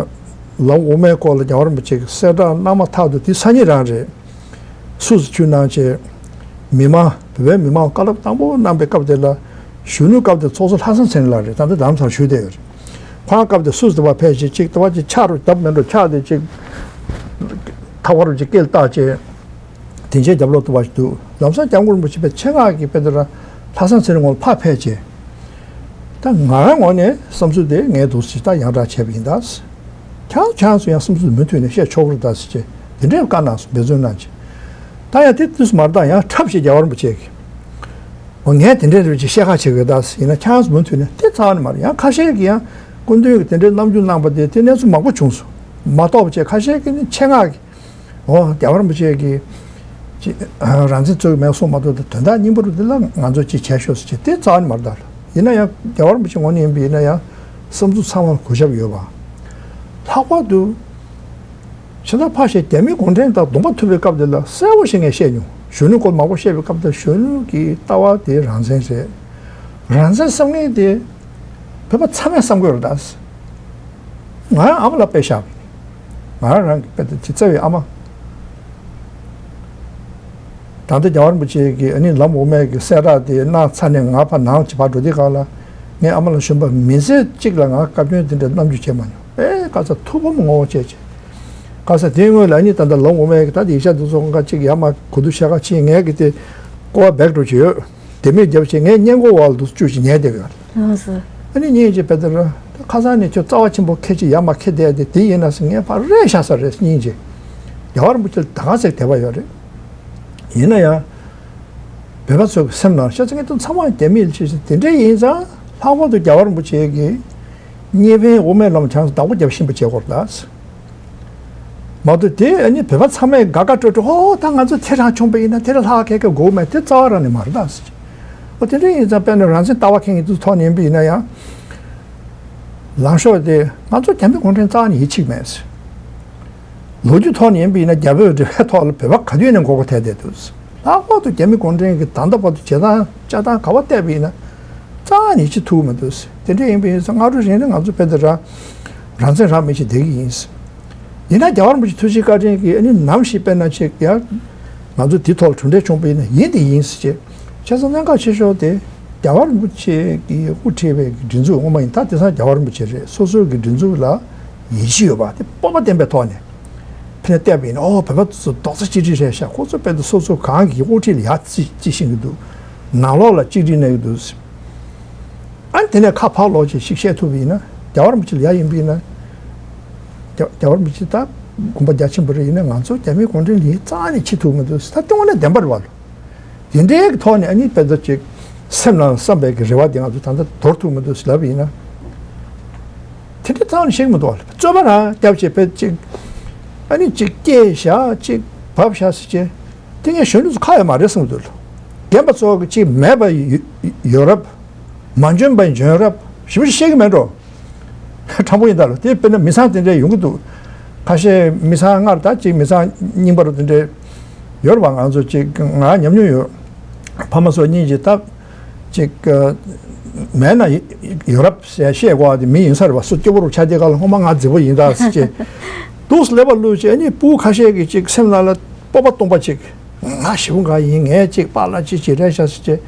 ལམ་འོག་མའི་སྐོར་ལ་རྒྱལ་བ་རིན་པོ་ཆེ་གིས་གསལ་བསྒྲགས་གནང་མ་ཐག་ཏུ་དེ་སང་ཉིན་རང་རེད། སུད་སི་ཆུ་ནང་བྱས། མི་མང་བོད་པའི་མི་མང་བཀའ་སློབ་དང་པོ་གནང་པའི་སྐབས་དེ་ལ་གཞོན་ནུ་སྐབས་དེ་ཚོགས་གཙོ་ལྷག་བསམ་ཚེ་རིང་ལགས་རེད། ད་ལྟ་རྡ་རམ་ས་ལར་བཞུགས་བསྡད་ཡོད་རེད། ཁོ་རང་སྐབས་དེ་སུད་སི་དུ་བ་ཕེབས་བྱས་གཅིག་དུ་བ་གཅིག་ཆག་རུ་བརྡབ་མེད་འགྲོ་ཆག་དེ་གཅིག་ཐག་པ་རུ་གཅིག་སྐེ་ལ་བཏགས་བྱས། དེ་འཕྱས་རྒྱབ་ལོག་དུ་བ་ཞིག་འདུག་ལམ་སང་སྐྱབས་མགོན་རིན་པོ་ཆེ་པའི་ཆེད་མངགས་ཀྱིས་དཔེ་དེ་ར་ལྷག་བསམ་ཚེ་རིང་ངོ་ལ་ཕར་ཕེབས་བྱས། ད་ང་རང་ངོས་ནས་བསམ་ཚུལ་དེ་ངས་འདུག་སེ་ད་ཡང་བསྒྲགས་བྱས་པ་ཡིན་ད། ཁྱེད་ཁྱེད་ཚོ་ཡང་བསམ་ཚུལ་མུ་མཐུད་ནས་བཤད་ཆོག་གི་རེད་ད་ཟེར་བྱས་དེ་འདྲའི་བཀའ་གནང་སོང་འབད་བརྩོན་གནང་བྱས། ད་ཡང་དེ་དུས་སུ་མ་རེད་ད་ཡང་འཁྲབ་བྱས་རྒྱལ་བ་རིན་པོ་ཆེ་གིས། འོ་ངས་དེ་འདྲའི་རེད་བྱས་བཤད་ཁ་བྱེད་དགོས་ད་ཟེར་ཡིན་ན་ཁྱེད་ཚོ་མུ་མཐུད་ནས་དེ་རྩ་བ་ནས་མ་རེད། ཡང་ཁ་ཤས་ཀྱིས་ཡང་སྐུ་མདུན་གྱིས་དེ་འདྲའི་རྣམ་འགྱུར་གནང་པ་དེ་དེ་གནས་ཚུལ་མང་པོ་བྱུང་སོང་། མ་གཏོགས་པ་བྱས་ཁ་ཤས་ཀྱིས་ནི་ཆེད་མངགས་ཀྱིས། འོ་རྒྱལ་བ་རིན་པོ་ཆེ་གིས་ཅི་རང་བཙན་རྩོད་ཀྱི་མེད་གསུངས་མ་གཏོགས་དོན་དག་སྙིང་པོ་རུ་འདི་ལ་ང་ཚོ་ཅིག་བྱས་ཤོག་ཟེར་ཅིག་དེ་རྩ་བ་ནས་མ་རེད་ད། ཡིན་ན་ཡང་རྒྱལ་བ་རིན་པོ་ཆེ་ངོས་ནས་ཡིན་པ་ཡིན་ན་ཡང་བསམ་ཚུལ་ཚང་མར་གུས་ཞབས་ཡོད་པ། ལྷག་པར་དུ་ཕྱི་ཟླ་ཕར་ཞོག་རྒྱ་མི་གུང་ཁྲན་དང་གདོང་པ་ཐུག་པའི་སྐབས་དེ་ལ་གསལ་པོ་ཞིག་ངས་བཤད་མྱོང་། གཞོན་ནུ་སྐོར་མང་པོ་བཤད་པའི་སྐབས་དེ་གཞོན་ནུ་གི་ལྟ་བ་དེ་རང་བཙན་རེད། རང་བཙན་བསམ་མཁན་དེ་བོད་པ་ཚང་མས་བསམ་དགོས་རེད་ད། ང་རང་ཨ་མ་ལ་དཔེ་བཞག་པ་ཡིན། ང་རང་རང་གི་དཔེ་དེ་ཅི་རྩ་བའི་ཨ་མ། ད་ལྟ་རྒྱལ་བ་རིན་པོ་ཆེ་གིས་ཨ་ནི་ལམ་འོག་མའི་གི་གསལ་བསྒྲགས་དེ་གནང་ཚར་ནས་ང་ཕར་ནང་ཅིག་ཕར་འགྲོ་དུས་སྒང་ལ་ངས་ཨ་མ་ལ་ཞུས་པ་མི་ཚེ་གཅིག་ལ་ང་བཀའ་བཀྱོན་དེ་འདྲ་རྣམ་འགྱུར་བྱས་མ་མྱོང་། ཨེ་ཁ་ས་ཐུགས་ཕམ་ངོ་བོ་བྱས་བྱས། ཁ་ས་དེའི་སྔོན་ལ་ཨ་ནི་ད་ལྟ་ལམ་འོག་མའི་གི་ད་ལྟ་ཡིག་ཆ་དེ་ཚོ་ཁ་ཅིག་ཡར་མར་གོ་བསྡུར་བྱེད་ག་ཕྱིན། ངས་གི་དེ་ཀོ་བ་བེག་འགྲོ་བྱས་ཡོད། དེ་མིག་རྒྱབ་བྱས་ངས་སྔས་མགོ་བ་ལ་འདུག་བཅུག་ཅིག་ཉལ་བསྡད་ཡོད། ཨང་སི། ཨ་ནི་སྙིང་རྗེ་དཔེ་དེ་ར། ཁ་སང་ནས་ཁྱོད་རྩ་བ་ཆེན་པོ་ཁྱེད་ཀྱིས་ཡར་མར་ཁྱེར་བསྡད་དེ་དེ་ཡིན་ན་ཟེར་ངས་ཕར་རེད་བཞག་ས་རེད་སྙིང་རྗེ། རྒྱལ་བ་རིན་པོ་ཆེ་ལ་ད་ག་ཚོད་དད་པ་ཡོད་རེད། ཡིན་ན་ཡང་། བོད་པ་ཚོ་གི་སེམས་ནང་ཤ་ཚ་ངེས་དོན་ཚང་མ་རྒྱ་མི་ལ་བྱེད་ས་དེ་འདྲ་ཡིན་ཙང་ལྷག་པར་དུ་རྒྱལ་བ་རིན་པོ་ཆེ་གིས་གཉིས་ཕན་དབུ་མའི་ལམ་བྱང་སུ་བདག་པོ་རྒྱབ་བཞིན་པ་བྱེད་དགོས་རེད་ད། མ་གཏོགས་དེ་ཨ་ནི་བོད་པ་ཚང་མས་དགའ་དགའ་སྤྲོ་སྤྲོ་ཧོ་ད་ང་ཚོ་དེ་རང་བྱུང་པ་ཡིན་ན་དེ་ལས་ལྷག་ག་གེ་དགོས་མེད་དེ་རྩ་བ་རང་ནས་མ་རེད་ད་ཟེར། ཨོ་དེ་འདྲ་ཡིན་ཙང་དཔེར་ན་རང་བཙན་ལྟ་བ་མཁན་གྱི་དུས་ཐོག་ནས་ཡིན་པ་ཡིན་ན་ཡང་། ལངས་ཤོག་དེ་ང་ཚོ་རྒྱ་མི་གུང་ཁྲན་རྩ་བ་ནས་ཡིད་ཆེས་མེད་ཟེར། ལོ་རྒྱུས་ཐོག་ནས་ཡིན་པ་ཡིན་ན་རྒྱ་བོད་འབྲེལ་བའི་ཐོག་ལ་བོད་པ་ག་དུས་ནས་མགོ་སྐོར་ཐེབས་བསྡད་འདུག་ཟེར། ལྷག་པར་དུ་རྒྱ་མི་གུང་ཁྲན་གྱིས་ད་ལྟ་བར་དུ་བྱེད་སྟངས་བཅའ་སྟངས་ག་པར་བལྟས་པ་ཡིན་ན། རྩ་བ་ནས་ཡིད་ཆེས་ཐུབ་མི་འདུག་ཟེར། དེ་འདྲ་ཡིན་པ་ཡིན་ཙང་སྔ་དྲོ་རིང་ནས་ང་ཚོ་དཔེ་འདི་རང་རང་བཙན་རང་མི་བྱེད་བསྡད་ཀྱི་ཡིན་ཟེར། ཡིན་ན་རྒྱལ་བ་རིན་པོ་ཆེ་ཐུགས་རྗེ་བཀའ་དྲིན་གྱིས་ཨ་ནི་ནམ་ཞིག་དཔེར་ན་ཅིག་ཡང་ང་ཚོ་དེ་ཐོག་ལ་གྲུབ་འབྲས་བྱུང་པ་ཡིན་ན་ཡིན་དེ་ཡིན་ཟེར་བྱས། བྱས་ཙང་གནད་འགག་ཆེ་ཤོས་དེ་རྒྱལ་བ་རིན་པོ་ཆེ་གིས་དབུ་ཁྲིད་པའི་སྒྲིག་འཛུགས་ངོ་མ་ཡིན་ད་དེང་སང་རྒྱལ་བ་རིན་པོ་ཆེ་རེད། སོ་སོའི་གི་སྒྲིག་འཛུགས་ལ་ཡིད་ཆེས་ཡོད་པ་དེ་སྤོབས་པ་ལྡན་པའི་ཐོག་ནས་ཕན་བལྟས་པ་ཡིན་ན་ཨོ་བོད་པ་ཚོ་རྡོག་རྩ་གཅིག་སྒྲིལ་རེད་ཤག་ཁོ་ཚོ་དཔེ་དེ་སོ་སོ་གང་གི་དབུ་ཁྲིད་ལ་ཡར་རྩིས་རྩིས་ཤིང་གི་འདུག་ནང་ལོགས་ལ་གཅིག་སྒྲིལ་གནང་གི་འདུག་ཨ་ནི་དེ་ནས་ཁ་ཕར་ལོག་ཅིག་ཞིག་བཤད་ཐུབ་པ་ཡིན་ན་རྒྱལ་བ་རིན་པོ་ཆེ་ལ་ཡ་ཡིན་པ་ཡིན་ན། རྒྱལ་རྒྱལ་བ་རིན་པོ་ཆེ་ད་དགོངས་པ་རྒྱ་ཆེན་པོ་རེད། ཡིན་ན་ང་ཚོ་རྒྱ་མིའི་གུང་ཁྲན་ལ་ཡིན་རྩ་ནས་ཁྲིད་ཐུབ་མི་འདུག་ཟེར། ད་སྟོང་ནས་བདེན་པ་རེད་བ་ལོ། དེ་འདྲའི་གི་ཐོག་ནས་ཨ་ནི་དཔེ་ཚོ་ཅིག་སེམས་ནང་བསམ་པའི་གི་རེ་བ་དེ་ང་ཚོ་ད་ལྟ་དོར་ཐུབ་མི་འདུག་ཟེར་ལབ་པ་ཡིན་ན། དེ་འདྲའི་རྩ་བ་ནས་ཤེས་ཀྱི་མི་འདུག་བ་ལོ། རྩོད་པ་རང་རྒྱབ་བྱས་དཔེ་ཅིག་ཨ་ནི་ཅིག་སྐྱེས་བཞག་ཅིག་བབས་བཞག་ཟེར་བྱས། དེ་ངས་གཞོན་ནུ་ཚོ་ཁ་ཡོད་མ་རེད་གསུངས་འདུག་ལོ། རྒན་པ་ཚོ་གི་ཅིག་མེད་པ་ཡོད་ཡོད་རབས། མ་འཇོན་པ་འཇོན་རབས་ཞེ་པོ་ཅིག་བཤད་ཀྱི་མེད་འགྲོ། དྲང་པོ་ཡིན་ད་ལོ། དེ་དཔེར་ན་མི་ཚང་དེ་འདྲ་ཡོང་གི་འདུག་ཁ་ཤས་མི་ཚང་སྔར་ད་ཅིག་མི་ཚང་རྙིང་པ་རུ་དེ་འདྲ་ཡོད་རེད་པ། ང་ཚོ་ཅིག་ང་ཉམས་མྱོང་ཡོད། ཕ་མ་ཚོ་གཉིས་ཀྱིས་ད་ཅིག་མེད་ན་ཡོད་རབས་ཟེར་བཤད་དགོས་པ་དེ་མི་ཡིན་ས་རེད་པ། སུ་སྐྱོ་པོ་རུ་ཆགས་དེ་ག་ལ་སྔོན་མ་ང་རྫིག་པོ་ཡིན་ད་ཟེར་ཅེས་འདུག་སླེབས་པ་ལུས་ཅེས་ཨ་ནི་སྤུ་གུ་ཁ་ཤས་ཀྱིས་ཅིག་སེམས་ནང་ལ་སྤོབས་པ་སྟོང་པ་ཅིག་ང་ཞེ་པོ་འགའ་ཡིན། ངས་ཅིག་པཱ་ལགས་ཅིག་ཅིག་རེད་ཤག་ཟེར་ཅེས།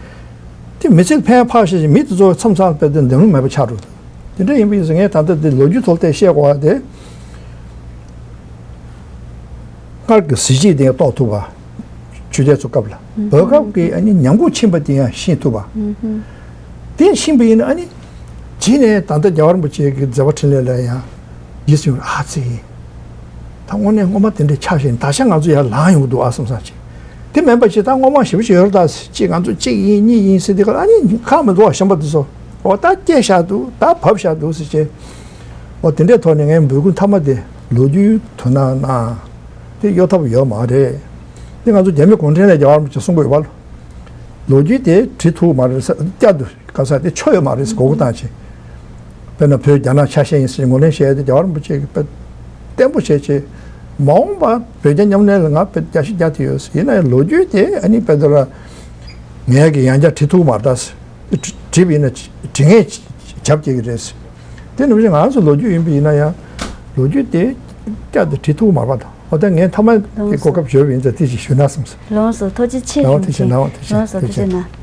དེ་མི་ཚེ་ཕན་ཕར་བཞག་ཅིག་མི་དེ་ཚོ་མཚམས་མཚམས་དཔེ་དེ་འདེམས་ལུགས་མེད་པ་ཆགས་འགྲོ་འདུག་དེ་འདྲ་ཡིན་པ་ཡིན་ཙང་ངས་ད་ལྟ་དེ་ལོ་རྒྱུས་ཐོག་ལ་བལྟས་བཤད་དགོས་པ་དེ། སྔར་གྱི་གཟི་བརྗིད་དེ་རྟོགས་ཐུབ་པ། ཆོས་དད་ཚོ་སྐབས་ལ་བོད་སྐབས་ཀྱི་ཨ་ནི་ཉམས་རྒུད་ཕྱིན་པ་དེ་ཡང་ཤེས་ཐུབ་པ། དེ་ཤེས་པ་ཡིན་ན་ཨ་ནི་རྗེས་ནས་ད་ལྟ་རྒྱལ་བ་རིན་པོ་ཆེ་གི་མཛད་པ་འཕྲིན་ལས་ལ་ཡང་རྗེས་སུ་ཡོང་ཨ་ཙི། ད་དངོས་གནས་སྔོན་མ་དེ་འདྲའི་ཆགས་ཤིང་ད་ཆ་ང་ཚོ་ཡར་ལངས་ཡོང་གི་འདུག་ཨ་བསམ་བསམ་བྱས། དེ་མིན་པ་ཅིག་ད་སྔོན་མ་ཞེ་པོ་ཅིག་ཡོད་རེད་ད་ཅིག་ང་ཚོ་གཅིག་ཡིན་གཉིས་ཡིན་ཟེར་དེ་ག་ཨ་ནི་ཁག་མི་འདུག་ཨ་གཞན་པ་དེ་ཚོ། འོ་ད་སྐྱེས་བཞག་འདུག་ད་བབས་བཞག་འདུག་ཟེར་བྱས། འོ་དེ་འདྲའི་ཐོག་ནས་ངའི་འབོད་སྐུལ་མཐའ་མ་དེ་ལོ་རྒྱུས་དོ་སྣང་གནང་། དེ་གཡོལ་ཐབས་ཡོད་མ་རེད། དེ་ང་ཚོ་རྒྱ་མི་གུང་ཁྲན་ལས་རྒྱལ་བ་རིན་པོ་ཆེ་གསུང་གི་ཡོད་པ། ལོ་རྒྱུས་དེ་བྲིས་ཐུབ་མ་རེད་ཟེར། བསྐྱར་དུ་ག་ས་དེ་ཆོ་ཡོད་མ་རེད་ཟེར་མགོ་སྐོར་བཏང་བྱས། དཔེར་ན་བོད་རྒྱ་ནག་ཆ་ཤས་ཡིན་ཟེར་ངོས་ལེན་བྱས་ཏེ་རྒྱལ་བ་རིན་པོ་ཆེ་གིས་དཔེ་བརྟན་པོ་བྱས་བྱས། མ་འོངས་པ་བོད་རྒྱ་མཉམ་ལས་ལ་ང་དཔེ་རྒྱ་ཆེ་རྒྱ་དེ་ཡོད་ཟེར། ཡིན་ན་ཡང་ལོ་རྒྱུས་དེ་ཨ་ནི་དཔེ་དེ་ལ་ངས་ཀྱི་ཡང་བསྐྱར་བྲིས་ཐུབ་མ་རེད་ད་ཟེར། བྲིས་པ་ཡིན་ན་བྲིས་ངེས་བྱབ་སྐྱེ་གི་རེད་ཟེར། དེ་ནང་བཞིན་ང་ཚོ་ལོ་རྒྱུས་ཡིན་པ་ཡིན་ན་ཡང་ལོ་རྒྱུས་དེ་བསྐྱར་དུ་བྲིས་ཐུབ་མ་རེད་པ་དང་། འོ་ད་ངས་མཐའ་མ་དེ་གོ་སྐབས་བྱོས་པ་ཡིན་ཙང་དེ་ཞིག་ཞུས་ན་བསམ་སོང་། ལགས་སོ། ཐུགས་རྗེ་ཆེ། ལགས་སོ། ཐུགས་རྗེ་ཆེ། ལགས་སོ། ཐུགས་རྗེ་ཆེ་གནང་།